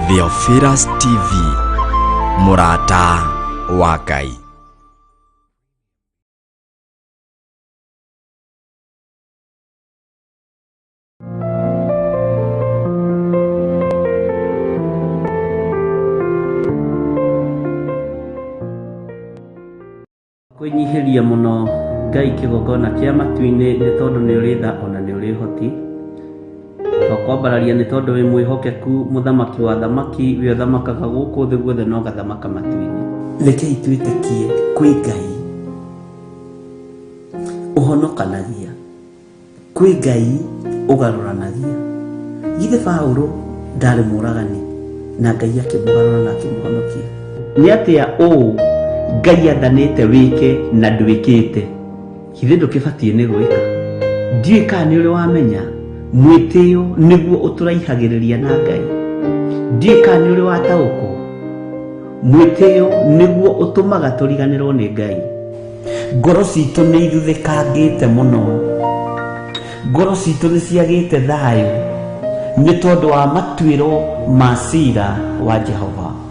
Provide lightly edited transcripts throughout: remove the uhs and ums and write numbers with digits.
Theophilus TV, mũrata wa Ngai. Kwĩnyihĩria mũno Ngai kĩgongona kĩa matu-inĩ nĩ tondũ nĩ ũrĩ tha ona nĩ ũrĩ ũhoti. Twakwambararia nĩ tondũ wĩ mwĩhokeku mũthamaki wa athamaki, we ũthamakaga gũkũ thĩ guothe na ũgathamaka matu-inĩ. Rekei twĩtĩkie kwĩ Ngai ũhonokanagia. Kwĩ Ngai ũgarũranagia. Githĩ Paũlũ ndarĩ mũũragani na Ngai akĩmũgarũra na akĩmũhonokia? Nĩ atĩa ũũ Ngai athanĩte wĩke na ndwĩkĩte? Githĩ ndũkĩbatiĩ nĩ gwĩka? Ndiũĩ kana nĩ ũrĩ wamenya mwĩtĩo nĩguo ũtũraihagĩrĩria na Ngai. Ndiũĩ kana nĩ ũrĩ wataũkwo mwĩtĩo nĩguo ũtũmaga tũriganĩrwo nĩ Ngai. Ngoro citũ nĩ ithuthĩkangĩte mũno. Ngoro citũ nĩ ciagĩte thayũ nĩ tondũ wa matuĩro ma cira wa Jehova.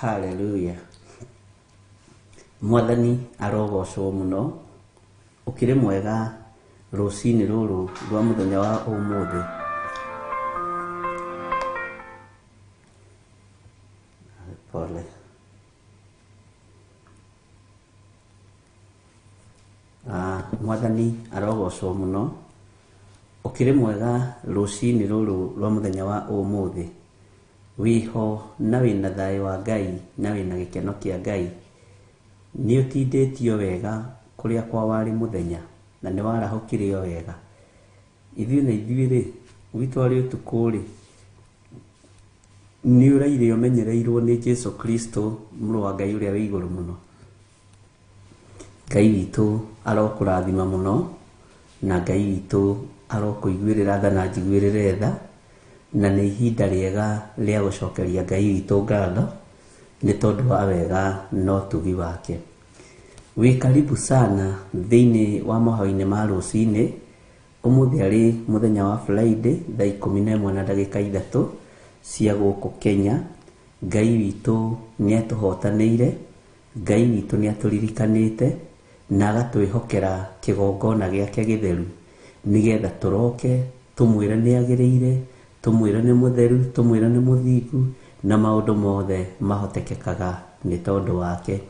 Haleluya. Mwathani arogocwo mũno. Ũkĩrĩ mwega rũcinĩ rũrũ rwa mũthenya wa ũmũthĩ. Pole. Mwathani arogocwo mũno. Ũkĩrĩ mwega rũcinĩ rũrũ rwa mũthenya wa ũmũthĩ. Wĩho na wĩna thayũ wa Ngai na wĩna gĩkeno kĩa Ngai. Nĩ ũtindĩtio wega kũrĩa kwa warĩ mũthenya na nĩ warahũkire o wega. Ithuĩ na ithuĩ rĩ, gwitũ arĩ ũtukũ rĩ, nĩ ũraire ũmenyereirwo nĩ Jesu Kristo mũrũ wa Ngai ũrĩa wĩ igũrũ mũno. Ngai witũ arokũrathima mũno na Ngai witũ arokũiguĩrĩra tha na njiguĩrĩre tha, na nĩ ihinda rĩega rĩa gũcokeria Ngai witũ ngatho nĩ tondũ wa wega na ũtugi wake. Wĩ karibu sana thĩinĩ wa mahoya-inĩ ma rũcinĩ. Ũmũthĩ arĩ mũthenya wa Friday thaa 11 na ndagĩka 3 cia gũkũ Kenya. Ngai witũ nĩ atũhotanĩire, Ngai witũ nĩ atũririkanĩte na agatwĩhokera kĩgongona gĩake gĩtheru nĩgetha tũroke tũmwĩre nĩ agĩrĩire, tũmwĩre nĩ mũtheru, tũmwĩre nĩ mũthingu, na maũndũ mothe mahotekekaga nĩ tondũ wake.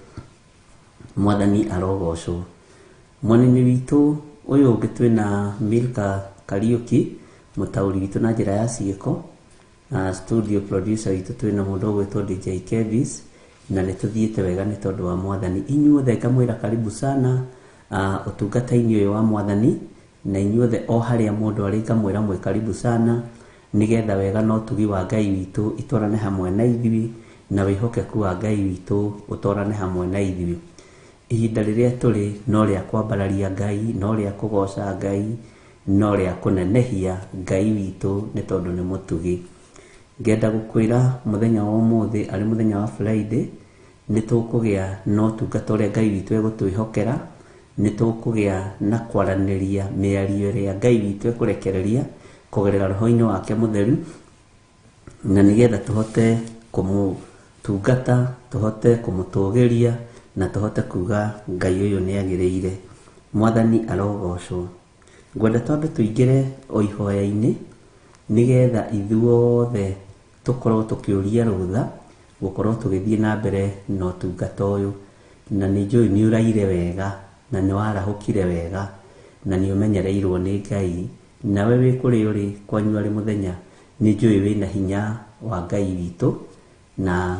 Mwathani arogocwo. Mwena-inĩ witũ ũyũ ũngĩ twĩna Milka Kariũki, mũtaũri witũ na njĩra ya ciĩko, na studio producer witũ twĩna mũndũ ũgwĩtwo DJ Kevis, na nĩ tũthiĩte wega nĩ tondũ wa Mwathani. Inyuothe ngamwĩra karibu sana ũtungata-inĩ ũyũ wa Mwathani, na inyuothe o harĩa mũndũ arĩ ngamwĩra mwĩ karibu sana, nĩgetha wega na ũtugi wa Ngai witũ itwarane hamwe na ithuĩ, na wĩhokeku wa Ngai witũ ũtwarane hamwe na ithuĩ. Ihinda rĩrĩa tũrĩ no rĩa kwambararia Ngai, no rĩa kũgoca Ngai, no rĩa kũnenehia Ngai witũ nĩ tondũ nĩ mũtugi. Ngenda gũkwĩra mũthenya wa ũmũthĩ arĩ mũthenya wa Friday, nĩ tũkũgĩa na ũtungata ũrĩa Ngai witũ egũtwĩhokera, nĩ tũkũgĩa na kwaranĩria mĩario ĩrĩa Ngai witũ ekũrekereria kũgerera roho-inĩ wake mũtheru, na nĩgetha tũhote kũmũtungata, tũhote kũmũtũgĩria, na tũhote kuga Ngai ũyũ nĩ agĩrĩire. Mwathani arogocwo. Ngwenda twambe tũingĩre o ihoya-inĩ nĩgetha ithuothe tũkorwo tũkĩũria rũtha gũkorwo tũgĩthiĩ na mbere na ũtungata ũyũ. Na nĩ njũĩ nĩ ũraire wega na nĩ warahũkire wega na nĩ ũmenyereirwo nĩ Ngai. Nawe wĩ kũrĩa ũrĩ kwanyu arĩ mũthenya, nĩ njũĩ wĩna hinya wa Ngai witũ na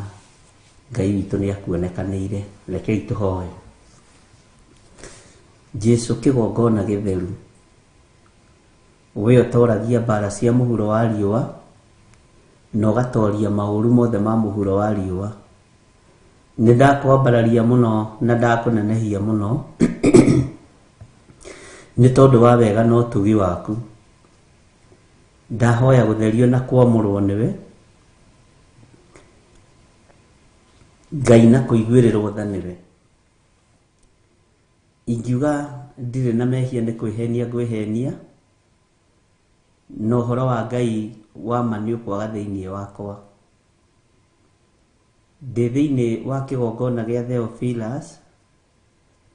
Ngai witũ nĩ akuonekanĩire. Rekei tũhoe. Jesu kĩgongona gĩtheru, we ũtoragia mbara cia mũhuro wa riũa na ũgatoria maũru mothe ma mũhuro wa riũa, nĩ ndakwambararia mũno na ndakũnenehia mũno nĩ tondũ wa wega na ũtugi waku. Ndahoya gũtherio na kwamũrwo nĩwe Ngai na kũiguĩrĩrwo tha nĩwe. Ingiuga ndirĩ na mehia nĩ kwĩhenia ngwĩhenia, na ũhoro wa Ngai wa ma nĩ ũkwaga thĩinĩ wakwa. Ndĩ thĩinĩ wa kĩgongona gĩa Theophilus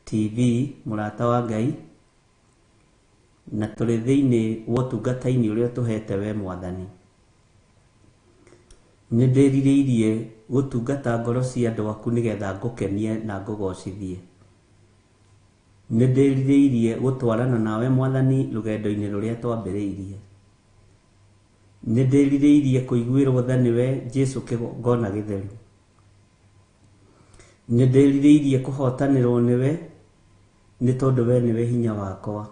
TV, mũrata wa Ngai, na tũrĩ thĩinĩ wa ũtungata-inĩ ũrĩa ũtũhete we Mwathani. Nĩ ndĩrirĩirie gũtungata ngoro cia andũ aku nĩgetha ngũkenie na ngũgocithie. Nĩ ndĩrirĩirie gũtwarana nawe Mwathani rũgendo-inĩ rũrĩa twambĩrĩirie. Nĩ ndĩrirĩirie kũiguĩrwo tha nĩwe Jesu kĩgongona gĩtheru. Nĩ ndĩrirĩirie kũhotanĩrwo nĩwe nĩ tondũ we nĩwe hinya wakwa.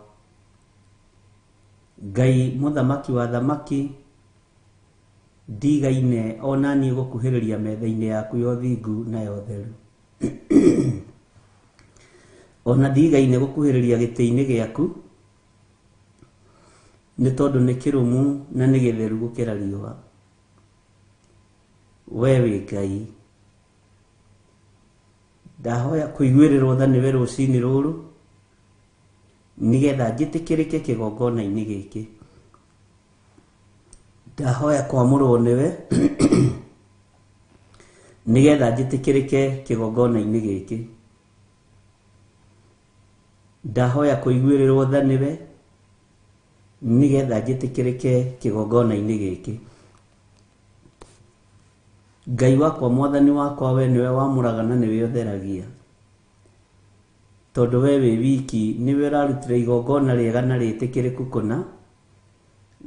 Ngai mũthamaki wa thamaki, ndigaine ona niĩ gũkuhĩrĩria metha-inĩ yaku ya ũthingu na ya ũtheru. Ona ndigaine gũkuhĩrĩria gĩtĩ-inĩ gĩaku nĩ tondũ nĩ kĩrũmu na nĩ gĩtheru gũkĩra riũa. We wĩ Ngai. Ndahoya kũiguĩrĩrwo tha nĩwe rũcinĩ rũrũ nĩgetha njĩtĩkĩrĩke kĩgongona-inĩ gĩkĩ. Ndahoya kwamũrwo nĩwe Nĩgetha njĩtĩkĩrĩke kĩgongona-inĩ gĩkĩ. Ndahoya kũiguĩrĩrwo tha nĩwe, nĩgetha njĩtĩkĩrĩke kĩgongona-inĩ gĩkĩ. Ngai wakwa, mwathani wakwa, we nĩwe wamũraga na nĩwe ũtheragia. Tondũ we wĩ wiki nĩwe ũrarutire igongona rĩega na rĩtĩkĩrĩku kũna,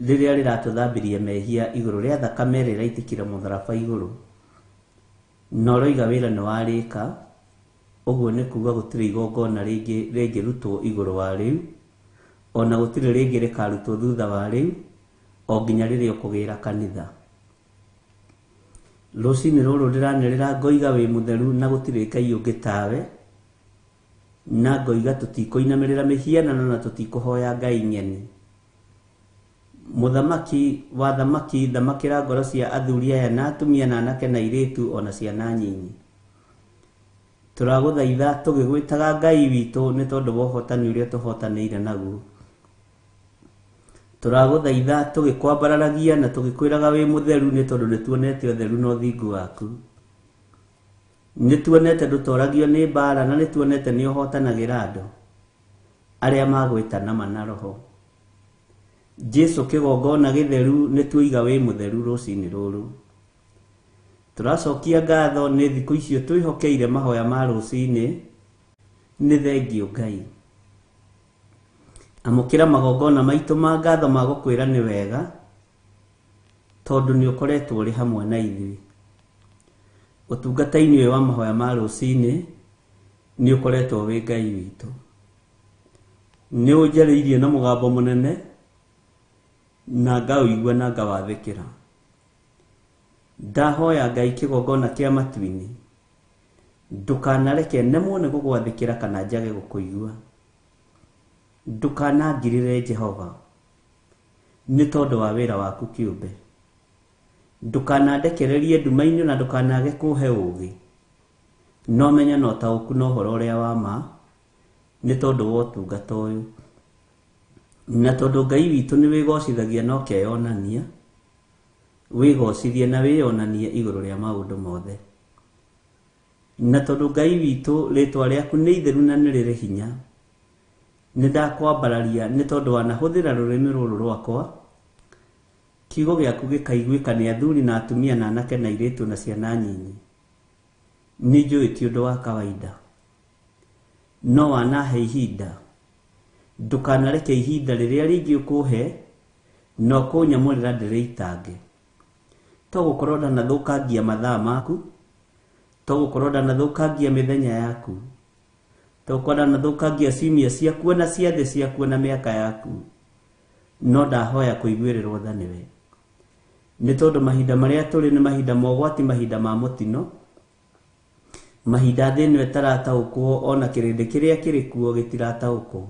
rĩrĩa rĩratũthambirie mehia igũrũ rĩa thakame ĩrĩa ĩraitĩkire mũtharaba igũrũ. Na ũroiga wĩra nĩ warĩka, ũguo nĩ kuga gũtirĩ igongona rĩngĩ rĩngĩrutwo igũrũ wa rĩu, ona gũtirĩ rĩngĩ rĩkarutwo thutha wa rĩu, o nginya rĩrĩa ũkũgĩra kanitha. Rũcinĩ rũrũ ndĩranĩrĩra ngoiga wĩ mũtheru na gũtirĩ Ngai ũngĩ tawe, na ngoiga tũtikũinamĩrĩra mĩhianano na tũtikũhoya Ngai ng'eni. Mũthamaki wa thamaki, thamakĩra ngoro cia athuri aya na atumia na anake na airĩtu ona ciana nyinyi. Tũragũthaitha tũgĩgwĩtaga Ngai witũ nĩ tondũ wa ũhotani ũrĩa tũhotanĩire naguo. Tũragũthaitha tũgĩkwambararagia na tũgĩkwĩraga wĩ mũtheru nĩ tondũ nĩ tuonete ũtheru na ũthingu waku. Nĩ tuonete ndũtoragio nĩ mbara na nĩ tuonete nĩ ũhotanagĩra andũ arĩa magwĩta nama na roho. Jesu kĩgongona gĩtheru nĩ tuoiga wĩ mũtheru rũcinĩ rũrũ. Tũracokia ngatho nĩ thikũ icio twĩhokeire mahoya ma rũcinĩ, nĩ thengiũ Ngai. Amũkĩra magongona maitũ ma ngatho ma gũkwĩra nĩ wega, tondũ nĩ ũkoretwo ũrĩ hamwe na ithuĩ. Ũtungata-inĩ ũyũ wa mahoya ma rũcinĩ nĩ ũkoretwo wĩ Ngai witũ. Nĩ ũnjarĩirie na mũgambo mũnene na ngaũigua na ngawathĩkĩra. Ndahoya Ngai kĩgongona kĩa matu-inĩ, ndũkanareke nemwo nĩ gũgwathĩkĩra kana njage gũkũigua. Ndũkanangirĩre Jehova nĩ tondũ wa wĩra waku kĩũmbe. Ndũkanandekererie nduma-inĩ na ndũkanage kũhe ũũgĩ. No menyo na ũtaũku na ũhoro ũrĩa wa ma nĩ tondũ wa ũtungata ũyũ. Na tondũ Ngai witũ nĩ wĩgocithagia na ũkeyonania, wĩgocithie na wĩyonanie igũrũ rĩa maũndũ mothe. Na tondũ Ngai witũ rĩtwa rĩaku nĩ itheru na nĩ rĩrĩ hinya, nĩ ndakwambararia nĩ tondũ wanahũthĩra rũrĩmĩ rũrũ rwakwa, kiugo gĩaku gĩkaiguĩka nĩ athuri na atumia na anake na airĩtu na ciana nyinyi. Nĩ njũĩ ti ũndũ wa kawaida, no wanahe ihinda, ndũkanareke ihinda rĩrĩa rĩngĩ ũkũhe na ũkũnyamũrĩra ndĩrĩitange. To gũkorwo ndanathũkangia mathaa maku, to gũkorwo ndanathũkangia mĩthenya yaku, to gũkorwo ndanathũkangia ciumia ciaku na ciathĩ ciaku na mĩaka yaku, no ndahoya kũiguĩrĩrwo tha nĩwe. Nĩ tondũ mahinda marĩa tũrĩ nĩ mahinda ma ũgwati, mahinda ma mũtino, mahinda thĩ ĩno ĩtarataũkwo, ona kĩrĩndĩ kĩrĩa kĩrĩ kuo gĩtirataũkwo.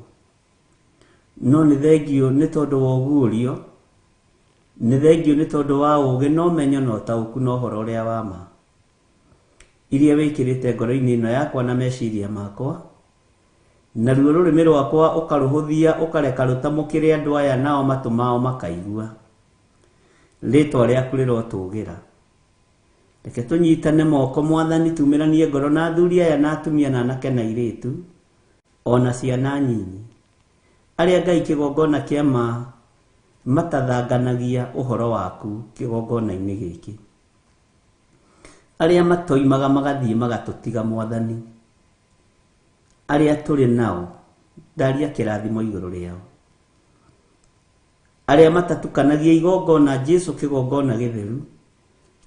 No nĩ thengiũ nĩ tondũ wa ũguũrio, nĩ thengiũ nĩ tondũ wa ũũgĩ na ũmenyo na ũtaũku na ũhoro ũrĩa wa ma, iria wĩkĩrĩte ngoro-inĩ ĩno yakwa na meciria makwa, naruo rũrĩmĩ rwakwa ũkarũhũthia ũkareka rũtamũkĩre andũ aya nao matũ mao makaigua. Rĩtwa rĩaku rĩrotũgĩra. Reke tũnyitane moko mwathani, tumĩranie ngoro na athuri aya na atumia na anake na airĩtu ona ciana nyinyi, arĩa Ngai kĩgongona kĩa ma matathanganagia ũhoro waku kĩgongona-inĩ gĩkĩ, arĩa matoimaga magathiĩ magatũtiga mwathani, arĩa tũrĩ nao ndaria kĩrathimo igũrũ rĩao, arĩa matatukanagia igongona Jesu kĩgongona gĩtheru,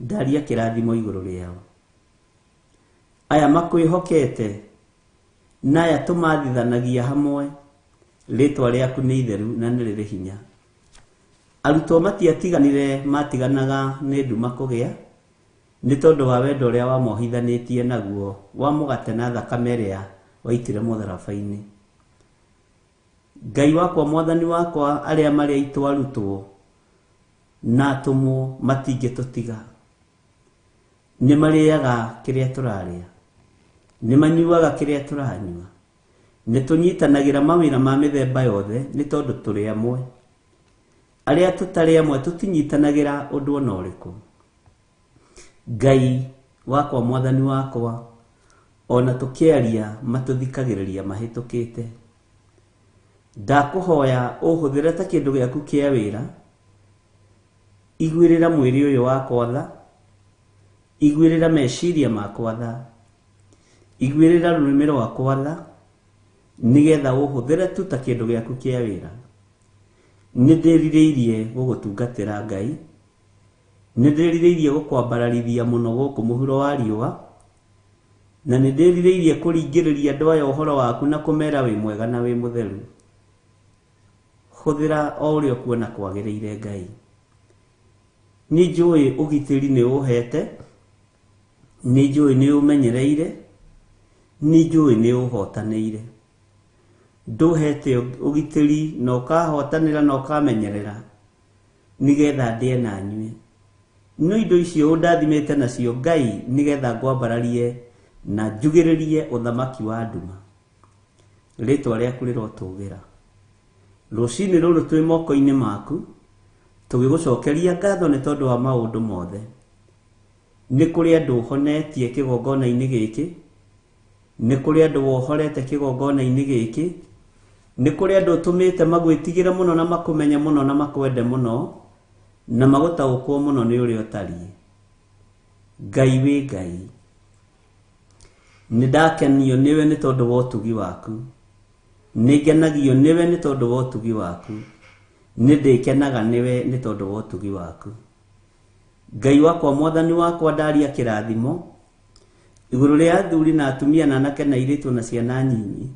ndaria kĩrathimo igũrũ rĩao, aya makwĩhokete na aya tũmathithanagia hamwe, rĩtwa rĩaku nĩ itheru na nĩ rĩrĩ hinya. Arutwo matiatiganire, matiganaga nĩ nduma kũgĩa, nĩ tondũ wa wendo ũrĩa wamohithanĩtie naguo wa mũgate na thakame ĩrĩa waitire mũtharaba-inĩ. Ngai wakwa, mwathani wakwa, arĩa marĩ aitũ arutwo na atũmwo matingĩtũtiga. Nĩ marĩaga kĩrĩa tũrarĩa, nĩ manyuaga kĩrĩa tũranyua, nĩ tũnyitanagĩra mawĩra ma mĩthemba yothe nĩ tondũ tũrĩ amwe. Arĩa tũtarĩ amwe tũtinyitanagĩra ũndũ ona ũrĩkũ. Ngai Wakwa mwathani wakwa, ona tũkĩaria matũthikagĩrĩria mahĩtũkĩte. Ndakũhoya ũhũthĩre ta kĩndũ gĩaku kĩa wĩra, iguĩrĩra mwĩrĩ ũyũ wakwa tha, iguĩrĩra meciria makwa tha, iguĩrĩra rũrĩmĩ rwakwa tha, nĩgetha ũhũthĩre tu ta kĩndũ gĩaku kĩa wĩra. Nĩ ndĩrirĩirie gũgũtungatĩra Ngai, nĩ ndĩrirĩirie gũkwambararithia mũno gũkũ mũhuro wa riũa, na nĩ ndĩrirĩirie kũringĩrĩria andũ aya ũhoro waku na kũmera wĩ mwega na wĩ mũtheru. Hũthĩra o ũrĩa ũkuona kwagĩrĩire Ngai. Nĩ njũĩ ũgitĩri nĩ ũhete, nĩ njũĩ nĩ ũmenyereire, nĩ njũĩ nĩ ũhotanĩire. Ndũhete ũgitĩri na ũkahotanĩra na ũkamenyerera nĩgetha ndĩe na nyue. No indo icio ũndathimĩte nacio Ngai nĩgetha ngwambararie na njugĩrĩrie ũthamaki wa nduma. Rĩtwa rĩaku rĩrotũgĩra. Rũcinĩ rũrũ twĩ moko-inĩ maku, tũgĩgũcokeria ngatho nĩ tondũ wa maũndũ mothe. Nĩ kũrĩ andũ ũhonetie kĩgongona-inĩ gĩkĩ, nĩ kũrĩ andũ wohorete kĩgongona-inĩ gĩkĩ, nĩ kũrĩ andũ ũtũmĩte magwĩtigĩre mũno na makũmenye mũno na makwende mũno, na magũtaũkwo mũno nĩ ũrĩa ũtariĩ. Ngai wĩ Ngai. Nĩ ndakenio nĩwe nĩ tondũ wa ũtugi waku. Nĩ ngenagio nĩwe nĩ tondũ wa ũtugi waku. Nĩ ndĩkenaga nĩwe nĩ tondũ wa ũtugi waku. Ngai wakwa mwathani wakwa ndaria kĩrathimo igũrũ rĩa athuri na atumia na anake na airĩtu na ciana nyinyi.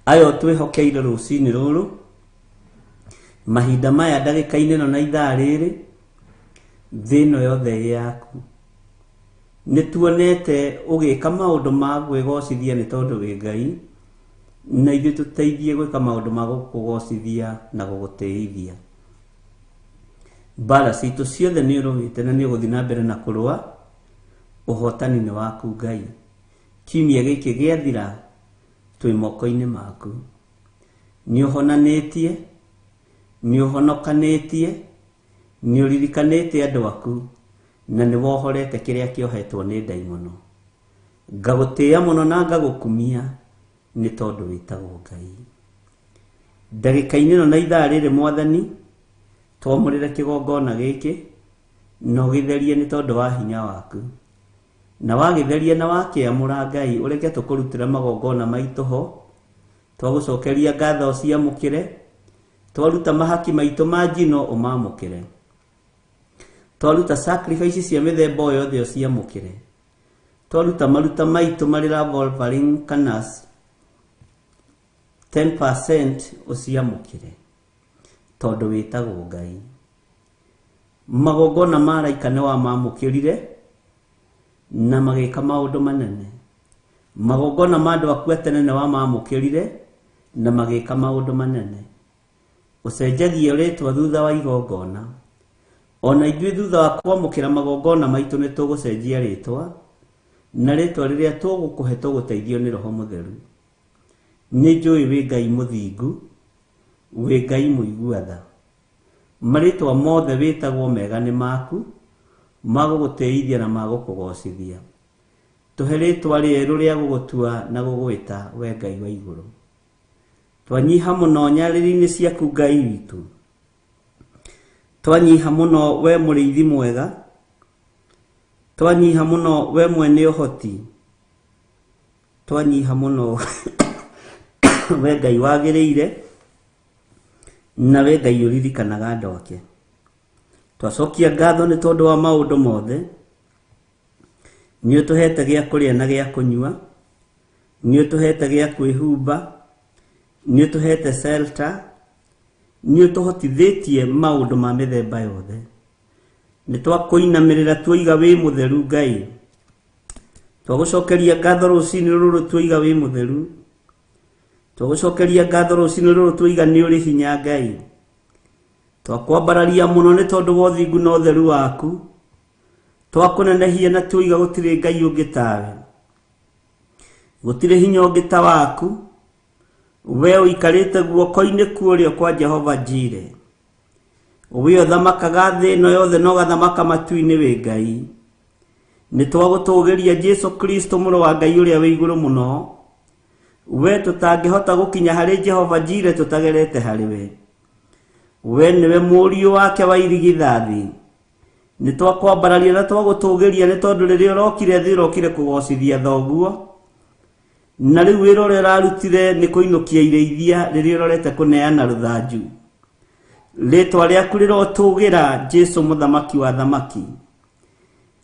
Aya twĩhokeire rũcinĩ rũrũ, mahinda maya ndagĩka-inĩ ĩno na ithaa rĩrĩ, thĩ ĩno yothe ĩ yaku. Nĩ tuonete ũgĩka maũndũ ma gwĩgocithia nĩ tondũ wĩ Ngai, na ithuĩ tũteithie gwĩka maũndũ ma gũkũgocithia na gũgũtĩithia. Mbara citũ ciothe nĩ ũrũĩte na nĩ ũgũthiĩ na mbere na kũrũa, ũhotani nĩ waku Ngai. Kiumia gĩkĩ gĩathira twĩ moko-inĩ maku. Nĩ ũhonanĩtie, nĩ ũhonokanĩtie, nĩ ũririkanĩte andũ aku, na nĩ wohorete kĩrĩa kĩohetwo nĩ ndaimono. Ngagũtĩĩa mũno na ngagũkumia nĩ tondũ wĩtagwo Ngai. Ndagĩka-inĩ ĩno na ithaa rĩrĩ mwathani, twamũrĩre kĩgongona gĩkĩ na ũgĩtherie nĩ tondũ wa hinya waku. Na wagĩtheria na wakĩamũra Ngai, ũreke tũkũrutĩre magongona maitũ ho, twagũcokeria ngatho ũciamũkĩre, twaruta mahaki maitũ ma njino ũmamũkĩre, twaruta sacrifice cia mĩthemba o yothe ũciamũkĩre, twaruta maruta maitũ marĩ love offering kana 10% ũciamũkĩre, tondũ wĩtagwo Ngai. Magongona ma araika nĩ wamamũkĩrire na magĩka maũndũ manene. Magongona ma andũ aku a tene nĩ wamamũkĩrire na magĩka maũndũ manene. Ũcenjagia rĩtwa thutha wa igongona. Ona ithuĩ thutha wa kwamũkĩra magongona maitũ nĩ tũgũcenjia rĩtwa, na rĩtwa rĩrĩa tũgũkũhe tũgũteithio nĩ Roho Mũtheru. Nĩ njũĩ wĩ Ngai mũthingu, wĩ Ngai mũigua tha. Marĩtwa mothe wĩtagwo mega nĩ maku, magũgũtĩithia na magũkũgocithia. Tũhe rĩtwa rĩerũ rĩa gũgũtua na gũgwĩta we Ngai wa igũrũ. Twanyiha mũno nyarĩrĩ-inĩ ciaku Ngai witũ. Twanyiha mũno we mũrĩithi mwega. Twanyiha mũno we mwene ũhoti. Twanyiha mũno we Ngai wagĩrĩire na we Ngai ũririkanaga andũ ake. Twacokia ngatho nĩ tondũ wa maũndũ mothe. Nĩ ũtũhete gĩa kũrĩa na gĩa kũnyua, nĩ ũtũhete gĩa kwĩhumba, nĩ ũtũhete shelter, nĩ ũtũhotithĩtie maũndũ ma mĩthemba yothe. Nĩ twakũinamĩrĩra tuoiga wĩ mũtheru Ngai. Twagũcokeria ngatho rũcinĩ rũrũ tuoiga wĩ mũtheru. Twagũcokeria ngatho rũcinĩ rũrũ tuoiga nĩ ũrĩ hinya Ngai. Twakwambararia mũno nĩ tondũ wa ũthingu na ũtheru waku. Twakũnenehia na tuoiga gũtirĩ Ngai ũngĩ tawe. Gũtirĩ hinya ũngĩ ta waku. We ũikarĩte guoko-inĩ kũrĩa kwa Jehova Jire. We ũthamakaga thĩ ĩno yothe na ũgathamaka matu-inĩ wĩ Ngai. Nĩ twagũtũgĩria Jesu Kristo mũrũ wa Ngai ũrĩa wĩ igũrũ mũno. We tũtangĩhota gũkinya harĩ Jehova Jire tũtagerete harĩ we. We nĩwe mũriũ wake wa irigithathi. Nĩ twakwambararia na twagũtũgĩria nĩ tondũ rĩrĩa ũrokire thĩ ũrokire kũgocithia thoguo. Na rĩu wĩra ũrĩa ũrarutire nĩ kũinũkia irĩithia rĩrĩa ũrorete kũneana rũthanju. Rĩtwa rĩaku rĩrotũgĩra Jesu mũthamaki wa thamaki.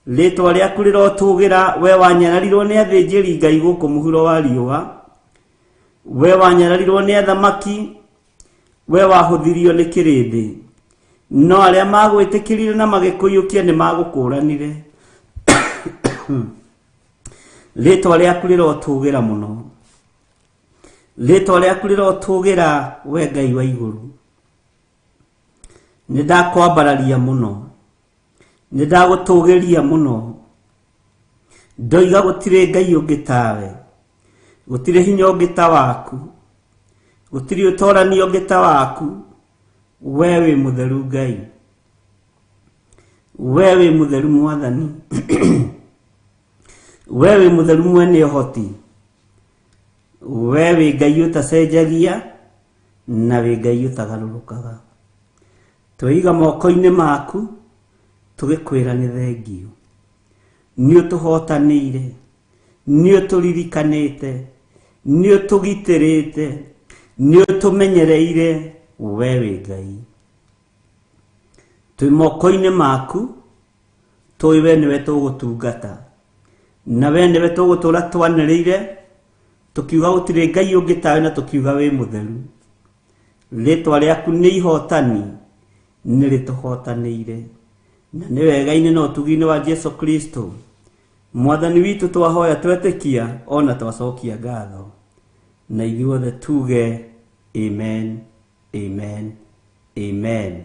Rĩtwa rĩaku rĩrotũgĩra we wanyararirwo nĩ athĩnjĩri Ngai gũkũ mũhuro wa riũa. We wanyararirwo nĩ athamaki, we wahũthirio nĩ kĩrĩndĩ. No arĩa magwĩtĩkĩrire na magĩkũiyũkia nĩ magũkũranire. Rĩtwa rĩaku rĩrotũgĩra mũno. Rĩtwa rĩaku rĩrotũgĩra we Ngai wa igũrũ. Nĩ ndakwambararia mũno. Nĩ ndagũtũgĩria mũno. Ndoiga gũtirĩ Ngai ũngĩ tawe. Gũtirĩ hinya ũngĩ ta waku. Gũtirĩ ũtorani ũngĩ ta waku. We wĩ mũtheru Ngai. We wĩ mũtheru Mwathani. We wĩ mũtheru mwene ũhoti. We wĩ Ngai ũtacenjagia na wĩ Ngai ũtagarũrũkaga. Tweiga moko-inĩ maku tũgĩkwĩra nĩ thengiũ. Nĩ ũtũhotanĩire, nĩ ũtũririkanĩte, nĩ ũtũgitĩrĩte, nĩ ũtũmenyereire, we wĩ Ngai. Twĩ moko-inĩ maku, tũĩ we nĩwe tũgũtungata, na we nĩwe tũgũtũra twanĩrĩire, tũkiuga gũtirĩ Ngai ũngĩ tawe na tũkiuga wĩ mũtheru. Rĩtwa rĩaku nĩ ihotani, nĩ rĩtũhotanĩire. Na nĩ wega-inĩ na ũtugi-inĩ wa Jesu Kristo Mwathani witũ twahoya twetĩkia ona twacokia ngatho. Na ithuothe tuge amen, amen, amen.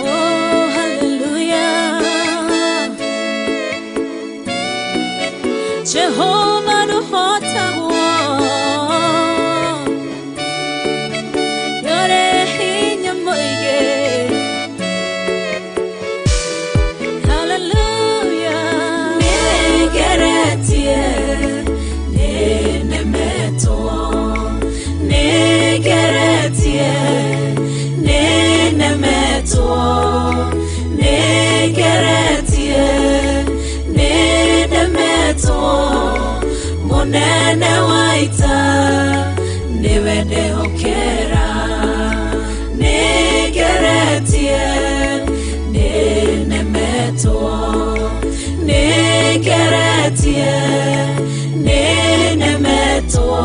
Oh, hallelujah. Jehovah nũhotagwo. Nĩũrĩ hinya mũingĩ. Hallelujah. Nĩngeretie, nĩnemetwo. Nĩngeretie, nĩnemetwo. Nĩngeretie, nĩnemetwo. Mũnene wa ita, nĩwe ndĩhokera. Nĩngeretie, nĩnemetwo. Nĩngeretie, nĩnemetwo.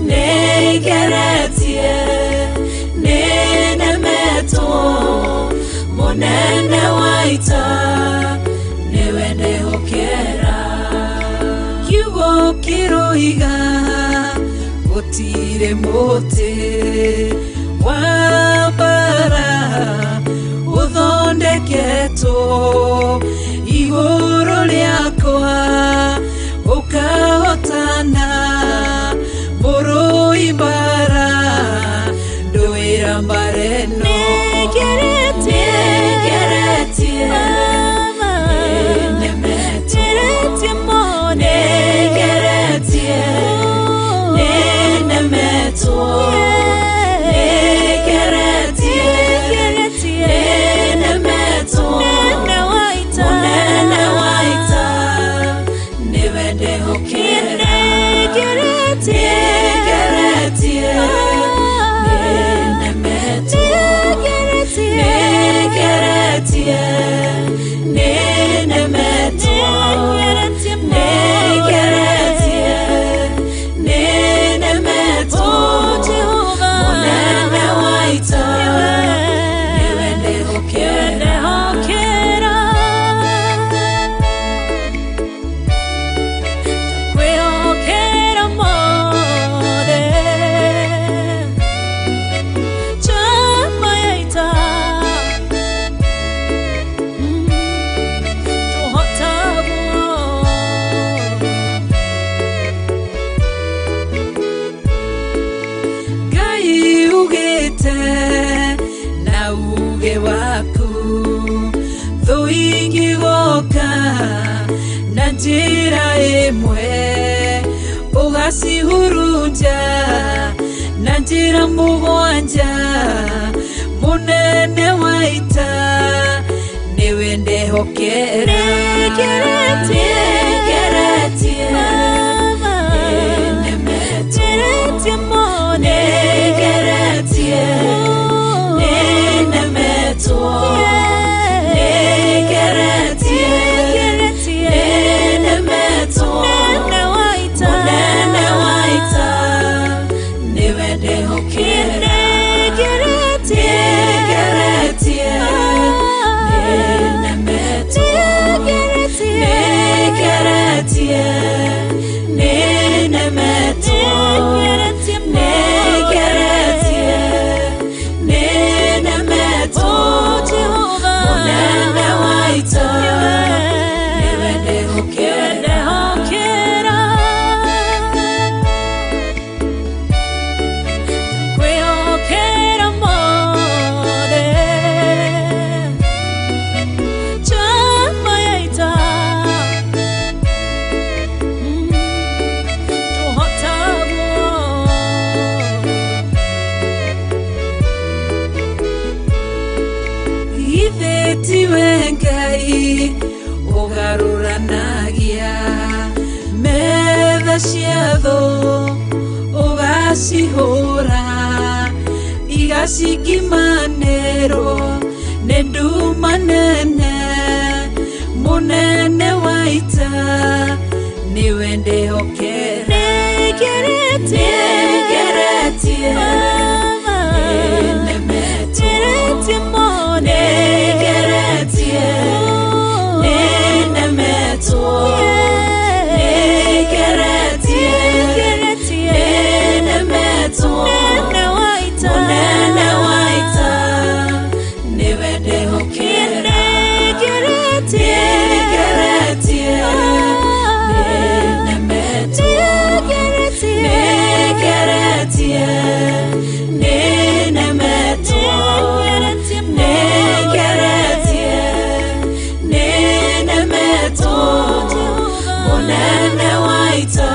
Nĩngeretie, nĩnemetwo. Mũnene wa ita, nĩwe ndĩhokera. Kiugo kĩroiga gũtirĩ mũtĩ wa mbara ũthondeketwo igũrũ rĩakwa ũkahotana mũrũi mbara ndũĩra mbara ĩno. Nĩngeretie, nĩnemetwo. Nĩngeretie, nĩnemetwo. Nĩngeretie, nĩnemetwo. Mũnene wa ita, nĩwe ndĩhokera. Njĩra ĩmwe ũgacihurunja na njĩra mũgwanja mũnene wa ita nĩwe ndehokera. Nĩngeretie, nĩnemetwo, nĩngeretie, nĩnemetwo, nĩngeretie, nĩnemetwo, mũnene wa ita nĩwe ndehokera. Nĩngeretie, nĩnemetwo, nĩngeretie, nĩnemetwo, nĩngeretie, nĩnemetwo, mũnene wa ita nĩwe ndehokera. Kwĩhokera mothe chama ya ita tũhotagwo. Githĩ tiwe Ngai ũgarũranagia metha cia thũ ũgacihũra igacingimanĩrwo nĩ nduma nene mũnene wa ita nĩwe ndehokera. Nĩngeretie, nĩnemetwo, nĩngeretie, nĩnemetwo, nĩngeretie, nĩnemetwo, mũnene wa ita nĩwe ndehokera. Nĩngeretie, nĩnemetwo, nĩngeretie, nĩnemetwo, nĩngeretie, nĩnemetwo, mũnene wa ita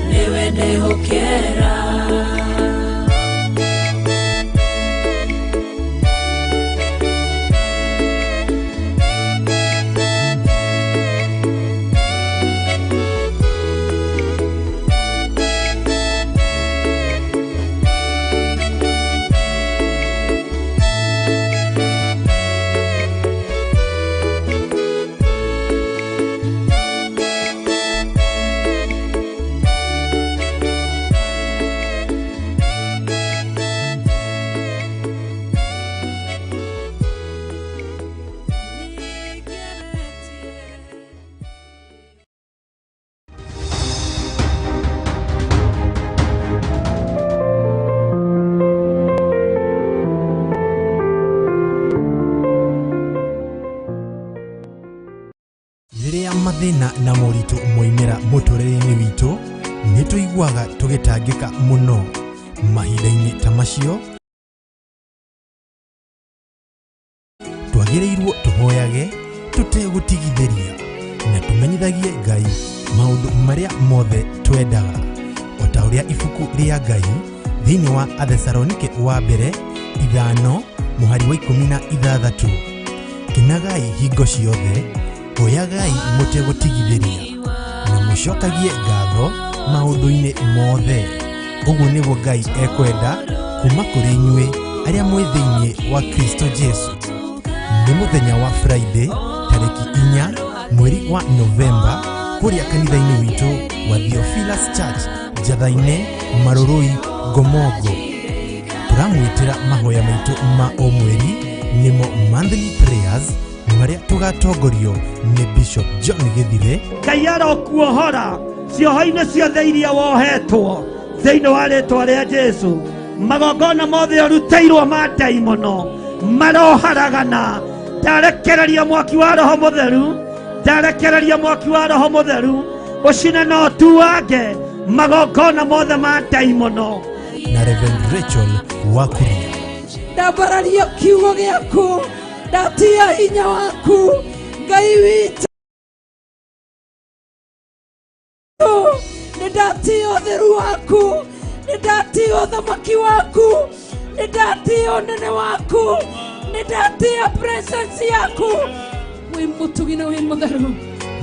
nĩwe ndehokera. Rĩrĩa mathĩna na moritũ moimĩra mũtũrĩre-inĩ witũ, nĩ tũiguaga tũgĩtangĩka mũno. Mahinda-inĩ ta macio, twagĩrĩirwo tũhoyage tũtegũtigithĩria na tũmenyithagie Ngai maũndũ marĩa mothe twendaga, o ta ũrĩa ibuku rĩa Ngai thĩinĩ wa Athesalonike wa mbere 5 mũhari wa 16, kenagai hingo ciothe, hoyagai mũtegũtigithĩria na mũcokagie ngatho maũndũ-inĩ mothe. Ũguo nĩguo Ngai ekwenda kuma kũrĩ inyuĩ arĩa mwĩ thĩinĩ wa Kristo Jesu. Nĩ mũthenya wa Friday tarĩki 4 mweri wa Novemba kũrĩa kanitha-inĩ witũ wa Theophilus Church Njatha-inĩ, Marũrũi, Ngomongo. Tũramwĩtĩra mahoya maitũ ma o mweri nĩmo monthly prayers marĩa tũgatongorio nĩ Bishop John Gĩthire. Ngai arokuohora cioho-inĩ ciothe iria wohetwo thĩinĩ wa rĩtwa rĩa Jesu. Magongona mothe ũrutĩirwo ma ndaimono maroharagana. Ndarekereria mwaki wa Roho Mũtheru, ndarekereria mwaki wa Roho Mũtheru ũcine na ũtuange magongona mothe ma ndaimono. Na Reverend Rachel Wakuria. Ndambararia kiugo gĩaku, ndatia hinya waku Ngai witũ. Nĩ ndatia ũtheru waku, nĩ ndatia ũthamaki waku, nĩ ndatia ũnene waku, nĩ ndatia presence yaku. Wĩ mũtugi na wĩ mũtheru.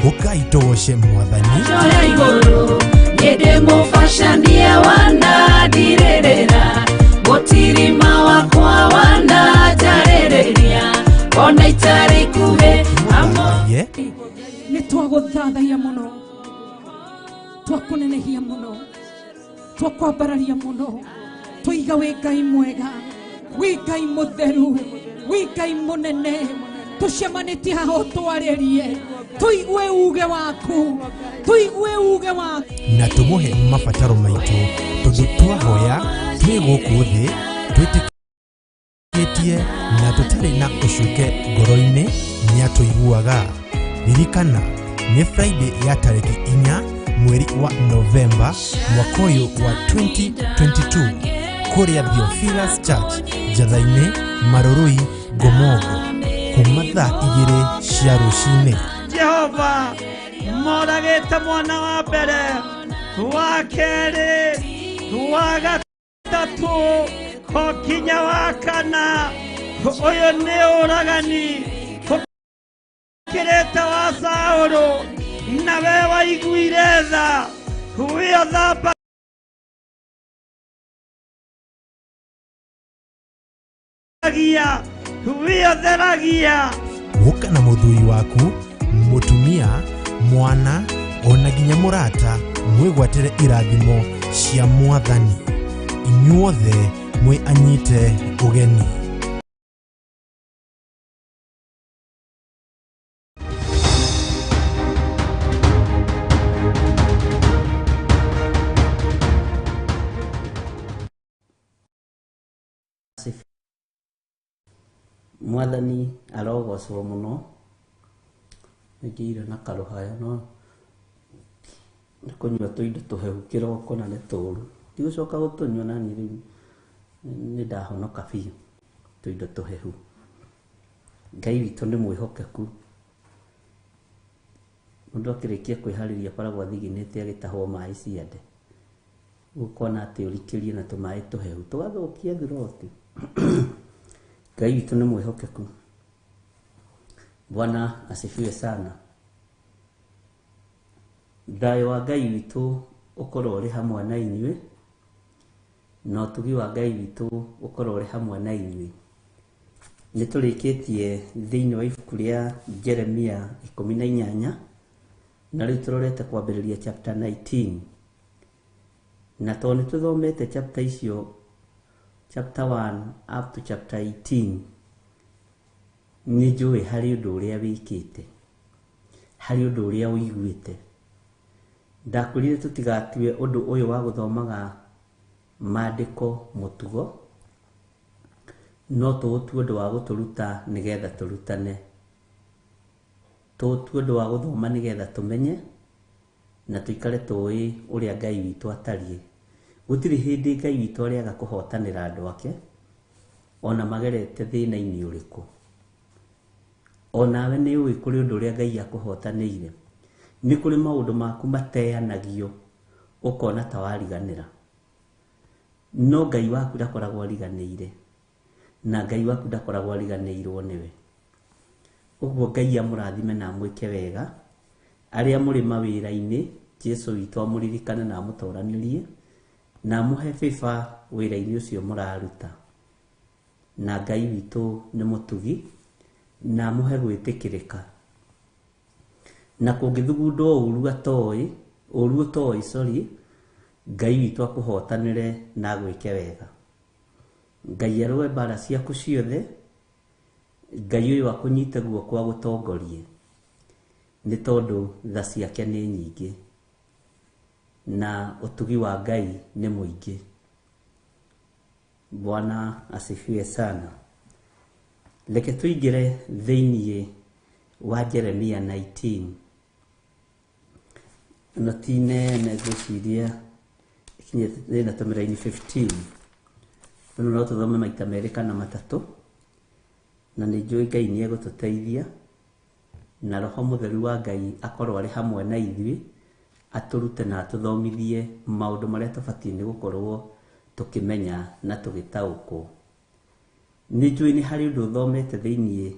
Ũkai tũgoce Mwathani. Njoya igũrũ nĩndĩmũbacanie wanandirĩrĩra mũtirima wakwa wananjarĩrĩria ona itarĩ ikuhĩ amo. Ye. Nĩ twagũthathaia mũno, twakũnenehia mũno, twakwambararia mũno, twiga wĩ Ngai mwega, wĩ Ngai mũtheru, wĩ Ngai mũnene. Tũcemanĩtie haha ũtwarĩrie, tũigue uge waku, tũigue uge waku. Na tũmũhe mabataro maitũ tondũ twahoya twĩ gũkũ thĩ twĩtĩkĩtie na tũtarĩ na ũcuke ngoro-inĩ nĩatũiguaga. Ririkana nĩ Friday ya tarĩki 4 mweri wa Novemba mwaka ũyũ wa 2022 kũrĩa Theophilus Church, Njatha-inĩ, Marurui, Ngomongo, kuma thaa 2 cia rũcinĩ. Jehova moragĩte mwana wa mbere, wa kerĩ, wa gatatũ, o nginya wa kana. Ũyũ nĩ ũragani ũkĩrĩte wa Saũlũ, na we waiguire tha, wĩ ũthambagia, wĩ ũtheragia. Gũka na mũthuri waku, mũtumia, mwana ona nginya mũrata, mwĩgwatĩre irathimo cia Mwathani. Inyuothe mwĩ anyite ũgeni. Mwathani arogocwo mũno. Nĩngĩire na karũhaya no nĩ kũnyua tũindo tũhehu kĩroko na nĩ tũru. Ndigũcoka gũtũnyua nani rĩu nĩ ndahonoka biũ tũindo tũhehu. Ngai witũ nĩ mwĩhokeku. Mũndũ akĩrĩkia kwĩharĩria akoragwo athiginĩte agĩtahwo maĩ ciande. Ũkona atĩ ũrikĩrie na tũmaĩ tũhehu tũgathũkia thiroti. Ngai witũ nĩ mwĩhokeku. Bwana asifiwe sana. Thayũ wa Ngai witũ ũkorwo ũrĩ hamwe na inyuĩ, na ũtugi wa Ngai witũ ũkorwo ũrĩ hamwe na inyuĩ. Nĩ tũrĩkĩtie thĩinĩ wa ibuku rĩa Jeremia 18, na rĩu tũrorete kwambĩrĩria chapter 19. Na tondũ nĩ tũthomete chapter icio, chapter 1 up to chapter 18, nĩ njũĩ harĩ ũndũ ũrĩa wĩkĩte, harĩ ũndũ ũrĩa ũiguĩte. Ndakwĩrire tũtigatue ũndũ ũyũ wa gũthomaga maandĩko mũtugo, no tũũtue ũndũ wa gũtũruta nĩgetha tũrutane, tũũtue ũndũ wa gũthoma nĩgetha tũmenye na tũikare tũĩ ũrĩa Ngai witũ atariĩ. Gũtirĩ hĩndĩ Ngai witũ arĩaga kũhotanĩra andũ ake, ona magerete thĩna-inĩ ũrĩkũ. Onawe nĩ ũĩ kũrĩ ũndũ ũrĩa Ngai akũhotanĩire. Nĩ kũrĩ maũndũ maku mateanagio ũkona ta wariganĩra, no Ngai waku ndakoragwo ariganĩire, na Ngai waku ndakoragwo ariganĩirwo nĩwe. Ũguo Ngai amũrathime na amwĩke wega. Arĩa mũrĩ mawĩra-inĩ, Jesu witũ amũririkane na amũtoranĩrie na amũhe favor wĩra-inĩ ũcio mũraruta. Na Ngai witũ nĩ mũtugi na amũhe gwĩtĩkĩrĩka. Na kũngĩthugundwo ũru atoĩ, ũru ũtoĩ, sorry, Ngai witũ akũhotanĩre na agwĩke wega. Ngai arũe mbara ciaku ciothe, Ngai ũyũ akũnyite guoko agũtongorie, nĩ tondũ tha ciake nĩ nyingĩ na ũtugi wa Ngai nĩ mũingĩ. Bwana asifiwe sana. Reke tũingĩre thĩinĩ wa Jeremia 19. Ĩno ti nene ngwĩciria ĩkinyĩte ĩna tũmĩraini 15. Ĩno no tũthome maita merĩ kana matatũ, na nĩ njũĩ Ngai nĩ egũtũteithia na Roho Mũtheru wa Ngai akorwo arĩ hamwe na ithuĩ Atũrute na atũthomithie maũndũ marĩa tũbatiĩ nĩ gũkorwo tũkĩmenya na tũgĩtaũkwo. Nĩ njũĩ nĩ harĩ ũndũ ũthomete thĩinĩ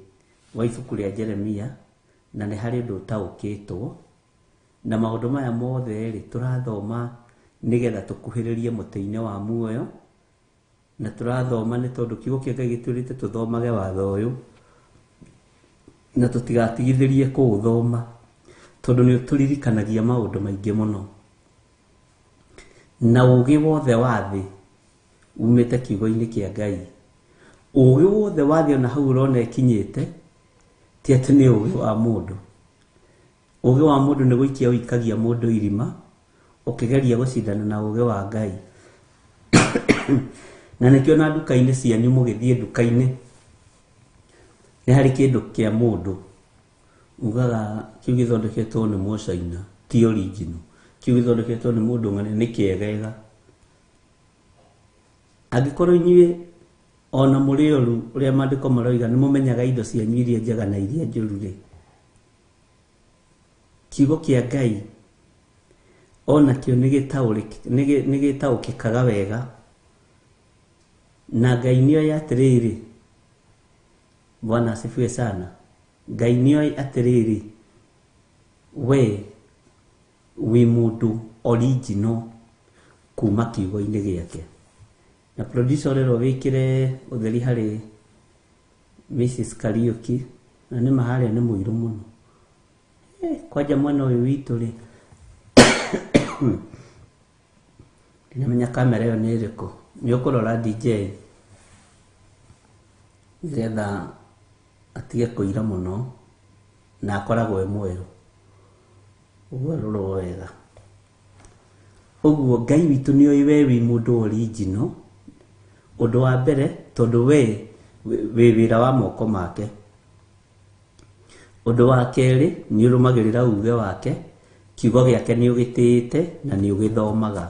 wa ibuku rĩa Jeremia na nĩ harĩ ũndũ ũtaũkĩtwo, na maũndũ maya mothe rĩ tũrathoma nĩgetha tũkuhĩrĩrie mũtĩ-inĩ wa muoyo, na tũrathoma nĩ tondũ kiugo kĩa Ngai gĩtwĩrĩte tũthomage watho ũyũ na tũtigatigithĩrie kũũthoma, tondũ nĩ ũtũririkanagia maũndũ maingĩ mũno. Na ũgĩ wothe wa thĩ umĩte kiugo-inĩ kĩa Ngai. Ũgĩ wothe wa thĩ ona hau ũrona ĩkinyĩte ti atĩ nĩ ũgĩ wa mũndũ. Ũgĩ wa mũndũ nĩ gũikia ũikagia mũndũ irima ũkĩgeria gũcindana na ũgĩ wa Ngai. Na nĩkĩo na nduka-inĩ cianyu mũgĩthiĩ nduka-inĩ nĩ harĩ kĩndũ kĩa mũndũ ugaga kĩu gĩthondeketwo nĩ mũcaina ti original, kĩu gĩthondeketwo nĩ mũndũ ng'ane nĩ kĩegega. Angĩkorwo inyuĩ ona mũrĩ oru ũrĩa maandĩko maroiga nĩ mũmenyaga indo cianyu iria njega na iria njũru rĩ, kiugo kĩa Ngai onakĩo nĩ gĩtaũkĩkaga wega. Na Ngai nĩoĩ atĩrĩrĩ, Bwana asifiwe sana, Ngai nĩoĩ atĩrĩrĩ, we wĩ mũndũ original kuma kiugo-inĩ gĩake. Na producer ũrerwo wĩkĩre ũtheri harĩ Mrs. Kariuki, na nĩma harĩa nĩ mũirũ mũno. Kwanja mwena ũyũ witũ rĩ, ndinamenya kamera ĩyo nĩ ĩrĩkũ. Nĩ ũkũrora DJ nĩgetha atige kũira mũno na akoragwo e mwerũ, ũguo arorwo wega. Ũguo Ngai witũ nĩoĩ we wĩ mũndũ original. Ũndũ wa mbere tondũ we wĩ wĩra wa moko make. Ũndũ wa kerĩ nĩ ũrũmagĩrĩra uge wake, kiugo gĩake nĩ ũgĩtĩĩte na nĩ ũgĩthomaga.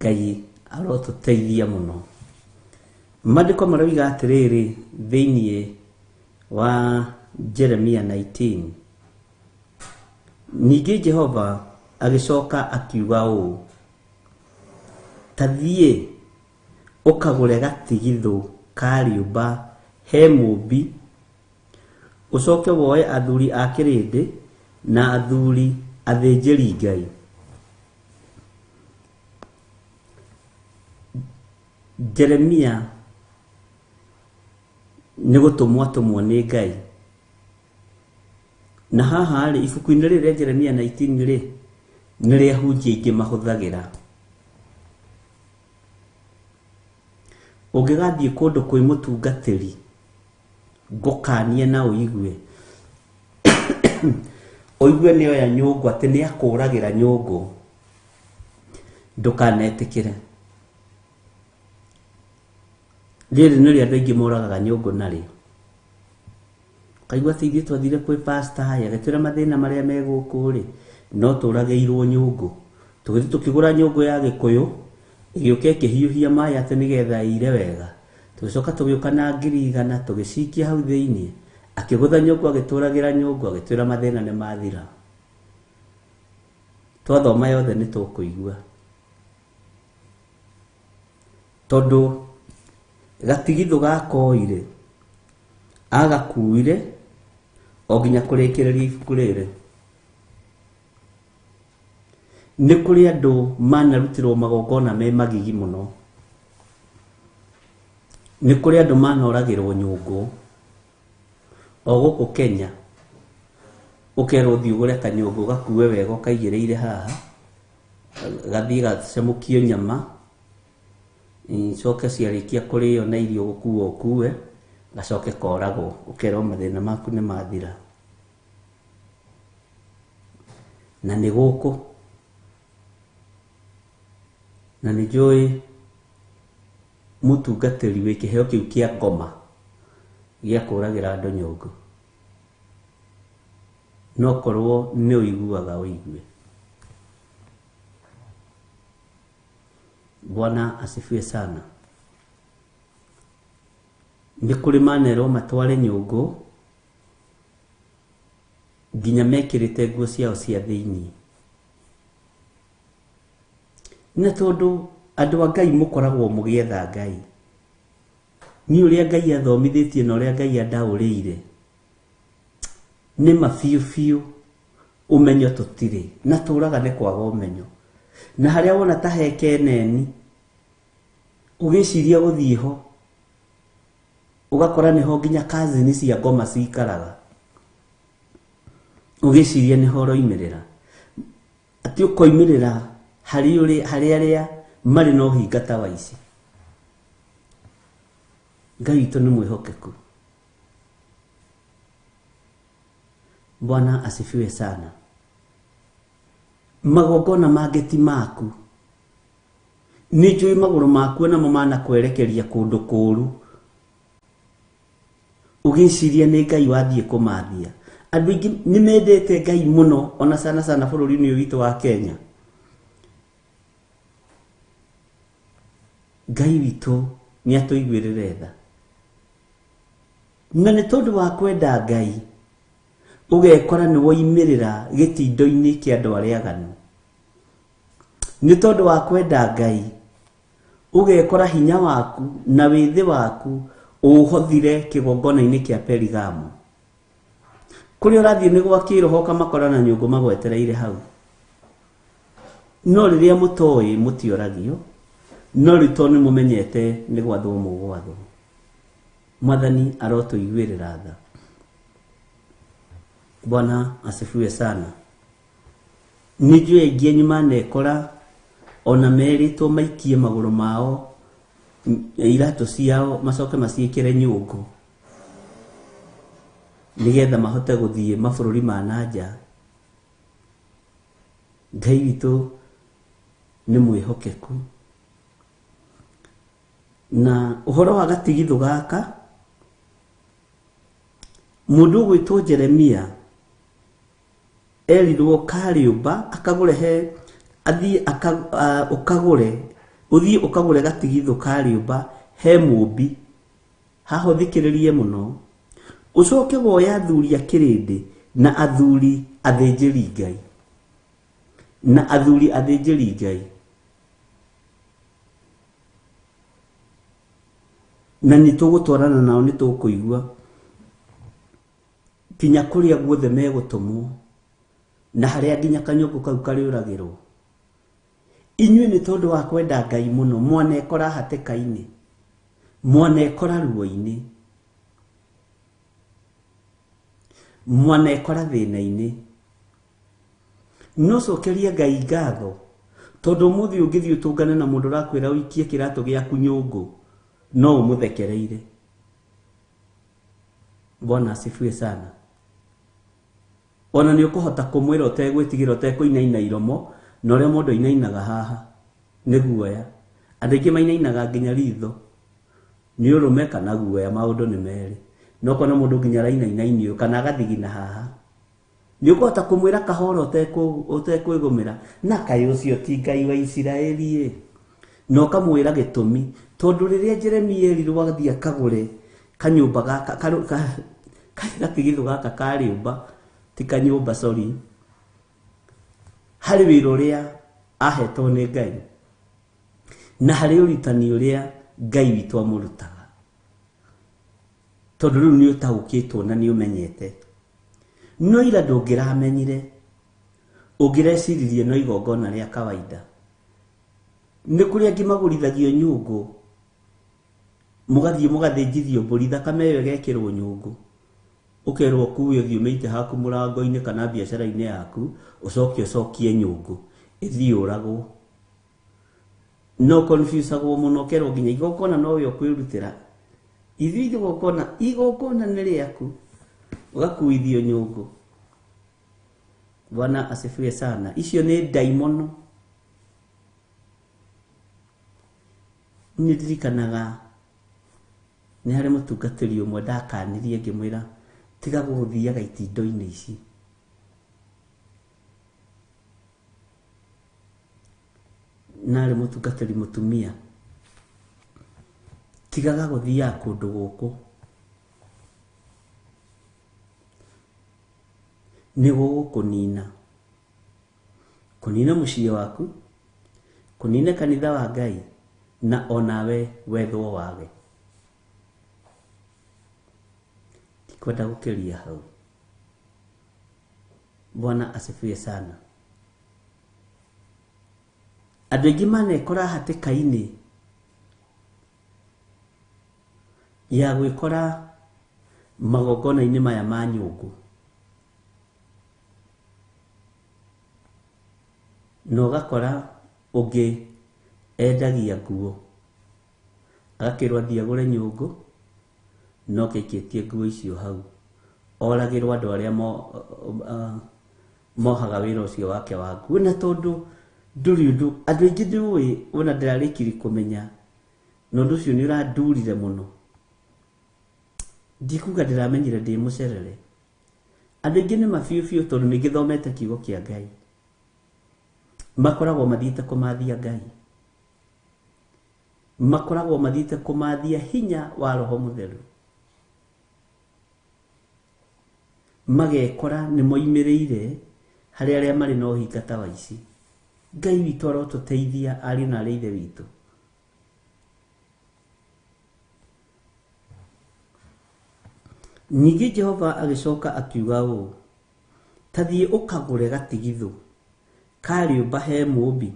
Ngai arotũteithia mũno. Maandĩko maroiga atĩrĩrĩ thĩinĩ wa Jeremia 19, ningĩ Jehova agĩcoka akiuga ũũ, ta thiĩ ũkagũre gatigithũ ka rĩũmba he mũũmbi, ũcoke woe athuri a kĩrĩndĩ na athuri athĩnjĩri Ngai. Jeremia nĩ gũtũmwo atũmwo nĩ Ngai. Na haha rĩ, ibuku-inĩ rĩrĩ rĩa Jeremia 19 rĩ, nĩ rĩa hunjia aingĩ mahũthagĩra. Ũngĩgathiĩ kũndũ kwĩ mũtungatĩri, ngũkanie na ũigue. Ũigue nĩ oya nyũngũ atĩ nĩ akũragĩra nyũngũ, ndũkanetĩkĩre. Rĩrĩ nĩrĩo andũ aingĩ moragaga nyũngũ narĩo. Ũkaigua atĩ ithuĩ twathire kwĩ pastor agĩtwĩra mathĩna marĩa me gũkũ rĩ, no tũragĩirwo nyũngũ. Tũgĩthiĩ tũkĩgũra nyũngũ ya Gĩkũyũ, ĩgĩũka ĩkĩhiũhia maĩ atĩ nĩgetha ĩire wega. Tũgĩcoka tũgĩũka na 100,000 tũgĩcikia hau thĩinĩ, akĩgũtha nyũngũ agĩtũragĩra nyũngũ agĩtwĩra mathĩna nĩ mathira. Twathoma yothe nĩ tũkũigua. Tondũ gatigithũ gakoire agakuire o nginya kũrĩkĩrĩria ibuku rĩrĩ. Nĩ kũrĩ andũ manarutirwo magongona me magigi mũno. Nĩ kũrĩ andũ manoragĩrwo nyũngũ o gũkũ Kenya, ũkerwo ũthiĩ ũgũre kanyũngũ gakue wega ũkaigĩrĩire haha, gathiĩ gacamũkio nyama, icoke ciarĩkia kũrĩo na irio gũkuo ũkue, gacoke koragwo, ũkerwo mathĩna maku nĩ mathira. Na nĩ gũkũ, na nĩ njũĩ mũtungatĩri wĩ kĩheo kĩu kĩa ngoma gĩa kũragĩra andũ nyũngũ, no korwo nĩ ũiguaga ũigue. Bwana asifiwe sana. Nĩ kũrĩ manerwo matware nyũngũ Nginya mekĩrĩte nguo ciao cia thĩinĩ. Na tondũ andũ a Ngai mũkoragwo mũgĩetha Ngai, niĩ ũrĩa Ngai athomithĩtie na ũrĩa Ngai andaũrĩire, nĩ ma biũ biũ ũmenyo tũtirĩ, na tũraga nĩ kwaga ũmenyo. Na harĩa wona ta he keneni, ũgĩciria gũthiĩ ho, ũgakora nĩho nginya kazini cia ngoma cikaraga. Ũgĩciria nĩho ũroimĩrĩra. Atĩ ũkoimĩrĩra harĩ arĩa marĩ na ũhinga ta wa ici. Ngai witũ nĩ mwĩhokeku. Bwana asifiwe sana. Magongona mangĩ ti maku. Nĩ njũĩ magũrũ maku namo manakwerekeria kũndũ kũũru. Ũgĩciria nĩ Ngai wathiĩ kũmathia. Andũ aingĩ nĩ mendete Ngai mũno, ona sana sana bũrũri-inĩ ũyũ witũ wa Kenya. Ngai witũ nĩ atũiguĩrĩre tha. Na nĩ tondũ wa kwenda Ngai, ũgekora nĩ woimĩrĩra gĩtindo-inĩ kĩa andũ arĩa aganu. Nĩ tondũ wa kwenda Ngai, ũgekora hinya waku na wĩthĩ waku ũũhothire kĩgongona-inĩ kĩa Perigamo. Kũrĩa ũrathiĩ nĩ gwa kĩroho ũkamakora na nyũngũ magwetereire hau. No rĩrĩa mũtoĩ mũtioragio, no rĩu tondũ nĩ mũmenyete nĩ gwathwo mũgwathwo. Mwathani arotũiguĩrĩra tha. Bwana asifiwe sana. Nĩ njũĩ aingĩ anyu manekora ona merĩtwo maikie magũrũ mao iratũ ciao macoke maciĩkĩre nyũngũ nĩgetha mahote gũthiĩ mabũrũri ma na nja. Ngai witũ nĩ mwĩhokeku. Na ũhoro wa gatigithũ gaka, mũndũ ũgwĩtwo Jeremia erirwo karĩũmba akagũre he athiĩ ũkagũre ũthiĩ ũkagũre gatigithũ karĩũmba he mũmbi. Haha ũthikĩrĩrie mũno. Ũcoke woe athuri a kĩrĩndĩ na athuri athĩnjĩri Ngai. Na athuri athĩnjĩri Ngai. Na nĩ tũgũtwarana nao nĩ tũkũigua nginya kũrĩa guothe megũtũmwo na harĩa nginya kanyũngũ kau karĩũragĩrwo. Inyuĩ nĩ tondũ wa kwenda Ngai mũno mwanekora hatĩka-inĩ, mwanekora ruo-inĩ, mwanekora thĩna-inĩ. No cokeria Ngai ngatho tondũ ũmũthĩ ũngĩthiĩ ũtũngane na mũndũ ũrakwĩra ũikie kĩratũ gĩaku nyũngũ, no ũmũthekereire. Bwana asifiwe sana. Ona nĩ ũkũhota kũmwĩra ũtegwĩtigĩra ũtekũinaina iromo na ũrĩa mũndũ ainainaga haha nĩ guoya. Andũ aingĩ mainainaga nginya ritho nĩ ũrũme kana guoya, maũndũ nĩ merĩ. No ũkona mũndũ nginya arainaina iniũrũ kana agathigina haha. Nĩ ũkũhota kũmwĩra kahora ũtekwĩgũmĩra na kaĩ ũcio ti Ngai wa Isiraeli ĩ. Na ũkamwĩra gĩtũmi tondũ rĩrĩa Jeremia erirwo athiĩ akagũre kanyũmba gaka gatigithũ gaka ka rĩũmba, ti kanyũmba, sorry, harĩ wĩra ũrĩa ahetwo nĩ Ngai na harĩ ũrutani ũrĩa Ngai witũ amũrutaga, tondũ rĩu nĩ ũtaũkĩtwo na nĩ ũmenyete. No ira ndũngĩramenyire, ũngĩreciririe no igongona rĩa kawaida. Nĩ kũrĩ angĩ magũrithagio nyũngũ, mũgathiĩ mũgathĩnjithio mbũri, thakame ĩyo ĩgekĩrwo nyũngũ, ũkerwo ũkue ũthiĩ ũmĩite haku mũrango-inĩ kana biacara-inĩ yaku, ũcoke ũcokie nyũngũ ĩthiĩ ũragwo. No confusagwo mũno, ũkerwo nginya igongona nowe ũkwĩrutĩra, ithuĩ igongona nĩ rĩaku, ũgakuithio nyũngũ. Bwana asifiwe sana. Icio nĩ ndaimono. Nĩ ndirikanaga nĩ harĩ mũtungatĩri ũmwe ndakanirie ngĩmwĩra tiga gũthiaga itindo-inĩ ici. Narĩ mũtungatĩri mũtumia, tigaga gũthiaga kũndũ gũkũ. Nĩ gũgũkũnina. Kũnina mũciĩ waku, kũnina kanitha wa Ngai, na onawe wethwo wage. Ndikwenda gũkĩria hau. Bwana asifiwe sana. Andũ aingĩ manekora hatĩka-inĩ ya gwĩkora magongona-inĩ maya ma nyũngũ. Na ũgakora ũngĩ endagia nguo, agakĩrwo athiĩ agũre nyũngũ, no kĩikĩtie nguo icio hau. Oragĩrwo andũ arĩa mohaga wĩra ũcio wake wa nguo. Na tondũ ndũrĩ ũndũ, andũ aingĩ ndĩũĩ ona ndĩrarĩkirie kũmenya, na ũndũ ũcio nĩ ũrandurire mũno. Ndikuga ndĩramenyire ndĩ mũcerere. Andũ aingĩ nĩ mabiũ biũ tondũ nĩ gĩthomete kiugo kĩa Ngai. Makoragwo mathiĩte kũmathia Ngai. Makoragwo mathiĩte kũmathia hinya wa Roho Mũtheru. Magekora nĩ moimĩrĩire harĩ arĩa marĩ na ũhinga ta wa ici. Ngai witũ arotũteithia ariũ na arĩ ithe witũ. Ningĩ Jehova agĩcoka akiuga ũũ, ta thiĩ ũkagũre gatigithũ ka rĩũmba he mũũmbi,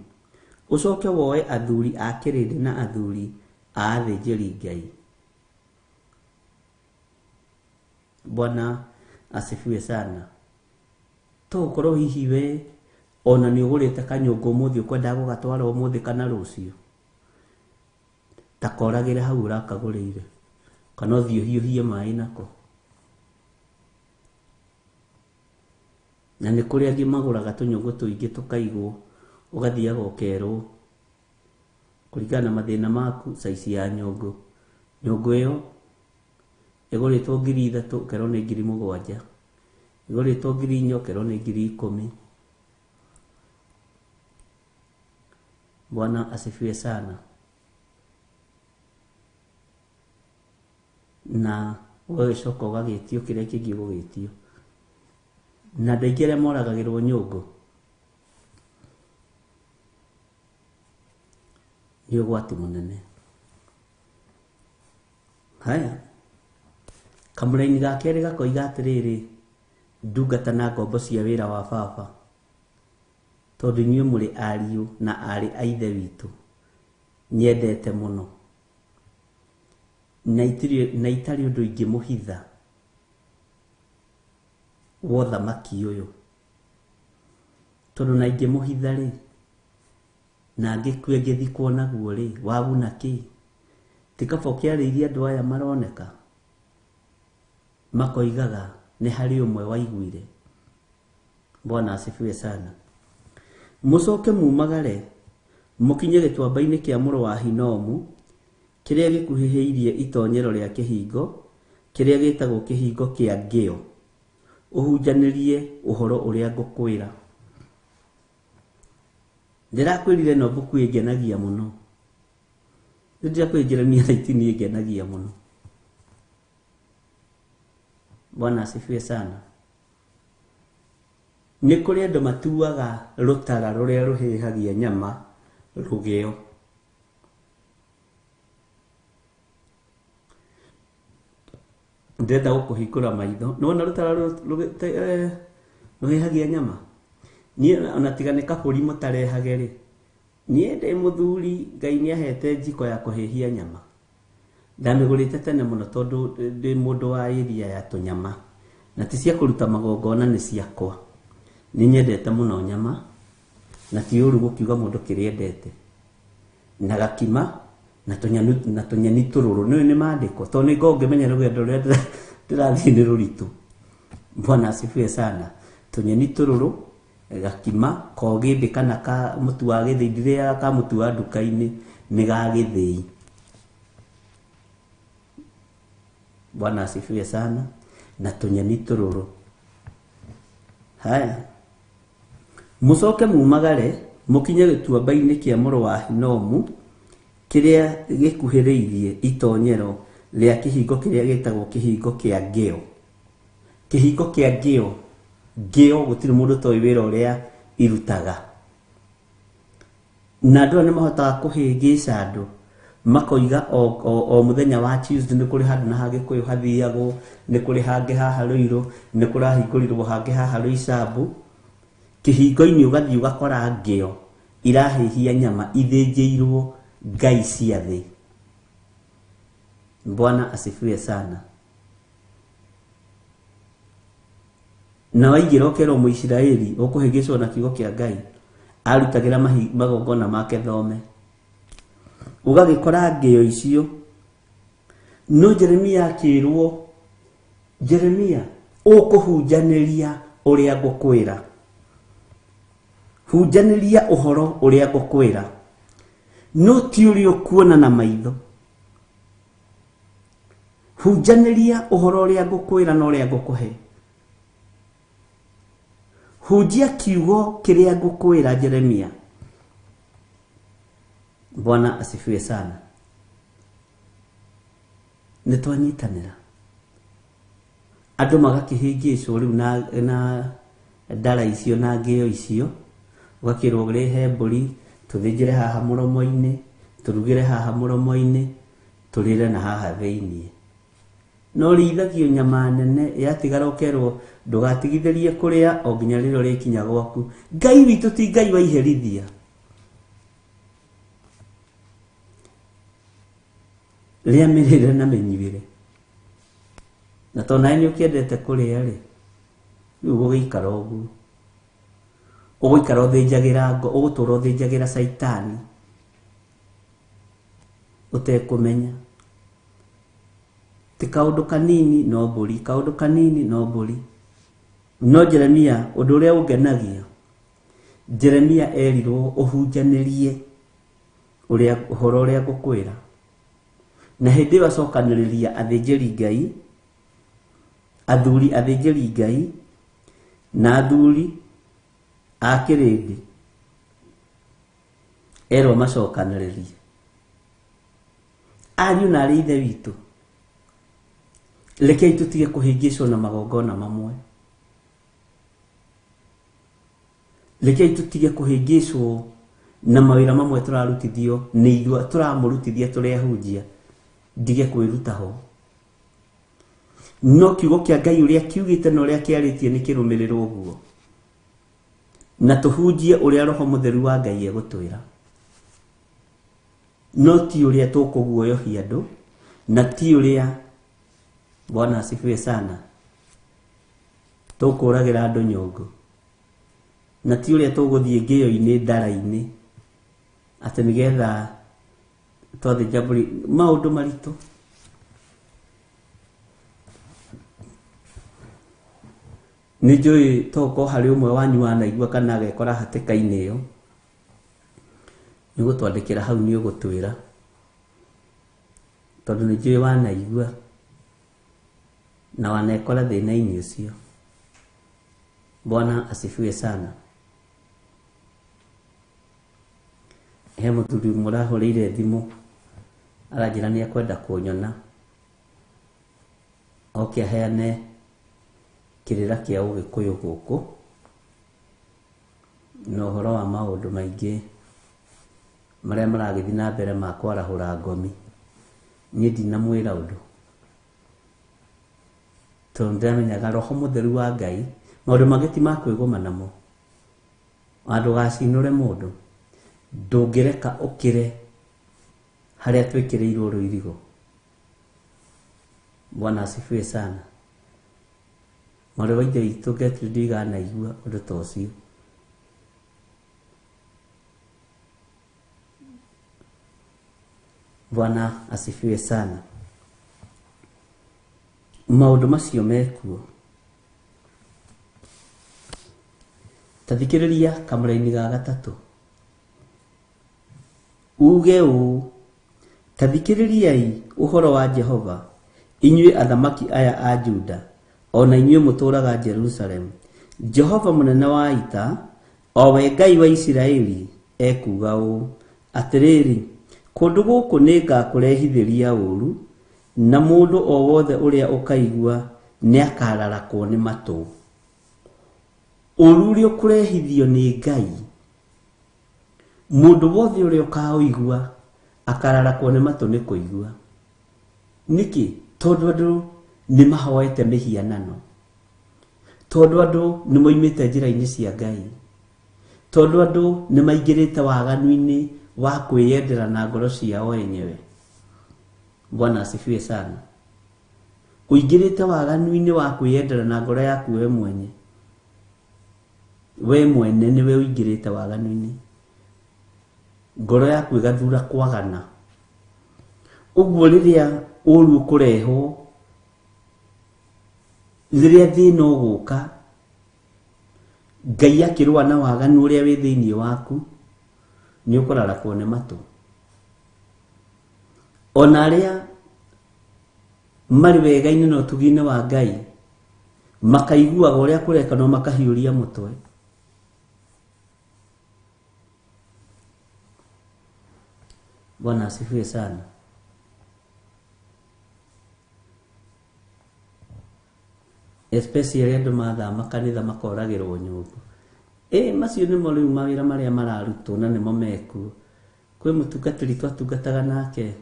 ũcoke woe athuri a kĩrĩndĩ na athuri a athĩnjĩri Ngai. Bwana asifiwe sana. To ũkorwo hihi we ona nĩ ũgũrĩte kanyũngũ ũmũthĩ ũkwendaga gũgatwara ũmũthĩ kana rũciũ, ta koragĩre hau ũrakagũrĩire, kana ũthiĩ ũhiũhie maĩ nako. Na nĩ kũrĩ angĩ magũraga tũnyũngũ tũingĩ tũkaigwo, ũgathiaga ũkerwo kũringana na mathĩna maku size ya nyũngũ. Nyũngũ ĩyo ĩgũrĩtwo 3,000 ũkerwo nĩ 7,000, ĩgũrĩtwo 4,000 ũkerwo nĩ 10,000. Bwana asifiwe sana. Na ũgagĩcoka ũgagĩtio kĩrĩa kĩngĩ ũgũgĩtio. Na andũ aingĩ arĩa moragagĩrwo nyũngũ nĩ ũgwati mũnene. Haya, kamũraini ga kerĩ gakoiga atĩrĩrĩ, ndungata na ngombo cia wĩra wa baba, tondũ inyuĩ mũrĩ ariũ na aarĩ a ithe witũ nyendete mũno, na itarĩ ũndũ ingĩmũhitha wa ũthamaki ũyũ, tondũ na ingĩmũhitha rĩ, na ngĩkue ngĩthikwo naguo rĩ, waguna kĩ? Ti kaba ũkĩarĩirie andũ aya maroneka makoigaga nĩ harĩ ũmwe waiguire. Bwana asifiwe sana. Mũcoke mumagare mũkinye gĩtuamba-inĩ kĩa mũrũ wa Hinomu kĩrĩa gĩkuhĩhĩirie itonyero rĩa kĩhingo kĩrĩa gĩtagwo kĩhingo kĩa ngĩo, ũhunjanĩrie ũhoro ũrĩa ngũkwĩra. Ndĩrakwĩrire no mbuku ĩngenagia mũno. Ndĩrakwĩrire Jeremia 19 ĩngenagia mũno. Bwana asifiwe sana. Nĩ kũrĩ andũ matuaga rũtara rũrĩa rũhĩhagia nyama rũgĩo. Ndĩrenda gũkũhingũra maitho. Nĩwona rũtara rũhĩhagia nyama? Niĩ ona tiga nĩ kabũri mũtarehage rĩ, niĩ ndĩ mũthuri, Ngai nĩahete njiko ya kũhĩhia nyama. Ndamĩgũrĩte tene mũno tondũ ndĩ mũndũ wa area ya tũnyama, na ti cia kũruta magongona, nĩ ciakwa. Nĩ nyendete mũno nyama, na ti ũru gũkiuga mũndũ kĩrĩa endete. Na gakima, na tũnyeni tũrũrũ. Nĩũĩ nĩ maandĩko, tondũ nĩ ngoragwo ngĩmenya rũgendo rũrĩa ndĩrathiĩ nĩ rũritũ. Bwana asifiwe sana. Tũnyeni tũrũrũ, gakima, kogĩmbĩ kana ka mũtu wa gĩthĩi, ndirĩaga ka mũtu wa nduka-inĩ, nĩ ga gĩthĩi. Bwana asifiwe sana. Na tũnyeni tũrũrũ. Haya, mũcoke mumagare mũkinye gĩtuamba-inĩ kĩa mũrũ wa Hinomu kĩrĩa gĩkuhĩrĩirie itonyero rĩa kĩhingo kĩrĩa gĩtagwo kĩhingo kĩa ngĩo. Kĩhingo kĩa ngĩo Ngĩo gũtirĩ mũndũ ũtoĩ wĩra ũrĩa irutaga. Na andũ aya nĩ mahotaga kũhĩngĩca andũ makoiga o mũthenya wa Tuesday nĩ kũrĩ handũ na hagĩkũyũ hathiagwo, nĩ kũrĩ hangĩ haha Rũirũ, nĩ kũrahingũrirwo hangĩ haha Rũicambu. Kĩhingo-inĩ ũgathiĩ ũgakora ngĩo irahĩhia nyama ithĩnjĩirwo ngai cia thĩ. Bwana asifiwe sana. Na waigĩra ũkerwo Mũisiraeli ũkũhĩngĩcwo na kiugo kĩa Ngai arutagĩra magongona make thome. Ũgagĩkora ngĩo icio. No Jeremia akĩrwo, Jeremia ũkũhunjanĩria ũrĩa ngũkwĩra. Hunjanĩria ũhoro ũrĩa ngũkwĩra. No ti ũrĩa ũkuona na maitho. Hunjanĩria ũhoro ũrĩa ngũkwĩra na ũrĩa ngũkũhe. Hunjia kiugo kĩrĩa ngũkwĩra Jeremia. Bwana asifiwe sana. Nĩ twanyitanĩra. Andũ magakĩhĩngĩcwo rĩu na ndara icio na ngĩo icio, ũgakĩrwo ũrehe mbũri, tũthĩnjĩre haha mũromo-inĩ, tũrugĩre haha mũromo-inĩ, tũrĩre na haha thĩiniĩ. No rĩithagio nyama nene yatigara ũkerwo ndũgatigithĩrie kũrĩa o nginya rĩrĩa ũrĩkinya gwaku. Ngai witũ ti Ngai wa iherithia. Rĩa mĩrĩre na mĩnyuĩre. Na tondũ nawe nĩ ũkĩendete kũrĩa rĩ, rĩu ũgũgĩikara ũguo. Ũgũikara ũthĩnjagĩra ngo, ũgũtũra ũthĩnjagĩra caitani ũtekũmenya. Ti kaũndũ kanini no mbũri, kaũndũ kanini no mbũri. No Jeremia, ũndũ ũrĩa ũngenagia, Jeremia erirwo ũhunjanĩrie ũrĩa ũhoro ũrĩa ngũkwĩra. Na hĩndĩ ĩyo acokanĩrĩria athĩnjĩri Ngai, athuri athĩnjĩri Ngai na athuri a kĩrĩndĩ, erwo macokanĩrĩrie. Ariũ na arĩ ithe witũ, rekei tũtige kũhĩngĩcwo na magongona mamwe. Rekei tũtige kũhĩngĩcwo na mawĩra mamwe tũrarutithio nĩ ithuĩ tũramũrutithia tũrĩ ahunjia. Ndige kwĩruta ho. No kiugo kĩa Ngai ũrĩa kiugĩte na ũrĩa kĩarĩtie nĩ kĩrũmĩrĩrwo ũguo. Na tũhunjie ũrĩa Roho Mũtheru wa Ngai egũtwĩra. No ti ũrĩa tũkũguoyohia andũ, na ti ũrĩa, Bwana asifiwe sana, tũkũragĩra andũ nyũngũ, na ti ũrĩa tũgũthiĩ ngĩo-inĩ ndara-inĩ atĩ nĩgetha twathĩnja mbũri, maũndũ maritũ. Nĩ njũĩ tokorwo harĩ ũmwe wanyu wanaigua kana agekora hatĩka-inĩ ĩyo, nĩ ũgũtwandĩkĩra hau nĩ ũgũtwĩra, tondũ nĩ njũĩ wanaigua na wanekora thĩna-inĩ ũcio. Bwana asifiwe sana. He mũthuri mũrahũrĩire thimũ aranjĩra nĩ ekwenda kũnyona oke aheane kĩrĩra kĩa ũgĩkũyũ gũkũ na ũhoro wa maũndũ maingĩ marĩa maragĩthiĩ na mbere ma kwarahũra ngomi. Niĩ ndinamwĩra ũndũ, tondũ ndĩramenyaga Roho Mũtheru wa Ngai maũndũ mangĩ ti ma kwĩgũma namo. Ona ndũgacinũre mũndũ, ndũngĩreka ũkĩre harĩa twĩkĩrĩirwo rũirigo. Bwana asifiwe sana. Mwarĩ wa ithe witũ Gertrude ndiganaigua ũndũ ta ũcio. Bwana asifiwe sana. Maũndũ macio mekuo. Ta thikĩrĩria kamũraini ga gatatũ. Uge ũũ, ta thikĩrĩriai ũhoro wa Jehova, inyuĩ athamaki aya a Juda, o na inyuĩ mũtũũraga Jerusalemu. Jehova mũnene wa ita, o we Ngai wa Isiraeli, ekuuga ũũ, atĩrĩrĩ, kũndũ gũkũ nĩngakũrehithĩria ũũru, na mũndũ o wothe ũrĩa ũkaigua nĩakararakwo nĩ matũ. Ũru ũrĩa ũkũrehithio nĩ Ngai, mũndũ wothe ũrĩa ũkaũigua akararakwo nĩ matũ nĩ kũigua. Nĩkĩ? Tondũ andũ nĩ mahoete mĩhianano, tondũ andũ nĩ moimĩte njĩra-inĩ cia Ngai, tondũ andũ nĩ maingĩrĩte waganu-inĩ wa kwĩyendera na ngoro ciao enyewe. Bwana asifiwe sana. Ũingĩrĩte waganu-inĩ wa kwĩyendera na ngoro yaku we mwenye. We mwene nĩwe ũingĩrĩte waganu-inĩ, ngoro yaku ĩgathura kwagana. Ũguo rĩrĩa ũru ũkũrehwo, rĩrĩa thĩna ũgũka, Ngai akĩrũa na waganu ũrĩa wĩ thĩinĩ waku, nĩ ũkũrarakwo nĩ matũ. Ona arĩa marĩ wega-inĩ na ũtugi-inĩ wa Ngai, makaiguaga ũrĩa kũreka no makahiũria mũtwe. Bwana asifiwe sana. Especially andũ mathama kanitha makoragĩrwo nyũngũ. Ĩ macio nĩmo rĩu mawĩra marĩa mararutwo na nĩmo mekuo. Kwĩ mũtungatĩri twatungataga nake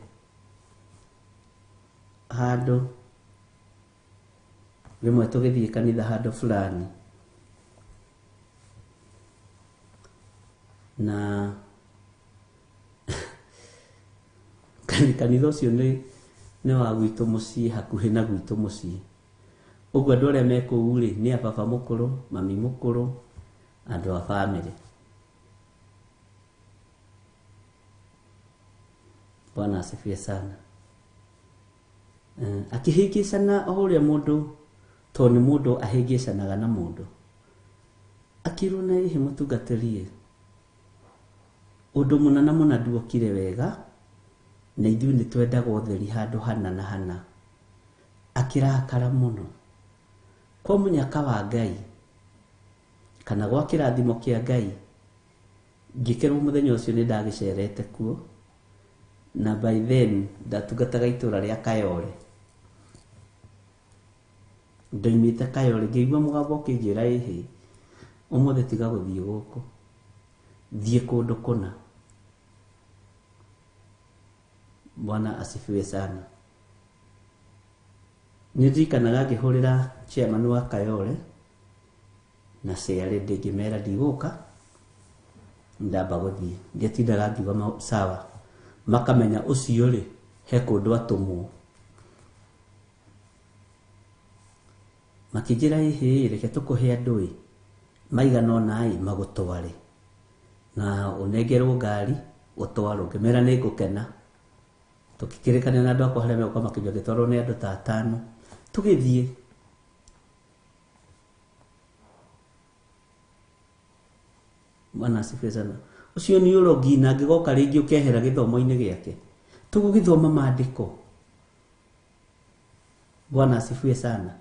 handũ rĩmwe tũgĩthiĩ kanitha handũ fulani, na kanitha ũcio nĩ wa gwitũ mũciĩ, hakuhĩ na gwitũ mũciĩ. Ũguo andũ arĩa me kũu rĩ, nĩ a baba mũkũrũ, mami mũkũrũ, andũ a bamĩrĩ. Bwana asifiwe sana. Akĩhĩngĩcana o ũrĩa mũndũ, tondũ nĩ mũndũ ahĩngĩcanaga na mũndũ. Akĩrwo na ĩhĩ mũtungatĩri, ũndũ mũna na mũna nduokire wega, na ithuĩ nĩ twendaga ũtheri handũ hana na hana. Akĩrakara mũno. Kwa mũnyaka wa Ngai, kana gwa kĩrathimo kĩa Ngai, ngĩkerwo mũthenya ũcio nĩ ndagĩcerete kuo, na by then ndatungataga itũra rĩa Kayole. Ndoimĩte Kayole, ngĩigua mũgambo ũkĩnjĩra ĩhĩ, ũmũthĩ tiga gũthiĩ gũkũ, thiĩ kũndũ kũna. Bwana asifiwe sana. Nĩ ndirikanaga ngĩhũrĩra chairman wa Kayole na chairlady ngĩmera ndigũka, ndamba gũthiĩ. Ndiatindaga ngiuga sawa, makamenya ũcio rĩ he kũndũ atũmwo. Makĩnjĩra ĩhĩ, reke tũkũhe andũ ĩ maigana ũna ĩ magũtware na ũnengerwo ngari ũtwarwo. Ngĩmera nĩ ngũkena. Tũkĩkĩrĩkana na andũ akwa harĩa megũka makĩnjua ngĩtwarwo nĩ andũ ta atano. Tũgĩthiĩ. Bwana asifiwe sana. Ũcio nĩ ũrogi na angĩgoka rĩngĩ ũkehera gĩthomo-inĩ gĩake. Tũgũgĩthoma maandĩko. Bwana asifiwe sana.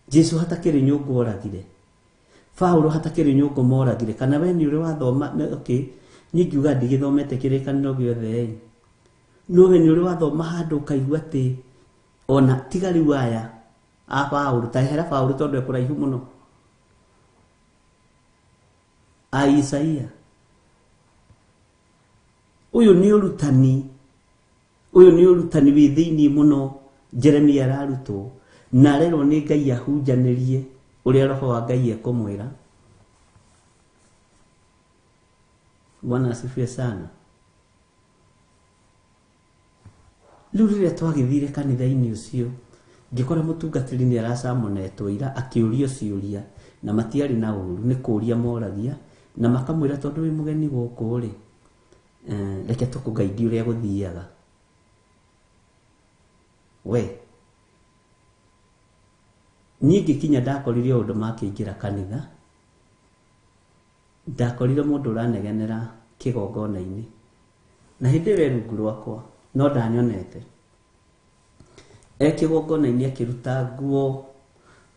Jesu hatakĩrĩ nyũngũ oragire. Paulo hatakĩrĩ nyũngũ moragire. Kana we nĩ ũrĩ wathoma, okay, niĩ ngiuga ndigĩthomete kĩrĩkanĩro gĩothe ĩ. No we nĩ ũrĩ wathoma handũ ũkaigua atĩ ona tiga rĩu aya a Paulo, ta ehera Paulo tondũ e kũraihu mũno. A Isaia. Ũyũ nĩ ũrutani, ũyũ nĩ ũrutani wĩ thĩinĩ mũno Jeremia ararutwo na arerwo nĩ Ngai ahunjanĩrie ũrĩa roho wa Ngai ekũmwĩra. Bwana asifiwe sana. Rĩu rĩrĩa twagĩthire kanitha-inĩ ũcio, ngĩkora mũtungatĩri nĩ aracamonetwo ira akĩũrio ciũria na matiarĩ na ũru, nĩ kũũria moragia na makamwĩra tondũ wĩ mũgeni gũkũ rĩ, reke tũkũgaidie ũrĩa gũthiaga. We niĩ ngĩkinya ndakorire ũndũ makĩingĩra kanitha, ndakorire mũndũ ũranegenera kĩgongona-inĩ, na hĩndĩ ĩyo e rungu rwakwa no ndanyonete. E kĩgongona-inĩ akĩruta nguo,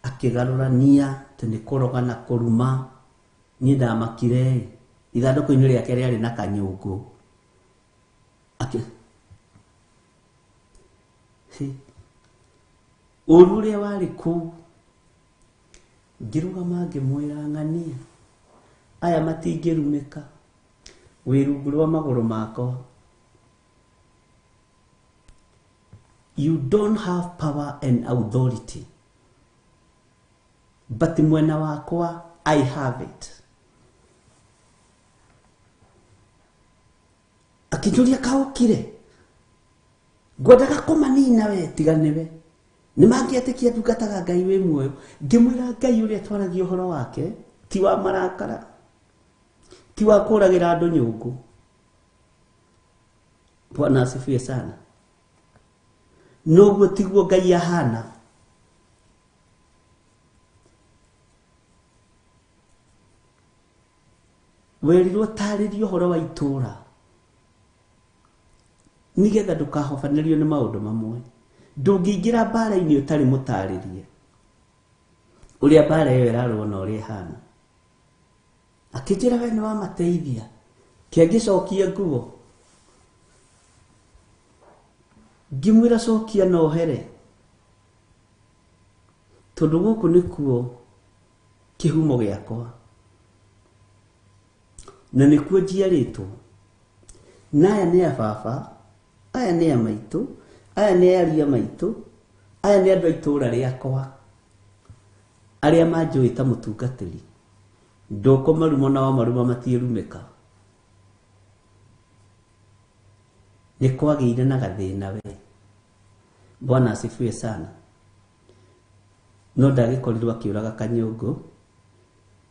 akĩgarũrania atĩ nĩ kũroga na kũruma. Niĩ ndamakire, ithandũkũ-inĩ rĩake rĩarĩ na kanyũngũ. Ũru ũrĩa warĩ kũu Ngĩrũgama ngĩmwĩra ng'ania aya matingĩrumĩka, wĩ rungu rwa magũrũ makwa. You don't have power and authority, but mwena wakwa I have it. Akĩnjũria kaũkire, ngwendaga kũmanina we, tiga nĩwe. Nĩ mangĩetĩkia ndungataga Ngai wĩ muoyo. Ngĩmwĩra Ngai ũrĩa twaragia ũhoro wake ti wa marakara, ti wa kũragĩra andũ nyũngũ. Bwana asifiwe sana. Noguo tiguo Ngai ahana. Werirwo tarĩrie ũhoro wa itũũra nĩgetha ndũkahobanĩrio nĩ maũndũ mamwe. Ndũngĩingĩra mbara-inĩ ũtarĩ mũtarĩrie ũrĩa mbara ĩyo ĩrarũo na ũrĩa ĩhana. Akĩnjĩra we nĩ wamateithia, kĩangĩcokia nguo. Ngĩmwĩra cokia na ũhere, tondũ gũkũ nĩkuo kĩhumo gĩakwa na nĩkuo njiarĩtwo, na aya nĩ a baba, aya nĩ a maitũ, aya nĩ aria maitũ, aya nĩ andũ a itũũra rĩakwa arĩa manjũĩ ta mũtungatĩri. Ndũkũmaruma na wamaruma matiĩrumĩka. Nĩ kwagĩire na gathĩna we. Bwana asifiwe sana. No ndagĩkorirwo akĩũraga kanyũngũ,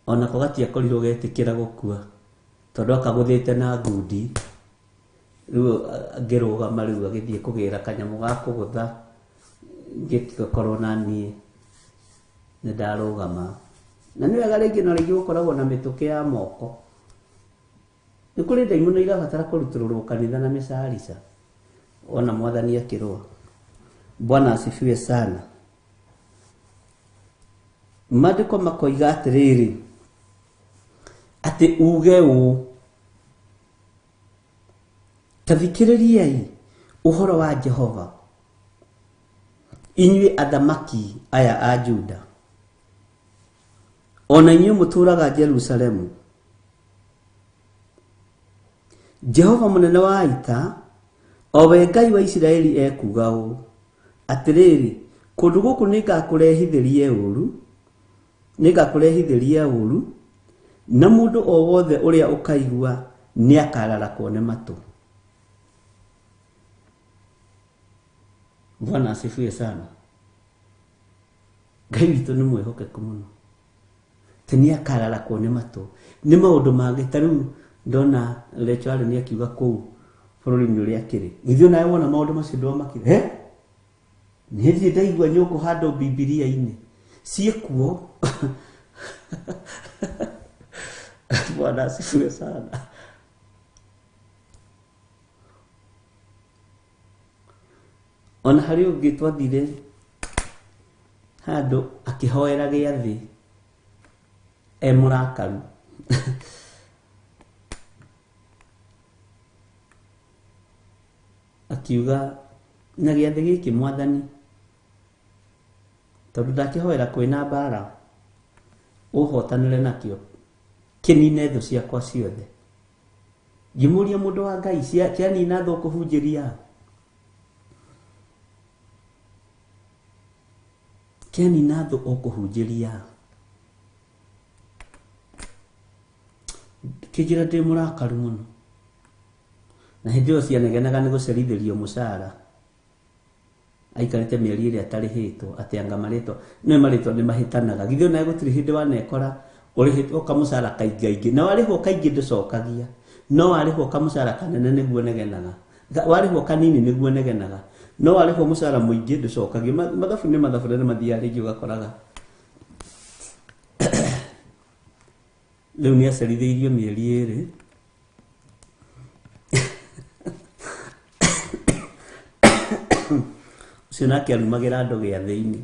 onako gatiakorirwo getĩkĩra gũkua, tondũ akagũthĩte na ngundi. Rĩu ngĩrũgama rĩu agĩthiĩ kũgĩra kanyamũ ga kũgũtha, ngĩtiga na niĩ nĩ ndarũgama. Na nĩ wega rĩngĩ na rĩngĩ gũkoragwo na mĩtũkĩ ya moko. Nĩ kũrĩ ndaimono irabatara kũrutũrũrwo kanitha na mĩcarica, ona mwathani akĩrũa. Bwana asifiwe sana. Maandĩko makoiga atĩrĩrĩ, atĩ uge ũũ, ta thikĩrĩriai ũhoro wa Jehova, inyuĩ athamaki aya a Juda, ona inyuĩ mũtũũraga Jerusalemu. Jehova mũnene wa ita, o we Ngai wa Isiraeli ekuuga ũũ, atĩrĩrĩ, kũndũ gũkũ nĩngakũrehithĩrie ũũru, nĩngakũrehithĩria ũũru, na mũndũ o wothe ũrĩa ũkaigua nĩakararakwo nĩ matũ. Bwana asifiwe sana. Ngai witũ nĩ mwĩhokeku mũno, atĩ nĩakararakwo nĩ matũ. Nĩ maũndũ mangĩ ta rĩu ndona Rachel Allen akiuga kũu bũrũri-inĩ ũrĩa akĩrĩ, githĩ onawe wona maũndũ macio ndwamakire? He? Nĩ thiĩ ndaigua nyũngũ handũ Bibilia-inĩ ciĩkuo. Bwana asifiwe sana. Ona harĩ ũngĩ twathire handũ akĩhoera gĩathĩ e mũrakaru. Akiuga na gĩathĩ gĩkĩ mwathani, tondũ ndakĩhoera kwĩna mbara, ũhotanĩre nakĩo, kĩnine thũ ciakwa ciothe. Ngĩmũria mũndũ wa Ngai, kĩanina thũ kũhunjĩria? Kĩanina thũ ũkũhunjĩria? Kĩnjĩra ndĩ mũrakaru mũno. Na hĩndĩ ĩyo cianegenaga nĩ gũcerithĩrio mũcara, aikarĩte mĩeri ĩrĩa atarĩhĩtwo, atĩ anga marĩtwa nĩ marĩtwa nĩ mahĩtanaga. Githĩ onawe gũtirĩ hĩndĩ wanekora ũrĩhĩtwo kamũcara kaingaingĩ, na warĩhwo kaingĩ ndũcokagia, no warĩhwo kamũcara kanene nĩguo negenaga, warĩhwo kanini nĩguo negenaga, no warĩhwo mũcara mũingĩ ndũcokagia. Mathabu nĩ mathabu na nĩ mathiaga rĩngĩ ũgakoraga rĩu nĩ acerithĩirio mĩeri ĩrĩ. Ũcio nake arumagĩra andũ gĩathĩ-inĩ.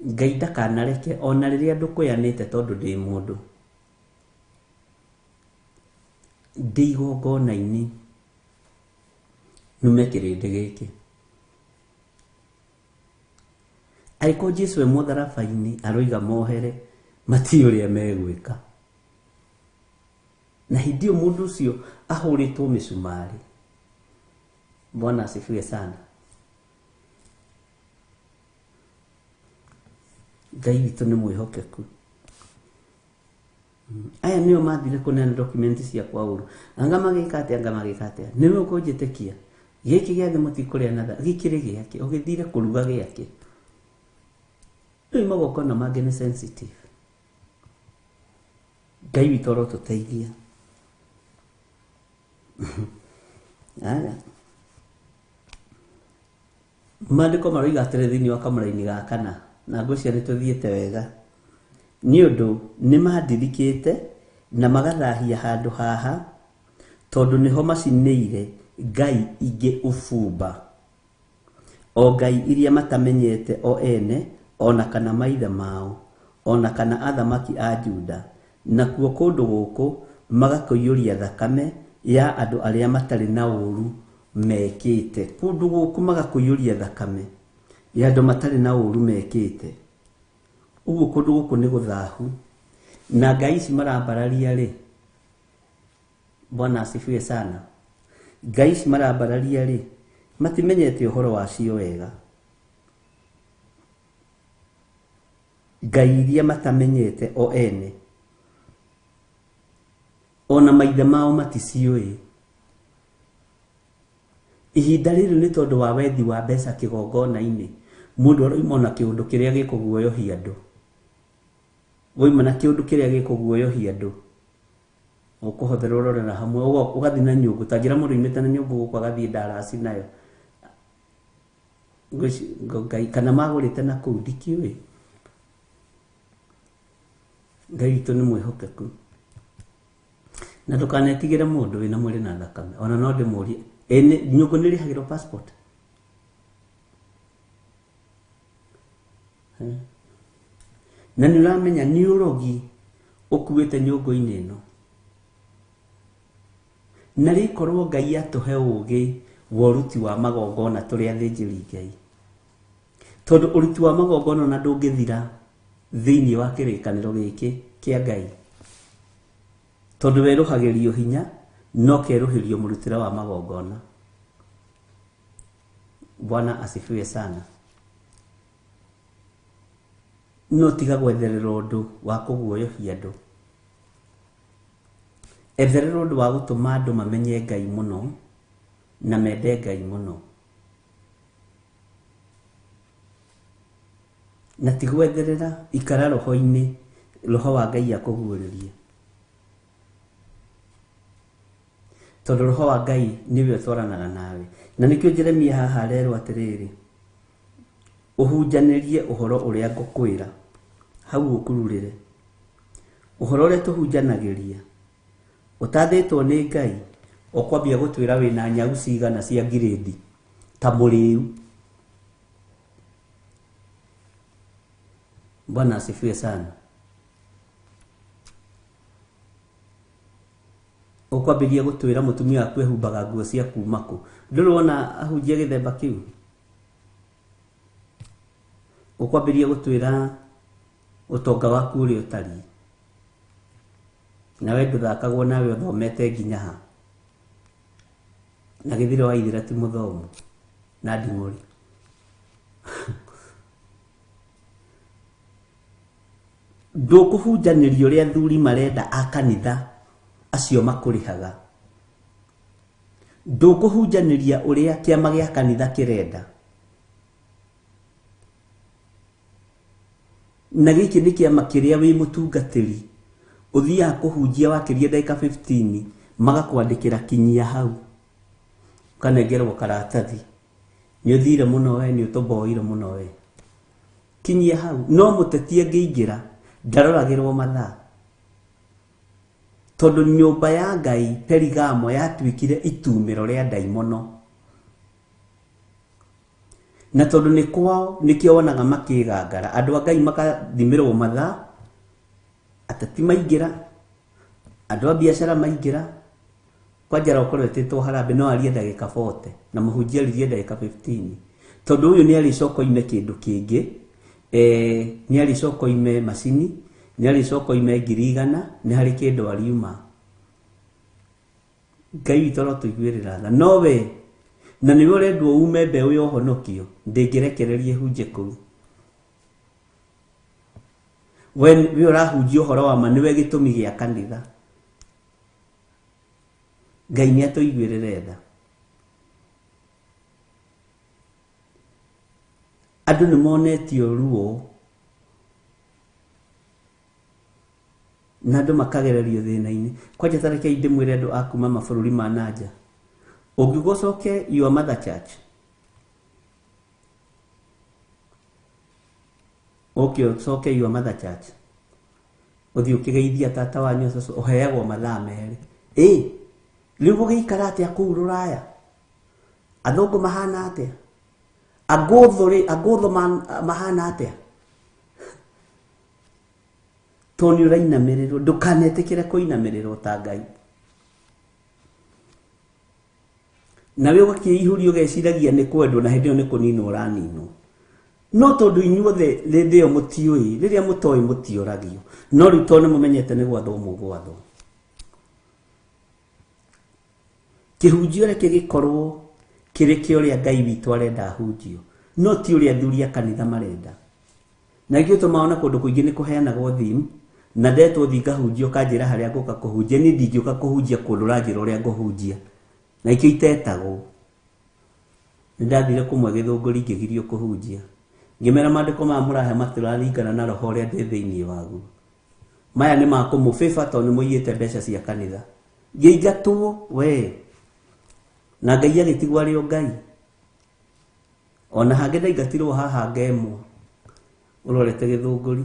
Ngai ndakanareke ona rĩrĩa ndũkũyanĩte tondũ ndĩ mũndũ, ndĩ igongona-inĩ nume kĩrĩndĩ gĩkĩ. Angĩkorwo Jesu e mũtharaba-inĩ aroiga mohere, matiũĩ ũrĩa megwĩka. Na hĩndĩ ĩyo mũndũ ũcio ahũrĩtwo mĩcumarĩ. Bwana asifiwe sana. Ngai witũ nĩ mwĩhokeku. Aya nĩo mathire kũneana document ciakwa ũru. Anga magĩka atĩa, anga magĩka atĩa. Nĩwe ũkũnjĩtĩkia. Gĩkĩ gĩathĩ mũtikũrĩa na tha, gĩkĩrĩ gĩake, ũgĩthire kũruga gĩake. Rĩu magongona mangĩ nĩ sensitive. Ngai witũ arotũteithia. Aya. Maandĩko maroiga atĩrĩ thĩinĩ wa kamũraini ga kana, na ngwĩciria nĩ tũthiĩte wega. Nĩ ũndũ nĩ mandirikĩte na magathahia handũ haha, tondũ nĩho macinĩire ngai ingĩ ũbumba, o ngai iria matamenyete o ene, o na kana maithe mao, o na kana athamaki a Juda, nakuo kũndũ gũkũ magakũiyũria thakame ya andũ arĩa matarĩ na ũũru mekĩte. Kũndũ gũkũ magakũiyũria thakame ya andũ matarĩ na ũũru mekĩte. Ũguo kũndũ gũkũ nĩ gũthahu. Na ngai ici marambararia rĩ, Bwana asifiwe sana. Ngai ici marambararia rĩ, matimenyete ũhoro wacio wega. Ngai iria matamenyete o ene, ona maithe mao maticiũĩ. Ihinda rĩrĩ nĩ tondũ wa wethi wa mbeca kĩgongona-inĩ, mũndũ aroima ona kĩũndũ kĩrĩa gĩkũguoyohia andũ. Woima na kĩũndũ kĩrĩa gĩkũguoyohia andũ, ũkũhotherwo ũrorera hamwe, ũgathiĩ na nyũngũ. Ta njĩra mũndũ oimĩte na nyũngũ gũkũ agathiĩ ndarasi nayo. Ngai, kana magũrĩte na kũu, ndikĩũĩ. Ngai witũ nĩ mwĩhokeku. Na ndũkanetigĩre mũndũ wĩna mwĩrĩ na thakame. Ona no ndĩmũrie, nyũngũ nĩ ĩrĩhagĩrwo passport? Na nĩ ũramenya nĩ ũrogi ũkuĩte nyũngũ-inĩ ĩno. Na rĩkorwo Ngai atũhe ũgĩ wa ũruti wa magongona tũrĩ athĩnjĩri Ngai. Tondũ ũruti wa magongona ona ndũngĩthira thĩinĩ wa kĩrĩkanĩro gĩkĩ kĩa Ngai. Tondũ werũhagĩrio hinya, no kerũhĩrio mũrutĩre wa magongona. Bwana asifiwe sana. No tiga gwetherera ũndũ wa kũguoyohia andũ. Etherera ũndũ wa gũtũma andũ mamenye Ngai mũno na mende Ngai mũno. Na ti gwetherera, ikara roho-inĩ, roho wa Ngai akũguũrĩrie. Tondũ roho wa Ngai nĩwe ũtwaranaga nawe. Na nĩkĩo Jeremia haha arerwo atĩrĩrĩ, ũhunjanĩrie ũhoro ũrĩa ngũkwĩra, hau ũkururĩre. Ũhoro ũrĩa tũhunjanagĩria, ũtathĩtwo nĩ Ngai, ũkwambia gũtwĩra wĩna nyau cigana cia ngirĩndi, ta mũrĩu. Bwana asifiwe sana. Ũkwambĩrĩria gũtwĩra mũtumia waku ehumbaga nguo cia kuma kũ. Ndũrĩ wona ahunjia gĩthemba kĩu? Ũkwambĩrĩria gũtwĩra ũtonga waku ũrĩa ũtariĩ. Nawe ndũthakagwo nawe ũthomete nginya ha. Na gĩthiro wa ithira ti mũthomu na nding'ũri. Ndũkũhunjanĩria ũrĩa athuri marenda a kanitha acio makũrĩhaga. Ndũkũhunjanĩria ũrĩa kĩama gĩa kanitha kĩrenda. Na gĩkĩ nĩ kĩama kĩrĩa wĩ mũtungatĩri ũthiaga kũhunjia wakĩria ndagĩka 15 magakwandĩkĩra kinyia hau, ũkanengerwo karatathi, nĩ ũthire mũno we, nĩ ũtũmboire mũno we, kinyia hau. No mũteti angĩingĩra ndaroragĩrwo mathaa, tondũ nyũmba ya Ngai Perigamo yatuĩkire itumĩro rĩa ndaimono. Na tondũ nĩ kwao nĩkĩo wonaga makĩgangara, andũ a Ngai makathimĩrwo mathaa, ateti maingĩra, andũ a biacara maingĩra, kwanja ũkorwo etĩtwo harambee no arie ndagĩka 40 na mũhunjia aririe ndagĩka 15, tondũ ũyũ nĩ arĩcoka oime kĩndũ kĩngĩ Nĩ arĩcoka oime macini, nĩ arĩcoka oime 100,000, nĩ harĩ kĩndũ ariuma. Ngai witũ arotũiguĩrĩra tha. No we na nĩwe ũrendwo ume mbeũ ya ũhonokio, ndĩngĩrekereria ĩhunje kũu. We we ũrahunjia ũhoro wa ma, nĩwe gĩtũmi gĩa kanitha. Ngai nĩ atũiguĩrĩre tha. Andũ nĩ monetio ruo na andũ makagererio thĩna-inĩ. Kwanja ta rekei ndĩmwĩre andũ a kuma mabũrũri ma na nja, ũngiuga ũcoke your mother church, ũke ũcoke your mother church, ũthiĩ ũkĩgeithia tata wanyu cũcũ, ũheagwo mathaa 2. Ĩ rĩu gũgĩikara atĩa kũu Rũraya? Athũngũ mahana atĩa? Angũthũ rĩ, angũthũ mahana atĩa? Tondũ nĩ ũrainamĩrĩrwo, ndũkanetĩkĩre kũinamĩrĩrwo ta Ngai. Nawe ũgakĩihũria ũgeciragia nĩ kwendwo, na hĩndĩ ĩyo nĩ kũninwo ũraninwo. No tondũ inyuothe hĩndĩ ĩyo mũtiũĩ, rĩrĩa mũtoĩ mũtioragio. No rĩu tondũ nĩ mũmenyete nĩ gwathwo mũgwathwo. Kĩhunjio reke gĩkorwo kĩrĩ kĩa ũrĩa Ngai witũ arenda ahunjio, no ti ũrĩa athuri a kanitha marenda. Na nĩkĩo tũmaga ona kũndũ kũingĩ nĩ kũheanagwo theme, na ndetwo thiĩ ngahunjia ũkanjĩra harĩa ngũka kũhunjia, niĩ ndingĩũka kũhunjia kũndũ ũranjĩra ũrĩa ngũhunjia. Na nĩkĩo itetagwo. Nĩ ndathire kũmwe Gĩthũngũri ngĩgirio kũhunjia. Ngĩmera maandĩko maya mũrahe matiraringana na roho ũrĩa ndĩ thĩinĩ waguo. Maya nĩ ma kũmũbĩba tondũ nĩ mũiyĩte mbeca cia kanitha. Ngĩingatwo we. Na Ngai agĩtigwo arĩ o Ngai. Ona hangĩ ndaingatirwo haha ngemwo. Ũrorete Gĩthũngũri.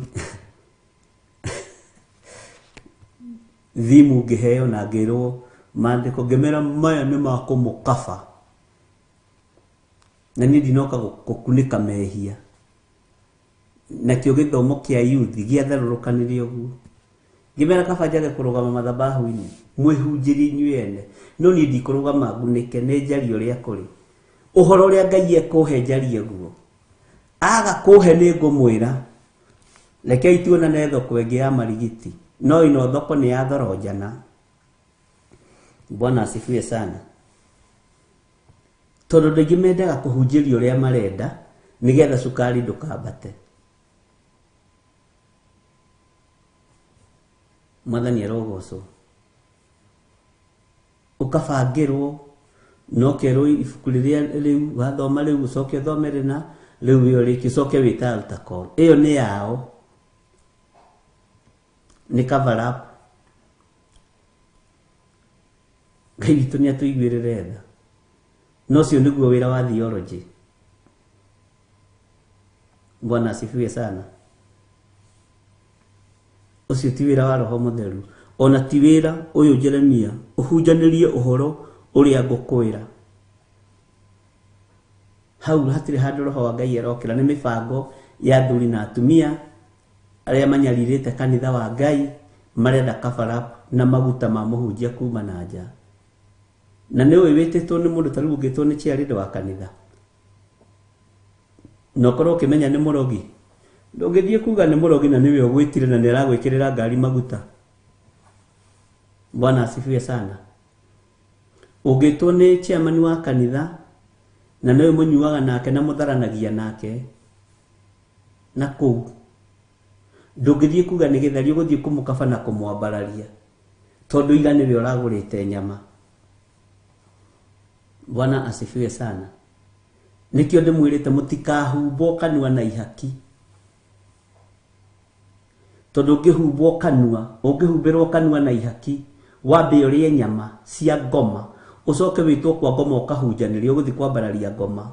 Thimu ngĩheo na ngĩrwo maandĩko, ngĩmera maya nĩ ma kũmũkaba. Na niĩ ndinoka gũkunĩka mehia. Nakĩo gĩthomo kĩa youth gĩatharũrũkanire ũguo. Ngĩmera kaba njage kũrũgama mathabahu-inĩ, mwĩhunjĩrie inyuĩ ene. No niĩ ndikũrũgama ngunĩke, nĩ njarie ũrĩa kũrĩ. Ũhoro ũrĩa Ngai ekũhe njarie guo. Aga kũhe nĩ ngũmwĩra. Rekei tuonane thoko ĩngĩ ya marigiti. No ĩno thoko nĩ ya Thoronjana. Bwana asifiwe sana. Tondũ andũ aingĩ mendaga kũhunjĩrio ũrĩa marenda nĩgetha cukari ndũkambate. Mwathani arogocwo. Ũkabangĩrwo na ũkerwo ibuku rĩrĩa rĩu wathoma rĩu ũcoke ũthome rĩna, rĩu ĩyo rĩngĩ ũcoke wĩte altar call. Ĩyo nĩ yao. Nĩ cover up. Ngai witũ nĩ atũiguĩrĩre tha. No ũcio nĩguo wĩra wa theology. Bwana asifiwe sana. Ũcio ti wĩra wa Roho Mũtheru. Ona ti wĩra ũyũ Jeremia ũhunjanĩrie ũhoro ũrĩa ngũkwĩra. Hau hatirĩ handũ Roho wa Ngai arokĩra, nĩ mĩbango ya athuri na atumia arĩa manyarirĩte kanitha wa Ngai, marenda cover up na maguta ma mũhunjia kuma na nja. Na nĩ ũĩ wĩtĩtwo nĩ mũndũ ta rĩu ũngĩtwo nĩ chairlady wa kanitha. Na ũkorwo ũkĩmenya nĩ mũrogi. Ndũngĩthiĩ kuga nĩ mũrogi na nĩwe ũgwĩtire na nĩ aragwĩkĩrĩra ngari maguta. Bwana asifiwe sana. Ũngĩtwo nĩ chairman wa kanitha na nĩwe mũnyuaga nake na mũtharanagia nake na kũu, ndũngĩthiĩ kuga nĩ gĩthari, ũgũthiĩ kũmũkaba na kũmwambararia tondũ ira nĩwe ũragũrĩte nyama. Bwana asifiwe sana. Nĩkĩo ndĩmwĩrĩte mũtikahumbwo kanua na ihaki. Tondũ ũngĩhumbwo kanua, ũngĩhumbĩrwo kanua na ihaki, wambe ũrĩe nyama cia ngoma, ũcoke wĩtwo kwa ngoma ũkahunjanĩria, ũgũthiĩ kwambararia ngoma.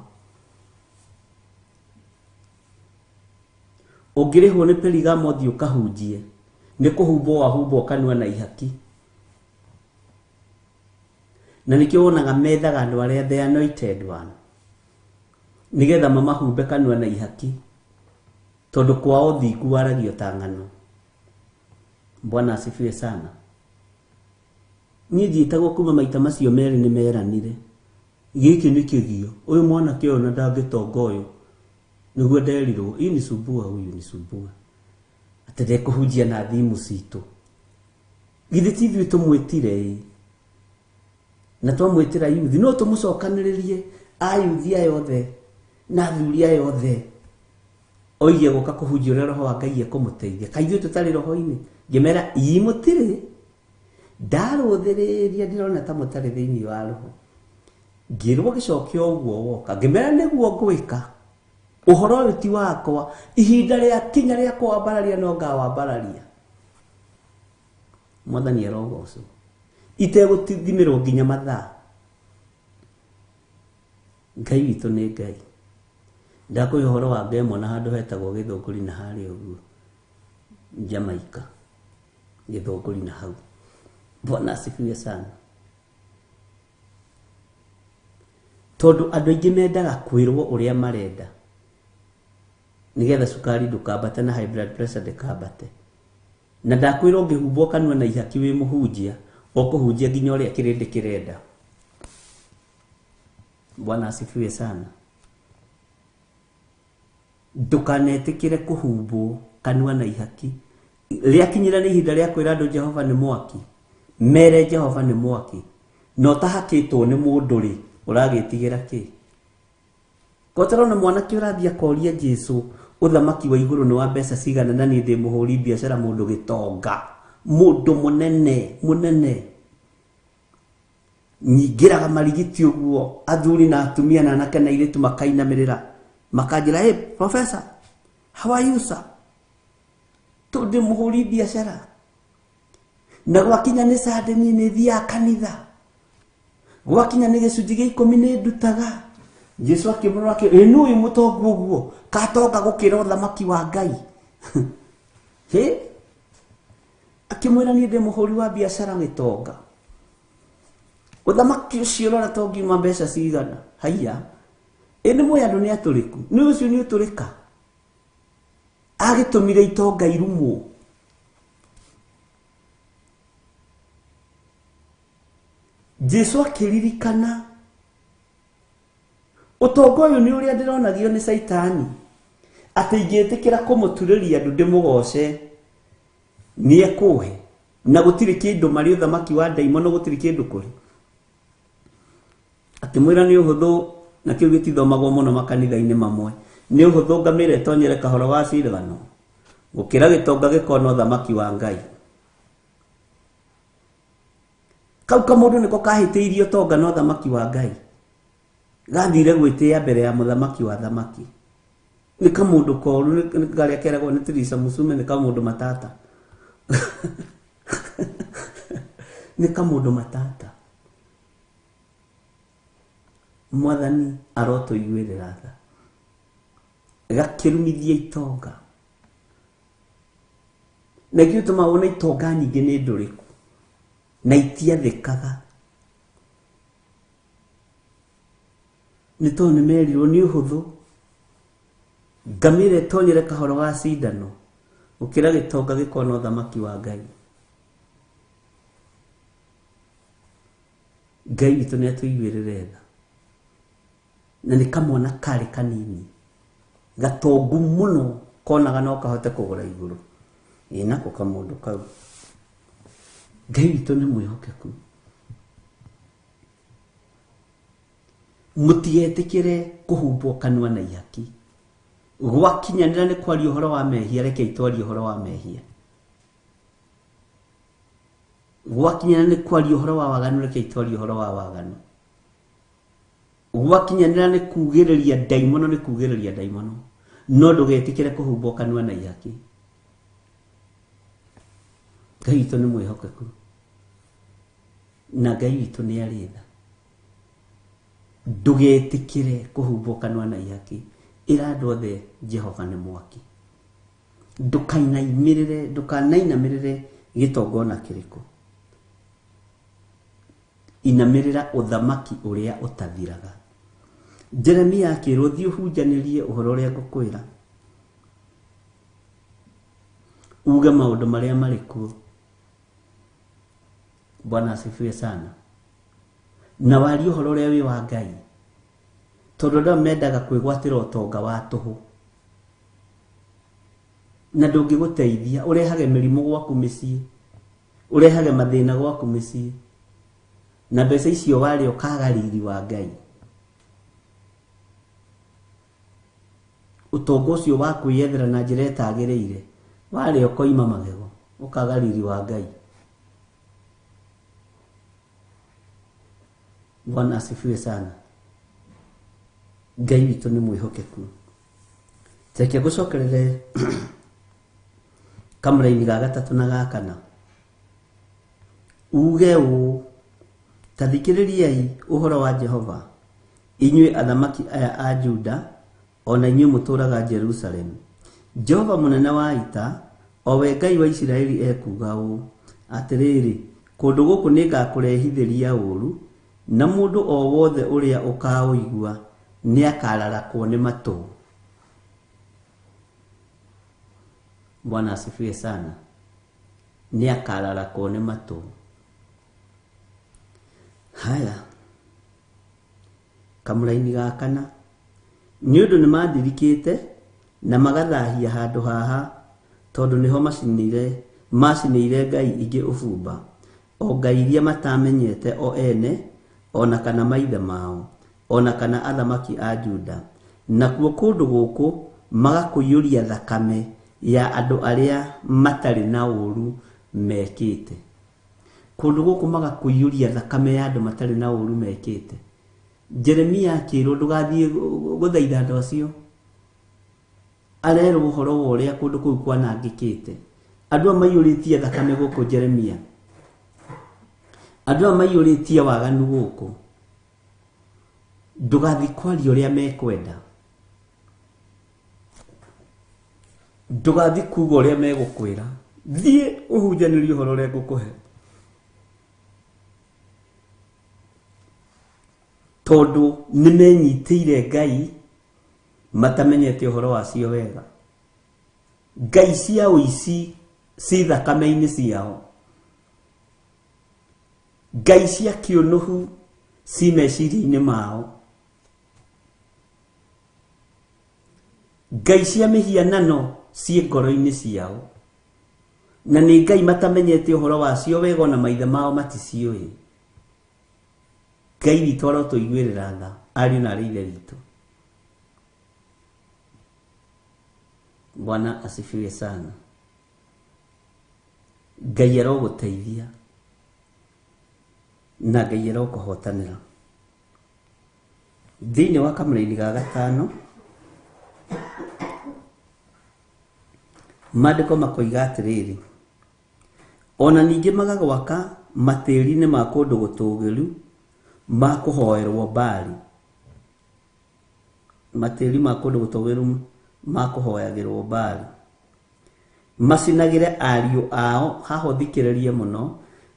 Ũngĩrĩhwo nĩ Perigamo ũthiĩ ũkahunjie, nĩ kũhumbwo wahumbwo kanua na ihaki. Na nĩkĩo wonaga methaga andũ arĩa the anointed one, nĩgetha mamahumbe kanua na ihaki, tondũ kwao ũthingu waragio ta ng'ano. Bwana asifiwe sana. Niĩ ndiĩtagwo kuma maita macio merĩ nĩ meranire. Gĩkĩ nĩ kĩgio. Ũyũ mwanake ũyũ na ndangĩtonga ũyũ. Nĩguo nderirwo hii ni sumbua, huyu ni sumbua, atĩ ndekũhunjia na thimu citũ. Githĩ ti ithuĩ tũmwĩtire ĩ? Na twamwĩtĩra yuthi no tũmũcokanĩrĩrie ayuthi aya othe na athuri aya othe oige gũka kũhunjia ũrĩa roho wa Ngai ekũmũteithia. Kaĩ ithuĩ tũtarĩ roho-inĩ? Ngĩmera ii mũtirĩ, ndarũthĩrĩria ndĩrona ta mũtarĩ thĩinĩ wa roho. Ngĩrwo gĩcoke ũguo woka, ngĩmera nĩguo ngwĩka. Ũhoro ũyũ ti wakwa, ihinda rĩa kinya rĩa kũwambararia no ngawambararia. Mwathani arogocwo. Itegũthimĩrwo nginya mathaa. Ngai witũ nĩ Ngai. Ndakũhe ũhoro wa Ngemwa na handũ hetagwo Gĩthũngũri na harĩa ũguo Jamaica, Gĩthũngũri na hau. Bwana asifiwe sana. Tondũ andũ aingĩ mendaga kwĩrwo ũrĩa marenda nĩgetha cukari ndũkambate na high blood pressure ndĩkambate. Na ndakwĩrwo ũngĩhumbwo kanua na ihaki wĩ mũhunjia, ũkũhunjia nginya ũrĩa kĩrĩndĩ kĩrenda. Bwana asifiwe sana. Ndũkanetĩkĩre kũhumbwo kanua na ihaki. Rĩakinyĩra nĩ ihinda rĩa kwĩra andũ Jehova nĩ mwaki, mere Jehova nĩ mwaki. Na ũtahakĩtwo nĩ mũndũ rĩ, ũragĩtigĩra kĩ? Kotarona mwanake ũrathiĩ akoria Jesu ũthamaki wa igũrũ nĩ wa mbeca cigana, na niĩ ndĩ mũhũri biacara, mũndũ gĩtonga, mũndũ mũnene mũnene, nyingĩraga marigiti ũguo, athuri na atumia na anake na airĩtu makainamĩrĩra makanjĩra, hey professor, how are you sir? Tondũ ndĩ mũhũri biacara, na gwakinya nĩ Sunday niĩ nĩ thiaga kanitha, gwakinya nĩ gĩcunjĩ gĩa 10 nĩ ndutaga. Jesu akĩmũrora akĩ, ĩ nũ ũyũ mũtongu ũguo katonga gũkĩra ũthamaki wa Ngai? Hĩ, akĩmwĩra niĩ ndĩ mũhũri wa biacara gĩtonga, ũthamaki ũcio ũrora to ngiuma mbeca cigana. Haiya, ĩ nĩ mũĩ andũ nĩ atũrĩku, nĩ ũcio nĩ ũtũrĩka agĩtũmire itonga irumwo. Jesu akĩririkana ũtonga ũyũ nĩ ũrĩa ndĩronagio nĩ Caitani, atĩ ingĩtĩkĩra kũmũturĩria andũ ndĩmũgoce nĩekũhe, na gũtirĩ kĩndũ marĩ ũthamaki wa ndaimono, gũtirĩ kĩndũ kũrĩ. Akĩmwĩra nĩ ũhũthũ, na kĩu gĩtithomagwo mũno makanitha-inĩ mamwe, nĩ ũhũthũ ngamĩra ĩtonyere kahoro wa cindano gũkĩra gĩtonga gĩkona ũthamaki wa Ngai. Kau kamũndũ nĩko kahĩtĩirie ũtonga na ũthamaki wa Ngai, gathire gwĩtĩĩa mbere ya mũthamaki wa thamaki. Nĩ kamũndũ koru, nĩ karĩa keragwo nĩ Teresa Musume, nĩ kamũndũ matata. Nĩ kamũndũ matata. Mwathani arotũiguĩrĩra tha, gakĩrumithia itonga. Na kĩu tũmaga wone itonga nyingĩ nĩ ndũrĩku na itiathĩkaga, nĩ tondũ nĩ merirwo nĩ ũhũthũ ngamĩra ĩtonyere kahoro ga cindano gũkĩra gĩtonga gĩkona ũthamaki wa Ngai. Ngai witũ nĩ atũiguĩrĩre tha. Na nĩ kamwana karĩ kanini gatongu mũno konaga no kahote kũgũra igũrũ. Ĩ nako kamũndũ kau. Ngai witũ nĩ mwĩhokeku. Mũtigetĩkĩre kũhumbwo kanua na ihaki. Gwakinyanĩra nĩ kwaria ũhoro wa mehia, rekei twarie ũhoro wa mehia. Gwakinyanĩra nĩ kwaria ũhoro wa waganu, rekei twarie ũhoro wa waganu. Gwakinyanĩra nĩ kugĩrĩria ndaimono, nĩ kugĩrĩria ndaimono. No ndũgetĩkĩre kũhumbwo kanua na ihaki. Ngai witũ nĩ mwĩhokeku, na Ngai witũ nĩ arĩ tha. Ndũgetĩkĩre kũhumbwo kanua na ihaki. Ĩra andũ othe Jehova nĩ mwaki. Ndũkanainamĩrĩre, ndũkanainamĩrĩre gĩtonga ona kĩrĩkũ. Inamĩrĩra ũthamaki ũrĩa ũtathiraga. Jeremia akĩrwo thiĩ ũhunjanĩrie ũhoro ũrĩa ngũkwĩra, uge maũndũ marĩa marĩ kuo. Bwana asifiwe sana. Na warie ũhoro ũrĩa wĩ wa Ngai, tondũ andũ aya mendaga kwĩgwatĩra ũtonga wa tũhũ. Na ndũngĩgũteithia, ũrehage mĩrimũ gwaku mĩciĩ, ũrehage mathĩna gwaku mĩciĩ, na mbeca icio warĩa ũkaga riri wa Ngai. Ũtonga ũcio wa kwĩyethera na njĩra ĩtagĩrĩire, warĩa ũkoima magego, ũkaga riri wa Ngai. Bwana asifiwe sana. Ngai witũ nĩ mwĩhokeku. Reke ngũcokerere kamũraini ga gatatũ na ga kana. Uge ũũ, ta thikĩrĩriai ũhoro wa Jehova, inyuĩ athamaki aya a Juda, o na inyuĩ mũtũũraga Jerusalemu. Jehova mũnene wa ita, o we Ngai wa Isiraeli ekuuga ũũ, atĩrĩrĩ, kũndũ gũkũ nĩngakũrehithĩria ũũru, na mũndũ o wothe ũrĩa ũkaũigua nĩakararakwo nĩ matũ. Bwana asifiwe sana. Nĩakararakwo nĩ matũ. Haya, kamũraini ga kana, nĩ ũndũ nĩmandirikĩte na magathahia handũ haha, tondũ nĩho macinĩire ngai ingĩ ũbumba, o ngai iria matamenyete o ene, ona kana maithe mao, ona kana athamaki a Juda. Nakuo kũndũ gũkũ magakũiyũria thakame ya andũ arĩa matarĩ na ũũru mekĩte. Kũndũ gũkũ magakũiyũria thakame ya andũ matarĩ na ũũru mekĩte. Jeremia akĩrwo ndũgathiĩ gũthaitha andũ acio, arerwo ũhoro wa ũrĩa kũndũ kũu kwanangĩkĩte. Andũ aya maiyũrĩtie thakame gũkũ Jeremia, andũ aya maiyũrĩtie waganu gũkũ, ndũgathiĩ kwaria ũrĩa mekwenda, ndũgathiĩ kuga ũrĩa megũkwĩra, thiĩ ũhunjanĩrie ũhoro ũrĩa ngũkũhe, tondũ nĩmenyitĩire ngai matamenyete ũhoro wacio wega. Ngai cia ũici ci thakame-inĩ ciao, ngai cia kĩũnũhu ci meciria-inĩ mao, ngai cia mĩhianano ci ngoro-inĩ ciao, na nĩ ngai matamenyete ũhoro wacio wega, ona maithe mao maticiũĩ. Ngai witũ arotũiguĩrĩra tha, ariũ na arĩ ithe witũ. Bwana asifiwe sana. Ngai arogũteithia na Ngai arokũhotanĩra. Thĩinĩ wa kamũraini ga gatano, maandĩko makoiga atĩrĩrĩ, ona ningĩ magagwaka matĩri-inĩ ma kũndũ gũtũũgĩru ma kũhoerwo Baali. Matĩri ma kũndũ gũtũũgĩru ma kũhoyagĩrwo Baali. Macinagĩre ariũ ao, haha ũthikĩrĩrie mũno,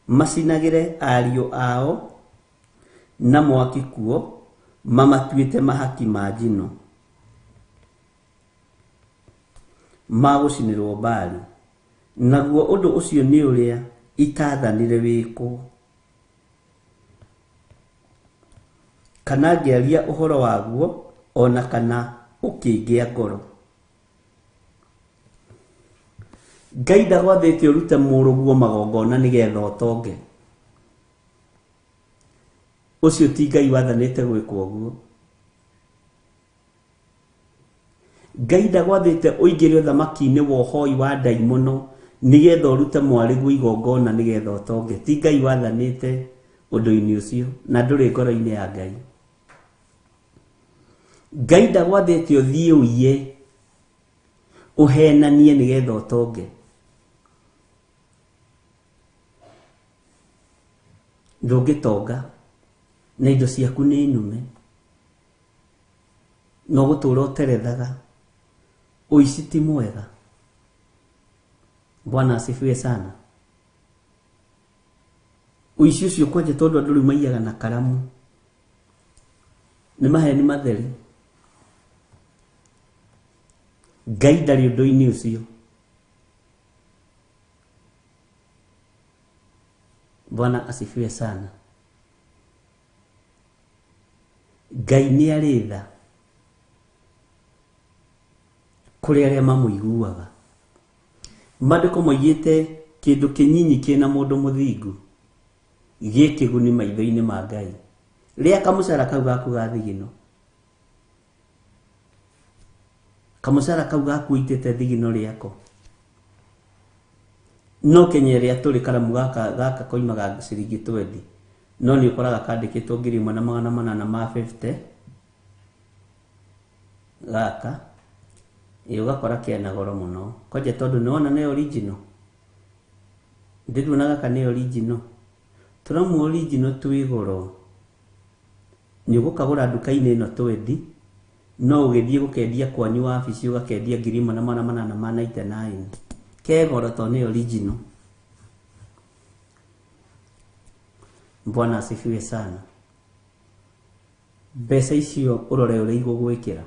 macinagĩre ariũ ao na mwaki kuo, mamatuĩte mahaki ma njino ma gũcinĩrwo Baali. Naguo ũndũ ũcio nĩ ũrĩa itaathanire wĩkwo, kana ngĩaria ũhoro waguo, ona kana ũkĩngĩa ngoro. Ngai ndagwathĩte ũrute mũrũguo magongona nĩgetha ũtonge. Ũcio ti Ngai wathanĩte gwĩkwo ũguo. Ngai ndagwathĩte ũingĩre ũthamaki-inĩ wa ũhoi wa ndaimono nĩgetha ũrute mwarĩguo igongona nĩgetha ũtonge. Ti Ngai wathanĩte ũndũ-inĩ ũcio, na ndũrĩ ngoro-inĩ ya Ngai. Ngai ndagwathĩte ũthiĩ ũiye, ũhenanie nĩgetha ũtonge. Ndũngĩtonga na indo ciaku nĩ nume, no gũtũũra ũterethaga. Ũici ti mwega. Bwana asifiwe sana. Ũici ũcio kwanja tondũ andũ rĩu maiyaga na karamu, nĩ maheni matheri. Ngai ndarĩ ũndũ-inĩ ũcio. Bwana asifiwe sana. Ngai nĩ arĩ tha kũrĩ arĩa mamũiguaga. Maandĩko moigĩte kĩndũ kĩnyinyi kĩna mũndũ mũthingu gĩ kĩguni maitho-inĩ ma Ngai. Rĩa kamũcara kau gaku ga thigino, kamũcara kau gaku ũitĩte thigino rĩako. No Kenya ĩrĩa tũrĩ karamu gaka gaka koimaga ciringi 20, no nĩ ũkoraga kandĩkĩtwo 1850 gaka, ĩ ũgakora kena goro mũno kwanja tondũ nĩwona nĩ original. Ndĩruona gaka nĩ original, tũramu original twĩ goro. Nĩ ũgũkagũra nduka-inĩ ĩno 20, no ũgĩthiĩ gũkendia kwanyu wabici ũgakendia 1899. Ke goro tondũ nĩ original. Bwana asifiwe sana. Mbeca icio ũrore ũrĩa igũgwĩkĩra.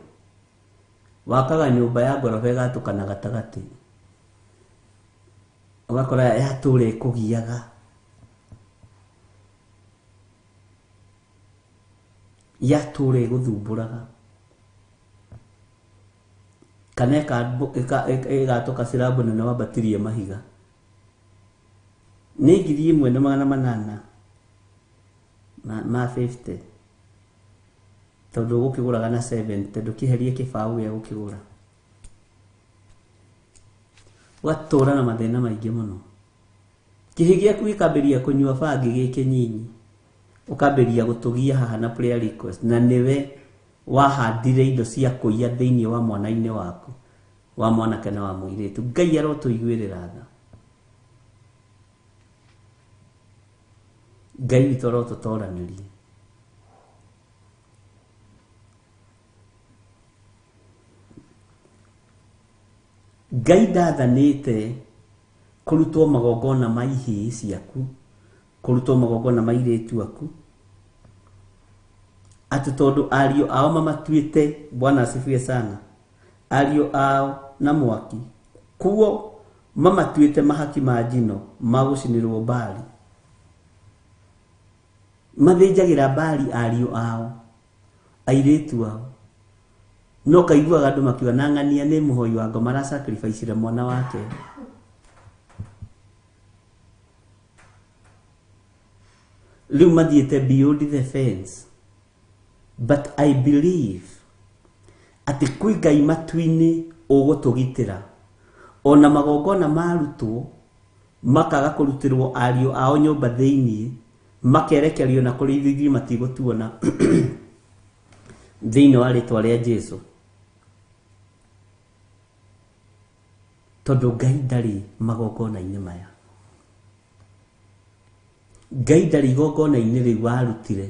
Wakaga nyũmba ya ngoroba ĩgatũkana gatagatĩ, ũgakora yatũra ĩkũgiaga. Yatũra ĩgũthumbũraga, kana ĩgatũka cirambu nene wambatirie mahiga. Nĩ 1850 tondũ ũgũkĩgũraga na 70, ndũkĩherie kĩbaũ gĩa gũkĩgũra. Ũgatũra na mathĩna maingĩ mũno. Kĩhĩ gĩaku gĩkambĩrĩria kũnyua bangi gĩ kĩnyinyi, ũkambĩrĩria gũtũgia haha na prayer request, na nĩwe wahandire indo cia kũiya thĩinĩ wa mwana-inĩ waku wa mwanake na wa mũirĩtu. Ngai arotũiguĩrĩra tha. Ngai witũ arotũtoranĩria. Ngai ndathanĩte kũrutwo magongona ma ihĩĩ ciaku, kũrutwo magongona ma airĩtu aku, atĩ tondũ ariũ ao mamatuĩte, Bwana asifiwe sana, ariũ ao na mwaki, kuo mamatuĩte mahaki ma njino ma gũcinĩrwo Baali. Mathĩnjagĩra Baali ariũ ao, airĩtu ao. No kaiguaga andũ makiuga na ng'ania nĩ mũhoi wa ngoma arasacrificire mwana wake. Rĩu mathiĩte beyond the fence. But I believe atĩ kwĩ Ngai matu-inĩ ũgũtũgitĩra. Ona magongona marutwo makaga kũrutĩrwo ariũ ao nyũmba thĩinĩ, makerekerio na kũrĩ ithuĩ matigũtuona thĩinĩ wa rĩtwa rĩa Jesu. Tondũ Ngai ndarĩ magongona-inĩ maya. Ngai ndarĩ igongona-inĩ rĩu warutire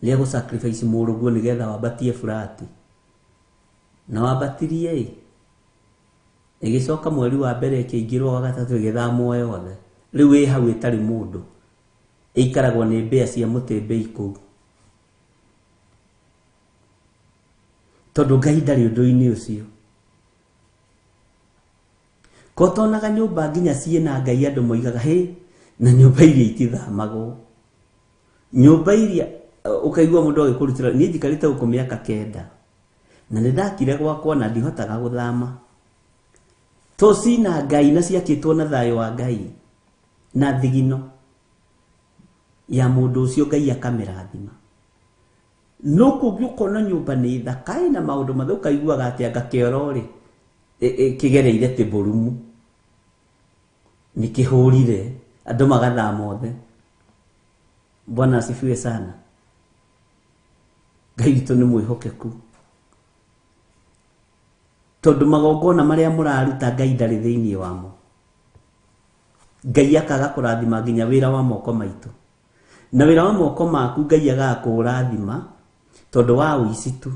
rĩa gũ sacrifice mũrũguo nĩgetha wambatie burati. Na wambatirie ĩ, ĩgĩcoka mweri wa mbere ĩkĩingĩrwo, wa gatatũ ĩgĩthamwo yothe. Rĩu ĩ hau ĩtarĩ mũndũ, ĩikaragwo nĩ mbĩa cia mũtĩmbĩi kũu. Tondũ Ngai ndarĩ ũndũ-inĩ ũcio. Ko tonaga nyũmba nginya ciĩna Ngai andũ moigaga hĩ, na nyũmba iria itithamagwo. Nyũmba iria ũkaigua mũndũ agĩkũrutĩra, niĩ njikarĩte gũkũ mĩaka 9 na nĩ ndakire gwakwa na ndihotaga gũthama. To cina Ngai na ciakĩtwo na thayũ wa Ngai na thigino ya mũndũ ũcio Ngai akamĩrathima. No kũngĩ ũkona nyũmba nĩ thaka ĩna maũndũ mothe, ũkaiguaga atĩ anga kĩoro rĩ kĩgereire tĩmbũrumu, nĩ kĩhũrire andũ magathama othe. Bwana asifiwe sana. Ngai witũ nĩ mwĩhokeku. Tondũ magongona marĩa mũraruta Ngai ndarĩ thĩinĩ wamo. Ngai akaga kũrathima nginya wĩra wa moko maitũ. Na wĩra wa moko maku Ngai agaga kũũrathima tondũ wa ũici tu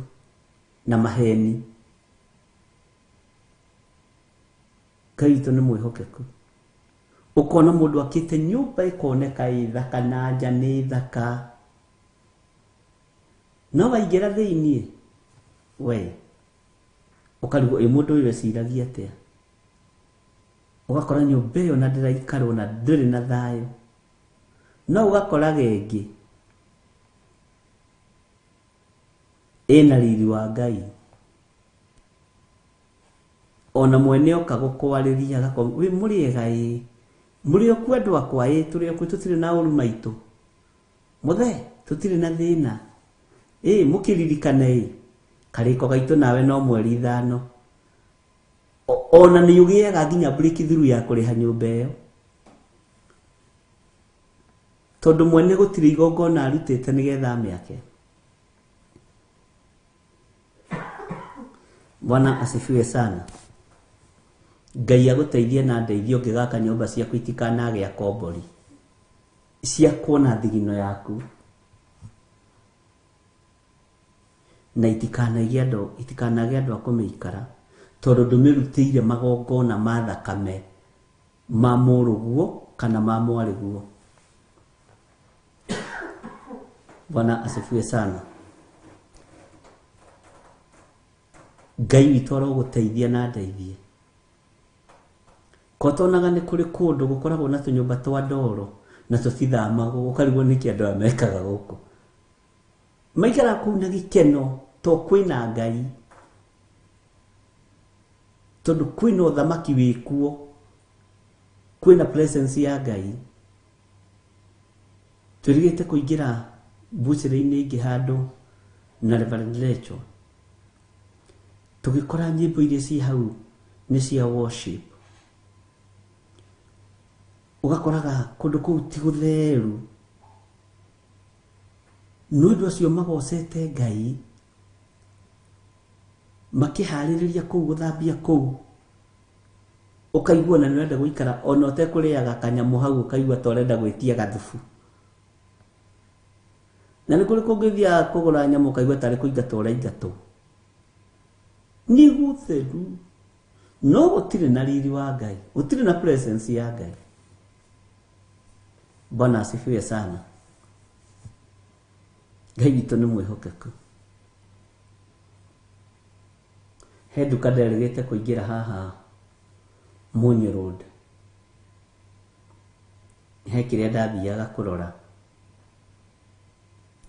na maheni. Ngai witũ nĩ mwĩhokeku. Ũkona mũndũ akĩte nyũmba ĩkoneka ĩ thaka na nja nĩ thaka, no waingĩra thĩinĩ we ũkarigwo ĩ mũndũ ũyũ eciragia atĩa. Ũgakora nyũmba ĩyo na ndĩraikarwo na ndĩrĩ na thayũ. No ũgakora ĩngĩ ĩna riri wa Ngai. Ona mwene oka gũkwarĩria agakorwo wĩ mũrĩega ĩ mũrĩ okuo andũ akwa ĩ tũrĩ okuo tũtirĩ na ũru maitũ mũthe tũtirĩ na thĩna ĩ mũkĩririkane ĩ karĩko gaitũ nawe no mweri 5. Ona nĩ ũgĩaga nginya breakthrough ya kũrĩha nyũmba ĩyo tondũ mwene gũtirĩ igongona arutĩte nĩgetha amĩake. Bwana asifiwe sana. Ngai agũteithie na ndeithie ũngĩgaka nyũmba ciaku itikanagĩa kombori cia kuona thigino yaku na itikanagĩa andũ a kũmĩikara tondũ ndũmĩrutĩire magongona ma thakame ma mũrũguo kana ma mwarĩguo. Bwana asifiwe sana. Ngai witũ arogũteithia na ndeithie. Kotonaga nĩ kũrĩ kũndũ gũkoragwo na tũnyũmba twa ndoro na tũtithamagwo ũkarigwo nĩkĩ andũ aya mekaga gũkũ. Maikaraga kũu na gĩkeno to kwĩna Ngai tondũ kwĩna ũthamaki wĩkuo, kwĩna presence ya Ngai. Twĩrĩgĩte kũingĩra mbucĩrĩ-inĩ ĩngĩ handũ na Reverend Rachel tũgĩkora nyĩmbo iria ci hau nĩ cia worship. Ũgakoraga kũndũ kũu ti gũtheru no andũ acio magocete Ngai makĩharĩrĩria kũu gũthambia kũu ũkaigua na nĩũrenda gũikara ona ũtekũrĩaga kanyamũ hau ũkaigua ta ũrenda gwĩtia gathubu. Na nĩ kũrĩ kũngĩ ũthiaga kũgũra nyamũ ũkaigua tarĩ kũingatwo ũraingatwo. Nĩ gũtheru no gũtirĩ na riri wa Ngai, gũtirĩ na presence ya Ngai. Bwana asifiwe sana. Ngai witũ nĩ mwĩhokeku. He nduka nderĩgĩte kũingĩra haha Munyu Road. He kĩrĩa ndathiaga kũrora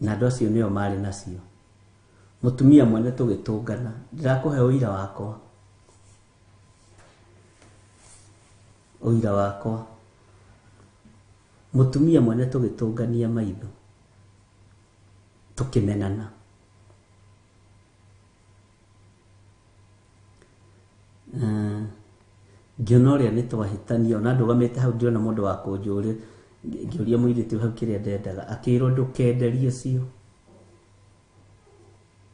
na andũ acio nĩo marĩ nacio. Mũtumia mwene tũgĩtũngana, ndĩrakũhe ũira wakwa. Ũira wakwa. Mũtumia mwene tũgĩtũngania maitho tũkĩmenana. Ngĩona ũrĩa nĩ twahĩtania ona ndũgamĩte hau ndĩrona mũndũ wa kũnjũrĩ ngĩũria mũirĩtu hau kĩrĩa ndendaga akĩrwo ndũkenderie cio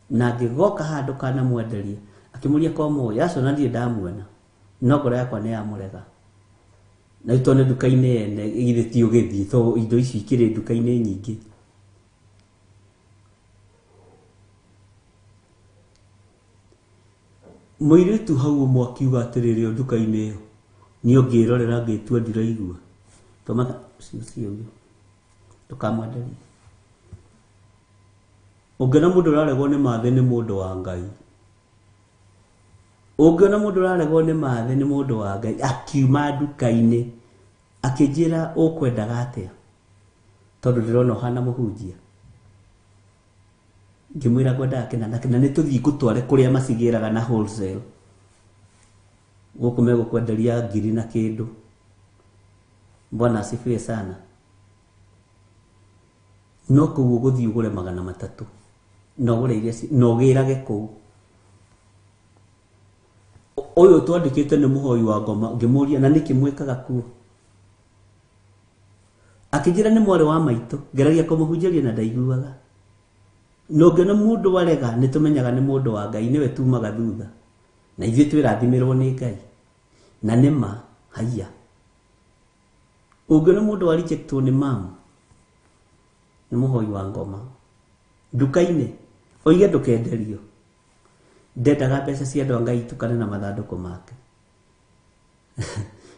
na ngĩgoka handũ kana mwenderie akĩmũria kwa mũĩ acio na ndirĩ ndamuona no ngoro yakwa nĩ yamũrega na rĩu tondũ nĩ nduka-inĩ ene githĩ ti ũgĩthiĩ to indo ici ikĩrĩ nduka-inĩ nyingĩ. Mũirĩtu hau ũmwe akiuga atĩrĩrĩ o nduka-inĩ ĩyo niĩ ũngĩrorera ngĩtua ndiraigua tũmata ũcio ũyũ ndũkamwenderie. Ũngĩona mũndũ ũraregwo nĩ mathĩ nĩ mũndũ wa Ngai. Ũngĩona mũndũ ũraregwo nĩ mathĩ nĩ mũndũ wa Ngai akiuma nduka-inĩ akĩnjĩra ũkwendaga atĩa tondũ ndĩrona ũhana mũhunjia. Ngĩmwĩra ngwendaga kĩna na kĩna nĩ tũthiĩ ngũtware kũrĩa macigĩraga na wholesale gũkũ megũkwenderia 1000 na kĩndũ. Bwana asifiwe sana. No kũu ũgũthiĩ ũgũre 300 na ũgũre iria na ũgĩrage kũu. Ũyũ twandĩkĩte nĩ mũhoi wa ngoma ngĩmũria na nĩkĩ mwĩkaga kuo. Akĩnjĩra nĩ mwarĩ wa maitũ ngeragia kũmũhunjĩria na ndaiguaga. No ngĩona mũndũ warega nĩ tũmenyaga nĩ mũndũ wa Ngai nĩwe tumaga thutha na ithuĩ twĩrathimĩrwo nĩ Ngai na nĩ ma haiya. Ũngĩona mũndũ wa rejectwo nĩ mamu nĩ mũhoi wa ngoma nduka-inĩ oige ndũkenderio. Ndendaga mbeca cia andũ a Ngai itukane na mathandũkũ make.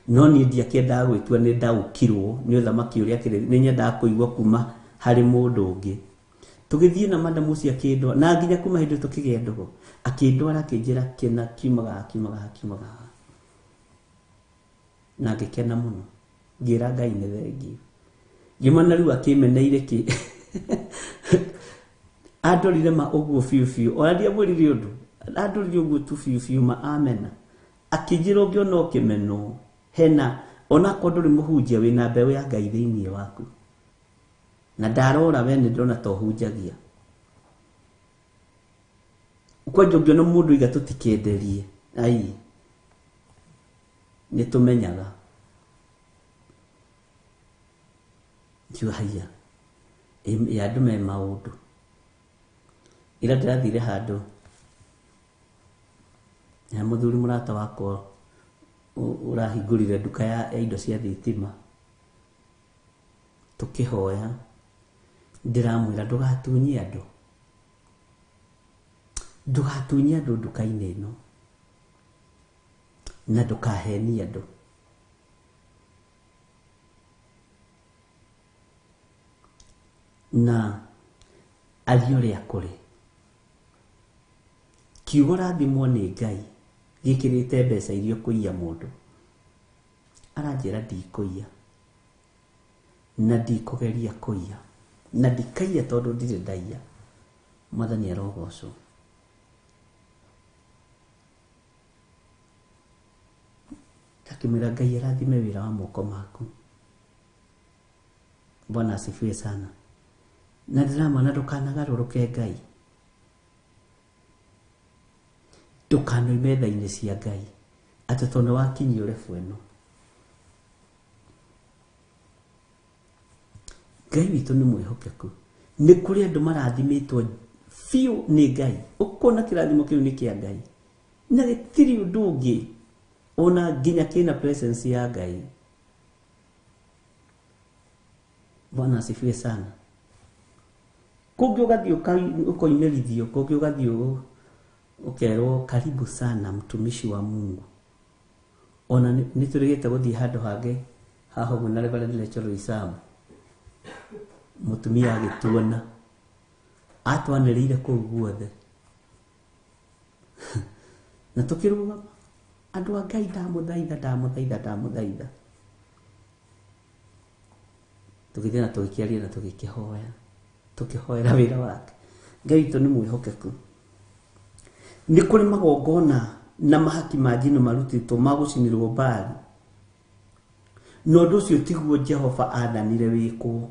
No niĩ ndiakĩendaga gwĩtua nĩ ndaũkirwo nĩ ũthamaki ũrĩa akĩrĩ nĩ nyendaga kũigua kuma harĩ mũndũ ũngĩ. Tũgĩthiĩ na madamu ũcio akĩndwara na nginya kuma hĩndĩ ĩyo tũkĩgĩa ndũgũ akĩndwara akĩnjĩra kĩna kiumaga haha kiumaga haha kiumaga haha na ngĩkena mũno ngĩra Ngai nĩ thengiũ. Ngiuma na rĩu akĩmeneire kĩ andorire ma ũguo biũ biũ ona ndiamwĩrire ũndũ andorire ũguo tu biũ biũ ma amena. Akĩnjĩra ũngĩona ũkĩmenwo hena onakorwo ndũrĩ mũhunjia wĩna mbeũ ya Ngai thĩinĩ waku. Na ndarora we nĩ ndĩrona ta ũhunjagia. Kwanja ũngĩona mũndũ iga tũtikenderie, ai nĩ tũmenyaga. Ngiuga haiya, ĩ andũ me maũndũ. Ira ndĩrathire handũ he mũthuri mũrata wakwa ũrahingũrire nduka ya indo cia thitima. Tũkĩhoya, ndĩramwĩra ndũgatunyie andũ. Ndũgatunyie andũ nduka-inĩ ĩno. Na ndũkahenie andũ. Na aria ũrĩa kũrĩ. Kiugo rathimwo nĩ Ngai gĩkĩrĩte mbeca iria ũkũiya mũndũ. Aranjĩra ndikũiya. Na ndikũgeria kũiya. Na ndikaiya tondũ ndirĩ ndaiya. Mwathani arogocwo. Ndakĩmwĩra Ngai arathime wĩra wa moko maku. Bwana asifiwe sana. Na ndĩramwĩra ndũkanagarũrũke Ngai. Ndũkanoime tha-inĩ cia Ngai. Atĩ tondũ nĩ wakinyia ũrebu ĩno. Ngai witũ nĩ mwĩhokeku. Nĩ kũrĩ andũ marathimĩtwo biũ nĩ Ngai. Ũkona kĩrathimo kĩu nĩ kĩa Ngai. Na gĩtirĩ ũndũ ũngĩ ona nginya kĩna presence ya Ngai. Bwana asifiwe sana. Kũngĩ ũgathiĩ ũkoimĩrithio, kũngĩ ũgathiĩ ũkerwo karibu sana mtumishi wa Mungu. Ona nĩ tũrĩgĩte gũthiĩ handũ hangĩ haha ũguo na Reverend Rachel Isamu. Mũtumia agĩtuona. Atwanĩrĩire kũu guothe. Na tũkĩrũgama. Andũ a Ngai ndamũthaitha, ndamũthaitha, ndamũthaitha. Tũgĩthiĩ na tũgĩkĩaria na tũgĩkĩhoya. Tũkĩhoera wĩra wake. Ngai witũ nĩ mwĩhokeku. Nĩ kũrĩ magongona na mahaki ma njino marutĩtwo ma gũcinĩrwo Baali. Na ũndũ ũcio tiguo Jehova aathanire wĩkwo.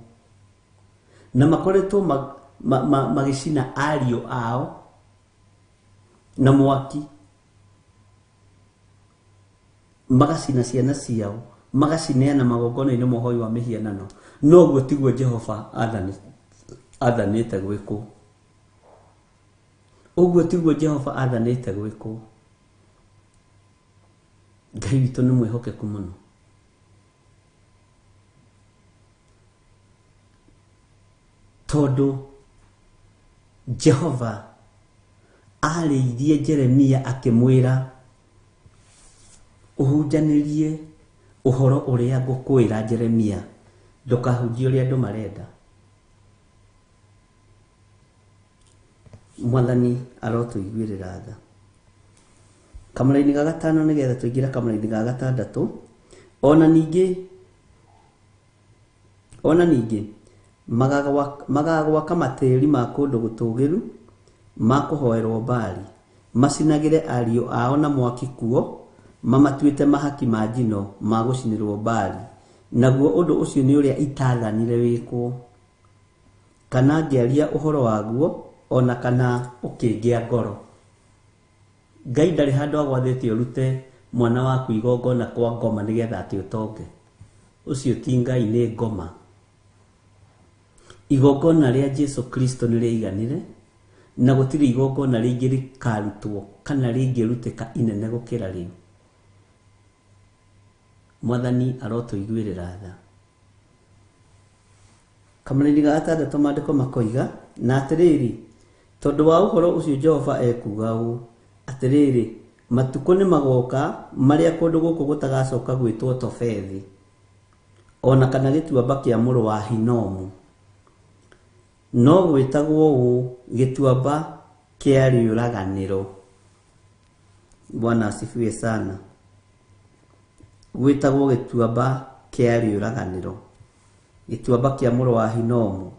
Na makoretwo magĩcina ariũ ao na mwaki. Magacina ciana ciao, magacineana magongona-inĩ ma ũhoi wa mĩhianano. No ũguo tiguo Jehova aathanĩte gwĩkwo. Ũguo tiguo Jehova aathanĩte gwĩkwo. Ngai witũ nĩ mwĩhokeku mũno. Tondũ Jehova arĩirie Jeremia akĩmwĩra ũhunjanĩrie ũhoro ũrĩa ngũkwĩra Jeremia, ndũkahunjie ũrĩa andũ marenda. Mwathani arotũiguĩrĩra tha. Kamũraini ga gatano nĩgetha tũingĩre kamũraini ga gatandatũ. Ona ningĩ magagwaka matĩri ma kũndũ gũtũũgĩru ma kũhoerwo Baali, macinagĩre ariũ ao na mwaki kuo, mamatuĩte mahaki ma njino ma gũcinĩrwo Baali. Naguo ũndũ ũcio nĩ ũrĩa itaathanire wĩkwo, kana ngĩaria ũhoro waguo, ona kana ũkĩngĩa ngoro. Ngai ndarĩ handũ agwathĩte ũrute mwana waku igongona kwa ngoma nĩgetha atĩ ũtonge. Ũcio ti Ngai, nĩ ngoma. Igongona rĩa Jesu Kristo nĩ rĩaiganire, na gũtirĩ igongona rĩngĩ rĩkarutwo kana rĩngĩrutĩka inene gũkĩra rĩu. Mwathani arotũiguĩrĩra tha. Kamũraini ga gatandatũ maandĩko makoiga, na atĩrĩrĩ, tondũ wa ũhoro ũcio Jehova ekuuga ũũ, atĩrĩrĩ, matukũ nĩ magoka marĩa kũndũ gũkũ gũtagacoka gwĩtwo Tofethi, ona kana gĩtuamba kĩa mũrũ wa Hinomu, no gwĩtagwo ũũ gĩtuamba kĩa rĩũraganĩro. Bwana asifiwe sana. Gwĩtagwo gĩtuamba kĩa rĩũraganĩro, gĩtuamba kĩa mũrũ wa Hinomu,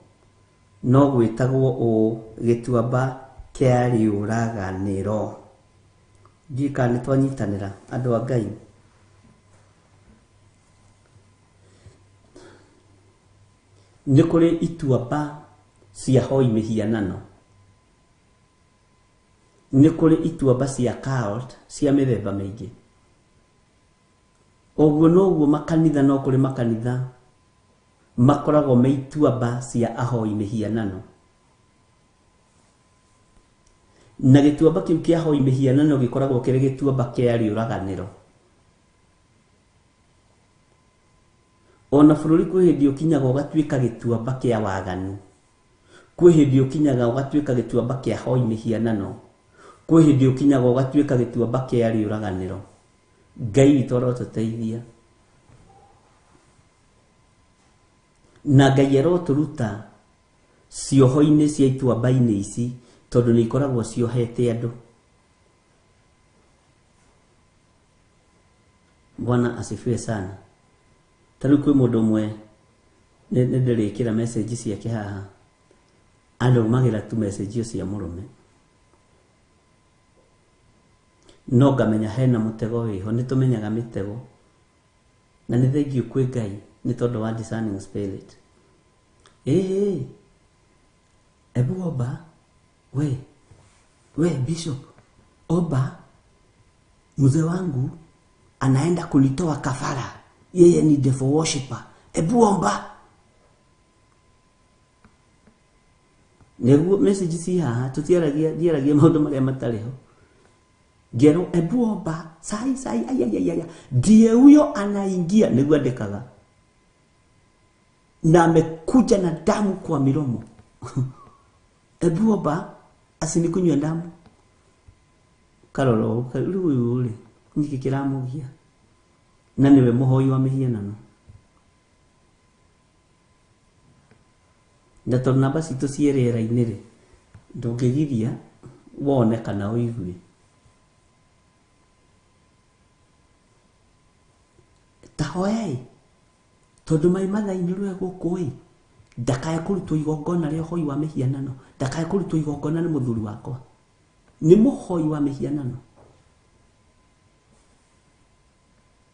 no gwĩtagwo ũũ gĩtuamba kĩa rĩũraganĩro. Ndiũĩ kana nĩ twanyitanĩra andũ a Ngai. Nĩ kũrĩ ituamba cia hoi mĩhianano, nĩ kũrĩ ituamba cia cult cia mĩthemba mĩingĩ. Ũguo noguo makanitha, no kũrĩ makanitha makoragwo me ituamba cia ahoi mĩhianano, na gĩtuamba kĩu kĩa ahoi mĩhianano gĩkoragwo kĩrĩ gĩtuamba kĩa rĩũraganĩro. Ona bũrũri kwĩ hĩndĩ ũkinyaga ũgatuĩka gĩtuamba kĩa waganu, kwĩ hĩndĩ ũkinyaga ũgatuĩka gĩtuamba kĩa hoi mĩhianano, kwĩ hĩndĩ ũkinyaga ũgatuĩka gĩtuamba kĩa rĩũraganĩro. Ngai witũ arotũteithia, na Ngai arotũruta cioho-inĩ cia ituamba-inĩ ici, tondũ nĩ ikoragwo ciohete andũ. Bwana asifiwe sana. Ta rĩu kwĩ mũndũ ũmwe nĩ ndĩrĩkĩra message ciake haha, andũmagĩra tu message cia mũrũme, no ngamenya hena mũtego wĩho. Nĩ tũmenyaga mĩtego, na nĩ thengiũ kwĩ Ngai nĩ tondũ wa discerning spirit. Ĩhĩ, ebu omba we bishop, omba, mzee wangu anaenda kulitoa kafara, yeye ni devil worshipper, ebu omba. Nĩguo message ci haha, tũtiaragia, ndiaragia maũndũ marĩa matarĩ ho. Ngero ebu omba sai sai, ai ai ai, ndiye huyo anaingia, nĩguo andĩkaga, na amekuja na damu kwa miromo. Ebu omba asinikunywe damu. Karoro rĩu ũyũ rĩ, nĩkĩ kĩramũgia? Na nĩwe mũhoi wa mĩhianano. Na tondũ namba citũ ciĩ rĩera-inĩ rĩ, ndũngĩgiria wone kana ũigue. Ta hoyai, tondũ mai mathaa-inĩ rĩu gũkũ ĩ, ndakae kũrutwo igongona rĩa ũhoi wa mĩhianano, ndakae kũrutwo igongona nĩ mũthuri wakwa, nĩ mũhoi wa mĩhianano.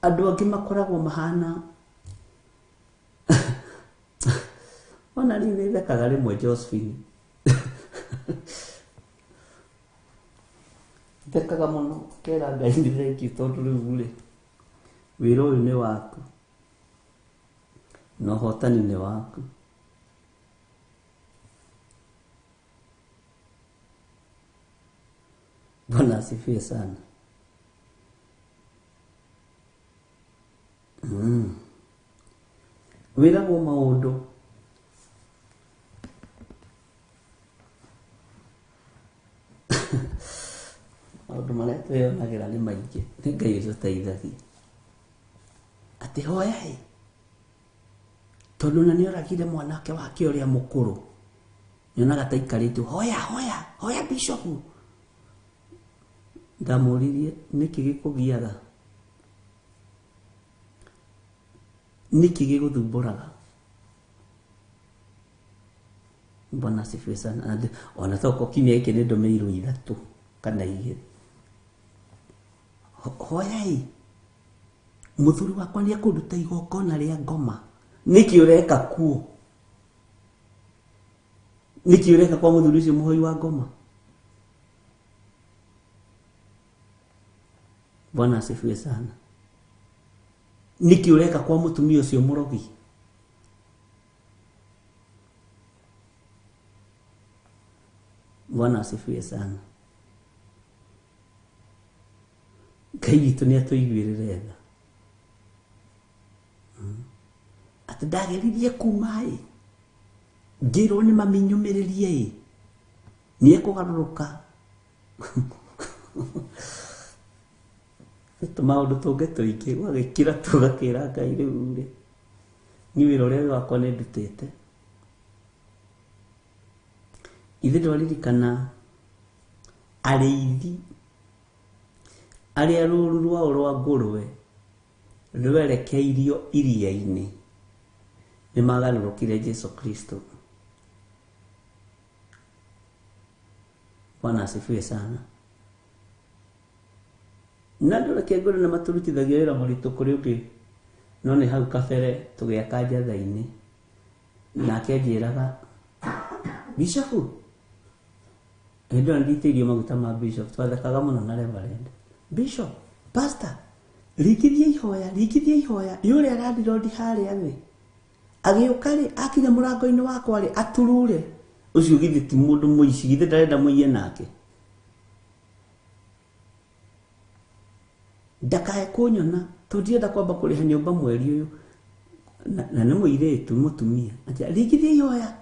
Andũ angĩ makoragwo mahana ona niĩ nĩ thekaga rĩmwe Josephine, thekaga mũno kera Ngai nĩ thengiũ, tondũ rĩu rĩ, wĩra ũyũ nĩ waku na ũhotani nĩ waku. Bwana asifiwe sana. Wĩragwo maũndũ maũndũ marĩa twĩyonagĩra nĩ maingĩ, nĩ Ngai ũtũteithagia. Atĩ hoyai, tondũ na nĩoragire mwanake wake ũrĩa mũkũrũ, nyonaga ta aikarĩte, hoya hoya hoya bishop. Ndamũririe nĩkĩ gĩkũgiaga, nĩkĩ gĩgũthumbũraga? Bwana asifiwe sana. Ona toko kiumia gĩkĩ nĩ ndũmĩirwo 3 kana 2. Hoyai, mũthuri wakwa nĩ ekũruta igongona rĩa ngoma. Nĩkĩ ũreka kuo? Nĩkĩ ũreka kwa mũthuri ũcio mũhoi wa ngoma? Bwana asifiwe sana. Nĩkĩ ũreka kwa mũtumia ũcio mũrogi? Bwana asifiwe sana. Ngai witũ nĩ atũiguĩrĩre tha. Atĩ ndageririe kuma ĩ, ngĩrwo nĩ maminyũmĩrĩrie ĩ, nĩ ekũgarũrũka. Tũmaũndũ tũngĩ tũingĩ gwagĩkira tũgakĩra Ngai rĩu rĩ, niĩ wĩra ũrĩa wakwa nĩ ndutĩte. Ithe ndwaririkana arĩithi arĩa rũũru rwao rwa ngũrwe rwerekeirio iria-inĩ nĩ magarũrũkire Jesu Kristo. Bwana asifiwe sana. Na andũ reke ngwĩre nĩ matũrutithagia wĩra mũritũ kũrĩ ũngĩ, no nĩ hau kabere tũgĩaka njatha-inĩ. Nake anjĩraga, Bishofu, hĩndĩ ĩyo nditĩirio maguta ma bishop, twathekaga mũno na reverend. Bishop, pastor, ringithia ihoya, ringithia ihoya, ĩ ũrĩa landirondi harĩa thĩ. Agĩũka rĩ, akinya mũrango-inĩ wakwa rĩ, aturure. Ũcio githĩ ti mũndũ mũici, githĩ ndarenda mũiye nake. Ndakae kũnyona, tondũ ndirenda kwamba kũrĩha nyũmba mweri ũyũ. Na nĩ mũirĩtu, mũtumia. Atĩ, ringithia ihoya.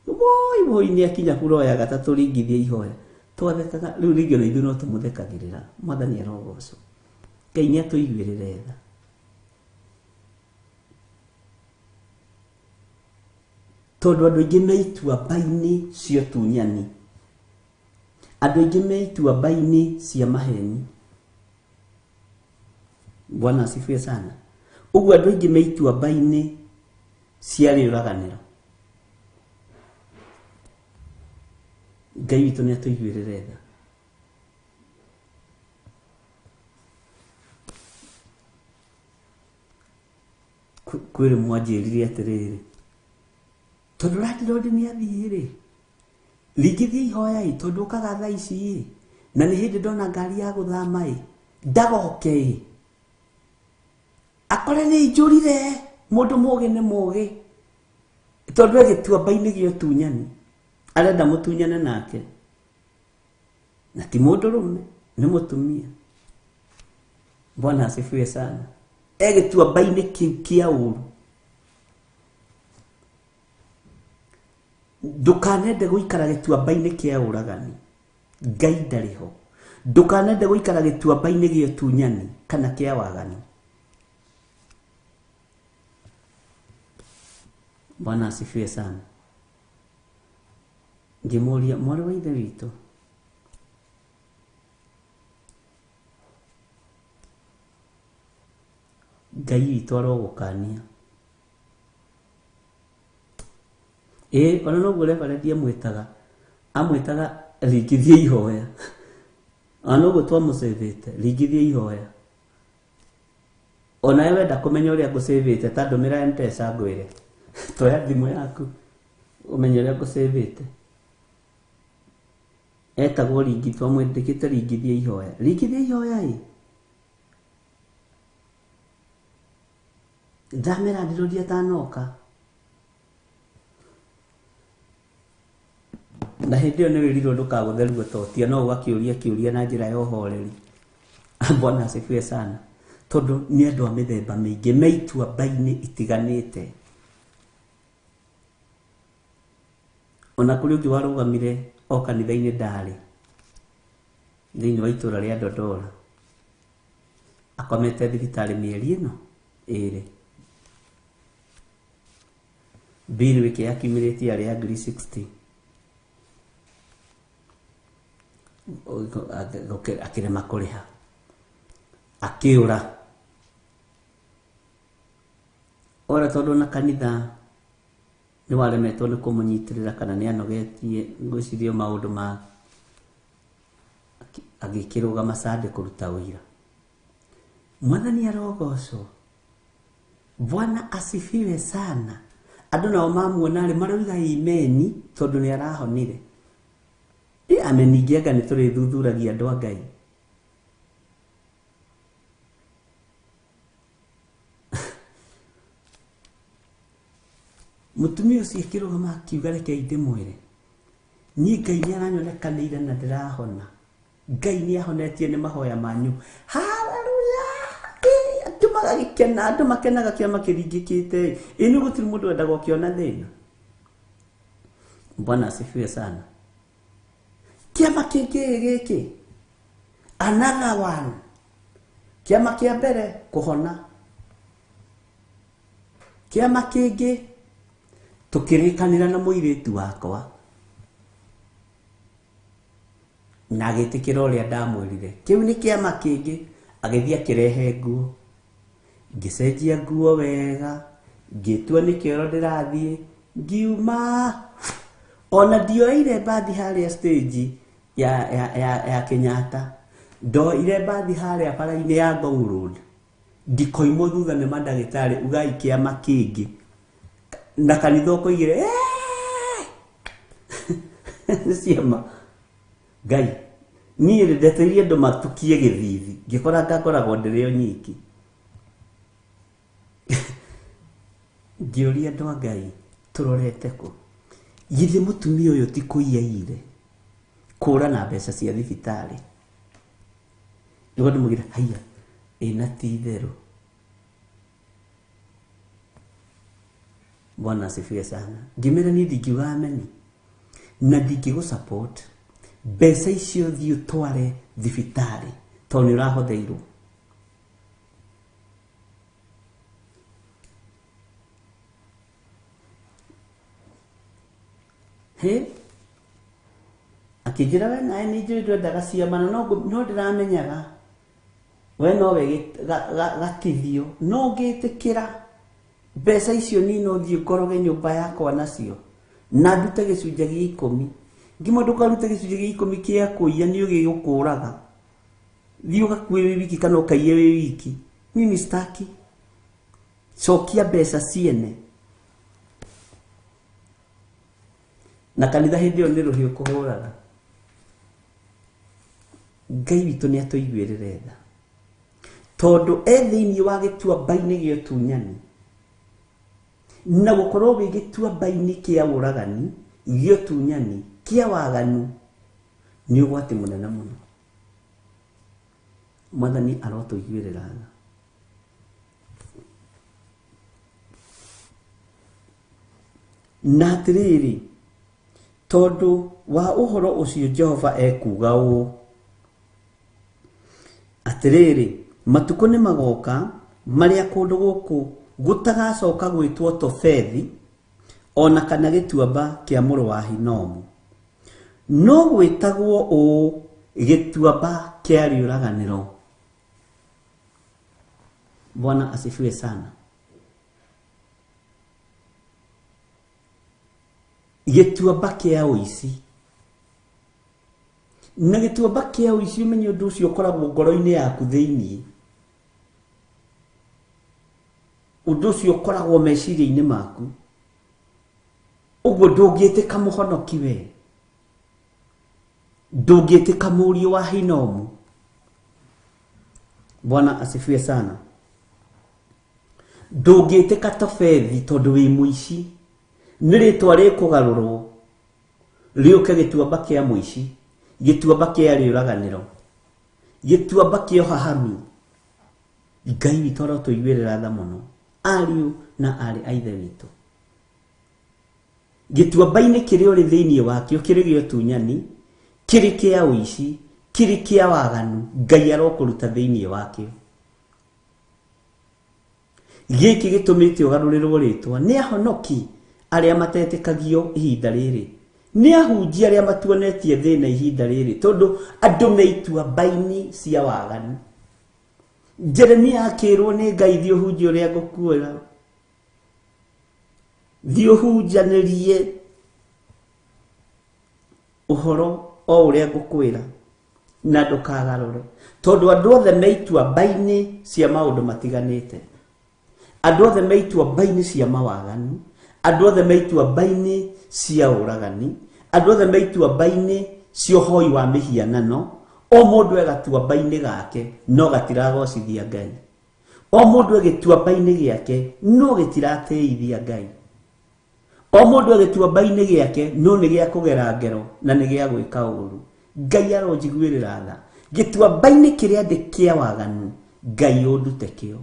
Woi, woi, nĩ akinya kũroya gatatũ, ringithia ihoya. Twathekaga, rĩu rĩngĩ ona ithuĩ no tũmũthekagĩrĩra. Mwathani arogocwo. Ngai nĩ atũiguĩrĩre tha. Tondũ andũ aingĩ me ituamba-inĩ cia ũtunyani. Andũ aingĩ me ituamba-inĩ cia maheni. Bwana asifiwe sana. Ũguo andũ aingĩ me ituamba-inĩ cia rĩũraganĩro. Ngai witũ nĩ atũiguĩrĩre tha. Kwĩ rĩmwe anjĩrire atĩrĩrĩ, tondũ landlord nĩ athiĩ rĩ, ringithia ihoya ĩ, tondũ ũkaga thaa ici ĩ, na nĩ hĩndĩ ndona ngari ya gũthama ĩ, ndagoke ĩ, akore nĩ njũrire. Mũndũ mũgĩ nĩ mũgĩ, tondũ e gĩtuamba-inĩ gĩa ũtunyani, arenda mũtunyane nake, na ti mũndũrũme, nĩ mũtumia. Bwana asifiwe sana. E gĩtuamba-inĩ kĩu kĩa ũru. Ndũkanende gũikara gĩtuamba-inĩ kĩa ũragani. Ngai ndarĩ ho. Ndũkanende gũikara gĩtuamba-inĩ gĩa ũtunyani kana kĩa waganu. Bwana asifiwe sana. Ngĩmũria, mwarĩ wa ithe witũ, Ngai witũ arogũkania. Ĩ, ona noguo reverend amwĩtaga, amwĩtaga ringithia ihoya. Ona noguo twamũcĩvĩte, ringithia ihoya. Onawe wenda kũmenya ũrĩa ngũcĩvĩte, ta ndũmĩra M-Pesa ngwĩre. Toya thimũ yaku, ũmenye ũrĩa ngũcĩvĩte. Etagwo ringi, twamwĩtĩkĩte ringithia ihoya. Ringithia ihoya ĩ. Ndamera ndĩroria atanoka. Na hĩndĩ ĩyo nĩ wĩrirwo ndũkagũthe ruototia, no ũgakĩũria kĩũria na njĩra ya ũhoreri. Bwana asifiwe sana. Tondũ nĩ andũ a mĩthemba mĩingĩ me ituamba-inĩ itiganĩte. Ona kũrĩ ũngĩ warũgamire o kanitha-inĩ ndarĩ thĩinĩ wa itũra rĩa Dodora, akomete thibitarĩ mĩeri ĩno ĩrĩ. Bill ĩke yakiumĩrĩtie yarĩ ya ngiri 60. Akĩrema kũrĩha, akĩũra. Ora tondũ na kanitha nĩ waremetwo nĩ kũmũnyitĩrĩra kana nĩ anogetie, ngwĩciria maũndũ ma agĩkĩrũgama Sunday kũruta ũira. Mwathani arogocwo. Bwana asifiwe sana. Andũ nao mamuona rĩ maroiga amen tondũ nĩ arahonire. Ĩ amen ingĩ anga nĩ tũrĩthuthuragia andũ a Ngai. Mũtumia ũcio akĩrũgama akiuga rekei ndĩmwĩre, niĩ Ngai nĩ aranyonekanĩire na ndĩrahona. Ngai nĩ ahonetie nĩ mahoya manyu. Haleluya! Andũ magagĩkena, andũ makenaga kĩama kĩringĩkĩte. Ĩ nĩ gũtirĩ mũndũ wendaga ũkĩona thĩna. Bwana asifiwe sana. Kĩama kĩngĩ gĩkĩ, another one. Kĩama kĩa mbere kũhona. Kĩama kĩngĩ tũkĩrĩkanĩra na mũirĩtu wakwa na agĩtĩkĩra ũrĩa ndamwĩrire. Kĩu nĩ kĩama kĩngĩ. Agĩthiĩ akĩrehe nguo, ngĩcenjia nguo wega, ngĩtua nĩ kĩoro ndĩrathiĩ, ngiuma. Ona ndioeire mbathi harĩa stage ya Kenyatta. Ndoire mbathi harĩa bara-inĩ ya Ngong Road, ndikoimwo thutha nĩ mandagĩtarĩ ugai kĩama kĩngĩ na kanitha ũkoigire nĩ ciama. Ngai niĩ rĩ ndetereire andũ matukie gĩthithi, ngĩkora ngakoragwo ndĩrĩ o nyiki. Ngĩũria andũ a Ngai tũrorete kũ? Githĩ mũtumia ũyũ ti kũiya aiyire, kũra na mbeca cia thibitarĩ? Nĩguo ndĩmwĩre haiya, ĩ na ti itherũ. Bwana asifiwe sana. Ngĩmera niĩ ndingiuga ameni na ndingĩgũ support mbeca icio thiĩ ũtware thibitarĩ tondũ nĩ ũrahotheirwo. Hĩ, akĩnjĩra we nawe nĩ njũĩ ndwendaga ciama na no ndĩramenyaga we nowe gatithio, no ngĩtĩkĩra mbeca icio niĩ no thiĩ ngoroge nyũmba yakwa nacio na ndute gĩcunjĩ gĩa ikũmi. Ngĩmwe ndũkarute gĩcunjĩ gĩa ikũmi kĩa kũiya nĩ ũgĩgũkũraga, thiĩ ũgakue wĩ wiki kana ũkaiye wĩ wiki. Mimi sitaki, cokia mbeca ciene. Na kanitha hĩndĩ ĩyo nĩ rũhiũ kũhũraga. Ngai witũ nĩ atũiguĩrĩre tha, tondũ e thĩinĩ wa gĩtuamba-inĩ gĩa ũtunyani na gũkorwo wĩ gĩtuamba-inĩ kĩa ũragani, gĩa ũtunyani, kĩa waganu, nĩ ũgwati mũnene mũno. Mwathani arotũiguĩrĩra tha. Na atĩrĩrĩ, tondũ wa ũhoro ũcio Jehova ekuuga ũũ, atĩrĩrĩ, matukũ nĩ magoka marĩa kũndũ gũkũ gũtagacoka gwĩtwo Tofethi ona kana gĩtuamba kĩa mũrũ wa Hinomu, no gwĩtagwo ũũ gĩtuamba kĩa rĩũraganĩro. Bwana asifiwe sana. Gĩtuamba kĩa ũici. Na gĩtuamba kĩa ũici ũmenye ũndũ ũcio ũkoragwo ngoro-inĩ yaku thĩinĩ, ũndũ ũcio ũkoragwo meciria-inĩ maku, ũguo ndũngĩtĩka mũhonoki we, ndũngĩtĩka mũriũ wa Hinomu. Bwana asifiwe sana. Ndũngĩtĩka Tofethi tondũ wĩ mũici, nĩ rĩtwa rĩkũgarũrwo rĩũke gĩtuamba kĩa mũici, gĩtuamba kĩa rĩũraganĩro, gĩtuamba kĩa ũhahami. Ngai witũ arotũiguĩrĩra tha mũno, ariũ na aarĩ a Ithe witũ. Gĩtuamba-inĩ kĩrĩa ũrĩ thĩinĩ wakĩo kĩrĩ gĩa ũtunyani, kĩrĩ kĩa ũici, kĩrĩ kĩa waganu, Ngai arokũruta thĩinĩ wakĩo. Gĩkĩ gĩtũmĩte ũgarũrĩrwo rĩtwa nĩ ahonoki arĩa matetĩkagio ihinda rĩrĩ, nĩ ahunjia arĩa matuonetie thĩna ihinda rĩrĩ, tondũ andũ me ituamba-inĩ cia waganu. Jeremia akĩrwo nĩ Ngai, thiĩ ũhunjie ũrĩa ngũkuĩra, thiĩ ũhunjanĩrie ũhoro o ũrĩa ngũkwĩra na ndũkagarũre, tondũ andũ othe me ituamba-inĩ cia maũndũ matiganĩte, andũ othe me ituamba-inĩ cia mawaganu, andũ othe me ituamba-inĩ cia ũragani, andũ othe me ituamba-inĩ cia ũhoi wa mĩhianano. O mũndũ e gatuamba-inĩ gake no gatiragocithia Ngai, o mũndũ e gĩtuamba-inĩ gĩake no gĩtiratĩithia Ngai, o mũndũ e gĩtuamba-inĩ gĩake no nĩ gĩa kũgera ngero na nĩ gĩa gwĩka ũũru. Ngai aronjiguĩrĩra tha. Gĩtuamba-inĩ kĩrĩa ndĩ kĩa waganu, Ngai ũndute kĩo.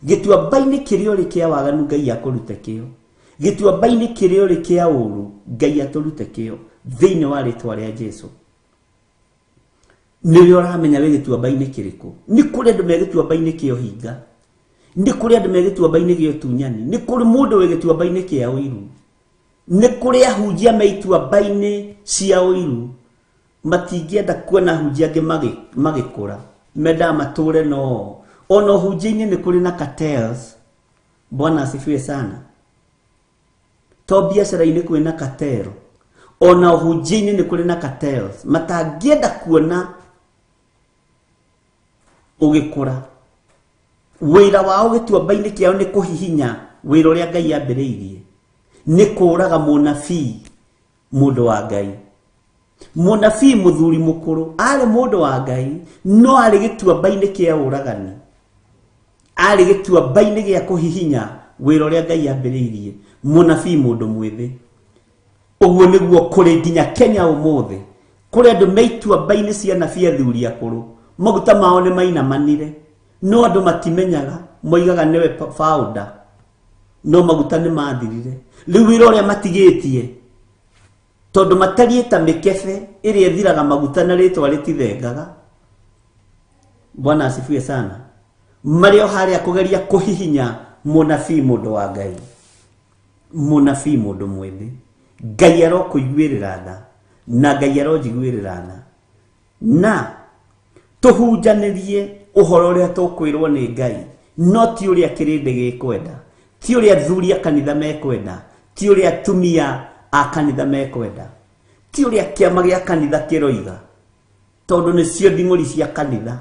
Gĩtuamba-inĩ kĩrĩa ũrĩ kĩa waganu, Ngai akũrute kĩo. Gĩtuamba-inĩ kĩrĩa ũrĩ kĩa ũũru, Ngai atũrute kĩo thĩinĩ wa rĩtwa rĩa Jesu. Nĩwe ũramenya wĩ gĩtuamba-inĩ kĩrĩkũ. Nĩ kũrĩ andũ me gĩtuamba-inĩ kĩa ũhinga, nĩ kũrĩ andũ me gĩtuamba-inĩ gĩa ũtunyani, nĩ kũrĩ mũndũ wĩ gĩtuamba-inĩ kĩa ũiru, nĩ kũrĩ ahunjia me ituamba-inĩ cia ũiru. Matingĩenda kuona ahunjia angĩ magĩkũra, mendaga matũre no ona ũhunjia-inĩ nĩ kũrĩ na cartels. Bwana asifiwe sana. To biacara-inĩ kwĩ na cartel, ona ũhunjia-inĩ nĩ kũrĩ na cartels. Matangĩenda kuona Ũgĩkũra. Wĩra wao gĩtuamba-inĩ kĩao nĩ kũhihinya wĩra ũrĩa Ngai ambĩrĩirie. Nĩ kũũraga mũnabii mũndũ wa Ngai. Mũnabii mũthuri mũkũrũ arĩ mũndũ wa Ngai no arĩ gĩtuamba-inĩ kĩa ũragani. Arĩ gĩtuamba-inĩ gĩa kũhihinya wĩra ũrĩa Ngai ambĩrĩirie. Mũnabii mũndũ mwĩthĩ. Ũguo nĩguo kũrĩ nginya Kenya ũmũthĩ. Kũrĩ andũ me ituamba-inĩ cia anabii athuri akũrũ. Maguta mao nĩ mainamanire. No andũ matimenyaga, moigaga nĩwe founder. No maguta nĩ mathirire. Rĩu wĩra ũrĩa matigĩtie, tondũ matariĩ ta mĩkebe ĩrĩa ĩthiraga maguta na rĩtwa rĩtithengaga. Bwana asifiwe sana. Marĩ o harĩa kũgeria kũhihinya mũnabii mũndũ wa Ngai. Mũnabii mũndũ mwĩthĩ. Ngai arokũiguĩrĩra tha na Ngai aronjiguĩrĩra tha. Na tũhunjanĩrie ũhoro ũrĩa tũkwĩrwo nĩ Ngai, no ti ũrĩa kĩrĩndĩ gĩkwenda, ti ũrĩa athuri a kanitha mekwenda, ti ũrĩa atumia a kanitha mekwenda, ti ũrĩa kĩama gĩa kanitha kĩroiga, tondũ nĩcio nding'ũri cia kanitha.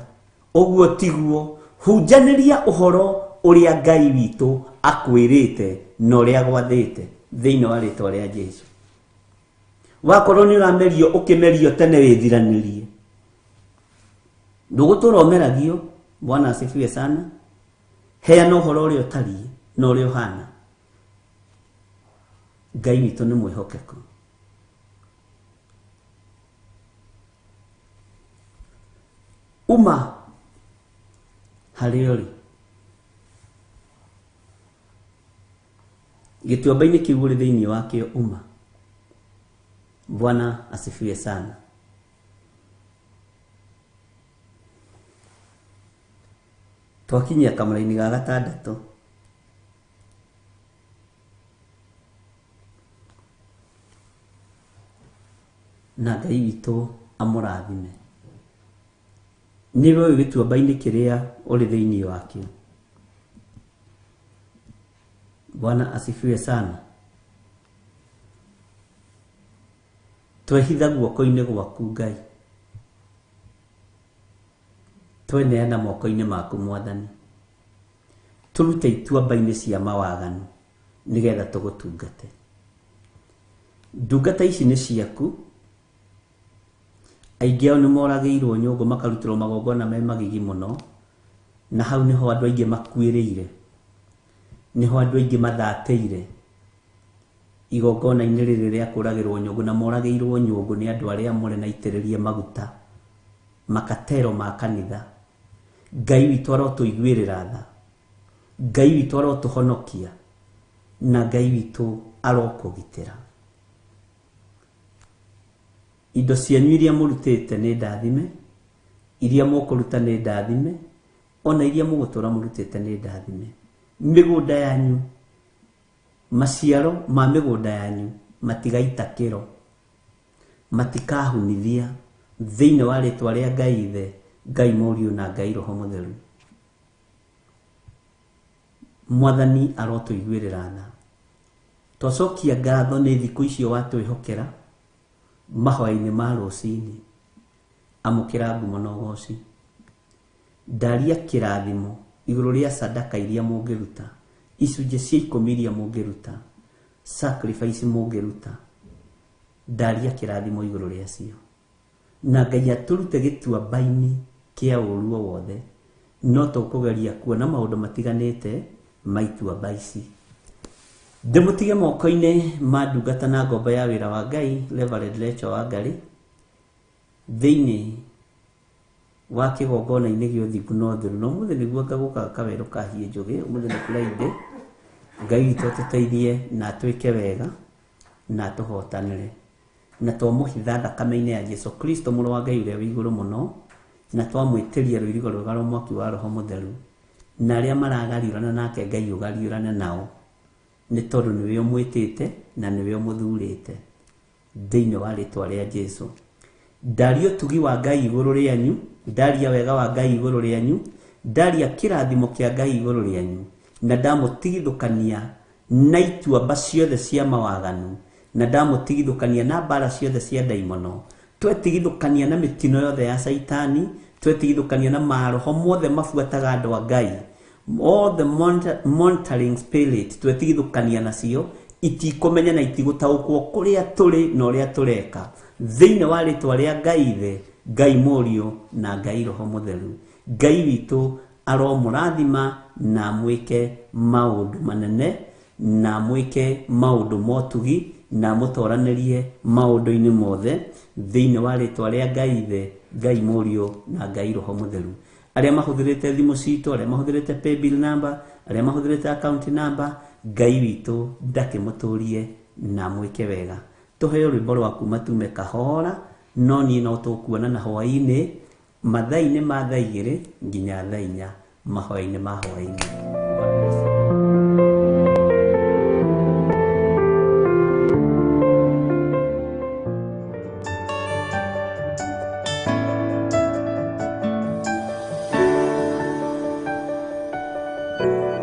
Ũguo tiguo. Hunjanĩria ũhoro ũrĩa Ngai witũ akwĩrĩte na ũrĩa agwathĩte thĩinĩ wa rĩtwa rĩa Jesu. Wakorwo nĩ ũramerio ũkĩmerio tene wĩthiranĩrie. Ndũgũtũra ũmeragio. Bwana asifiwe sana. Heana ũhoro ũrĩa ũtariĩ na ũrĩa ũhana. Ngai witũ nĩ mwĩhokeku. Uma harĩa ũrĩ. Gĩtuamba-inĩ kĩu ũrĩ thĩinĩ wakĩo uma. Bwana asifiwe sana. Twakinyia kamũraini ga gatandatũ. Na Ngai witũ amũrathime. Nĩ ũĩ gĩtuamba-inĩ kĩrĩa ũrĩ thĩinĩ wakĩo. Bwana asifiwe sana. Twehitha guoko-inĩ gwaku Ngai. Tweneana moko-inĩ maku Mwathani. Tũrute ituamba-inĩ cia mawaganu nĩgetha tũgũtungate. Ndungata ici nĩ ciaku. Aingĩ ao nĩ moragĩirwo nyũngũ makarutĩrwo magongona me magigi mũno, na hau nĩho andũ aingĩ makuĩrĩire, nĩho andũ aingĩ mathatĩire igongona-inĩ rĩrĩ rĩa kũragĩrwo nyũngũ, na moragĩirwo nyũngũ nĩ andũ arĩa amũre na aitĩrĩrie maguta makatero ma kanitha. Ngai witũ arotũiguĩrĩra tha, Ngai witũ arotũhonokia, na Ngai witũ arokũgitĩra. Indo cianyu iria mũrutĩte nĩ ndathime, iria mũkũruta nĩ ndathime, ona iria mũgũtũra mũrutĩte nĩ ndathime. Mĩgũnda yanyu, maciaro ma mĩgũnda yanyu matigaita kĩro, matikahunithia thĩinĩ wa rĩtwa rĩa Ngai Ithe, Ngai Mũriũ na Ngai Roho Mũtheru. Mwathani arotũiguĩrĩra tha. Twacokia ngatho nĩ thikũ icio watwĩhokera mahoya-inĩ ma rũcinĩ. Amũkĩra ngumo na ũgoci. Ndaria kĩrathimo igũrũ rĩa sadaka iria mũngĩruta, icunjĩ cia ikũmi iria mũngĩruta, sacrifice mũngĩruta. Ndaria kĩrathimo igũrũ rĩacio. Na Ngai atũrute gĩtuamba-inĩ kĩa ũũru o wothe. No tũkũgeria kuona maũndũ matiganĩte ma ituamba ici. Ndĩmũtige moko-inĩ ma ndungata na ngombo ya wĩra wa Ngai, Reverend Rachel Wangari, thĩinĩ wa kĩgongona-inĩ gĩa ũthingu na ũtheru. Na ũmũthĩ nĩguo ngagũkaga kawerũ ka hiĩ njũgĩ, ũmũthĩ nĩ Friday. Ngai witũ atũteithie na atwĩke wega na atũhotanĩre. Na twamũhitha thakame-inĩ ya Jesu Kristo mũrũ wa Ngai ũrĩa wĩ igũrũ mũno, na twamwĩtĩria rũirigo rwega rwa mwaki wa Roho Mũtheru, na arĩa maragariũrana nake Ngai ũgariũrane nao, nĩ tondũ nĩwe ũmwĩtĩte na nĩwe ũmũthurĩte. Thĩinĩ wa rĩtwa rĩa Jesu. Ndaria ũtugi wa Ngai igũrũ rĩanyu, ndaria wega wa Ngai igũrũ rĩanyu, ndaria kĩrathimo kĩa Ngai igũrũ rĩanyu, na ndamũtigithũkania na ituamba ciothe cia mawaganu, na ndamũtigithũkania na mbara ciothe cia ndaimono, twetigithũkania na mĩtino yothe ya Caitani, Twetigithũkania na maroho mothe mabuataga andũ a Ngai, all the monitoring spirit, twetigithũkania nacio, itikũmenya na itigũtaũkwo kũrĩa tũrĩ na ũrĩa tũreka. Thĩinĩ wa rĩtwa rĩa Ngai Ithe, Ngai Mũriũ na Ngai Roho Mũtheru, Ngai witũ aromũrathima na amwĩke maũndũ manene, na amwĩke maũndũ motugi, na amũtoranĩrie maũndũ-inĩ mothe, thĩinĩ wa rĩtwa rĩa Ngai Ithe, Ngai Mũriũ na Ngai Roho Mũtheru. Arĩa mahũthĩrĩte thimũ citũ, arĩa mahũthĩrĩte paybill number, arĩa mahũthĩrĩte account number, Ngai witũ ndakĩmũtũrie na amwĩke wega. Tũheo rwĩmbo rwa kuma tume kahora, no niĩ no tũkuonana hwaĩ-inĩ mathaa-inĩ ma thaa 2 nginya thaa 4, mahoya-inĩ ma hwaĩ-inĩ.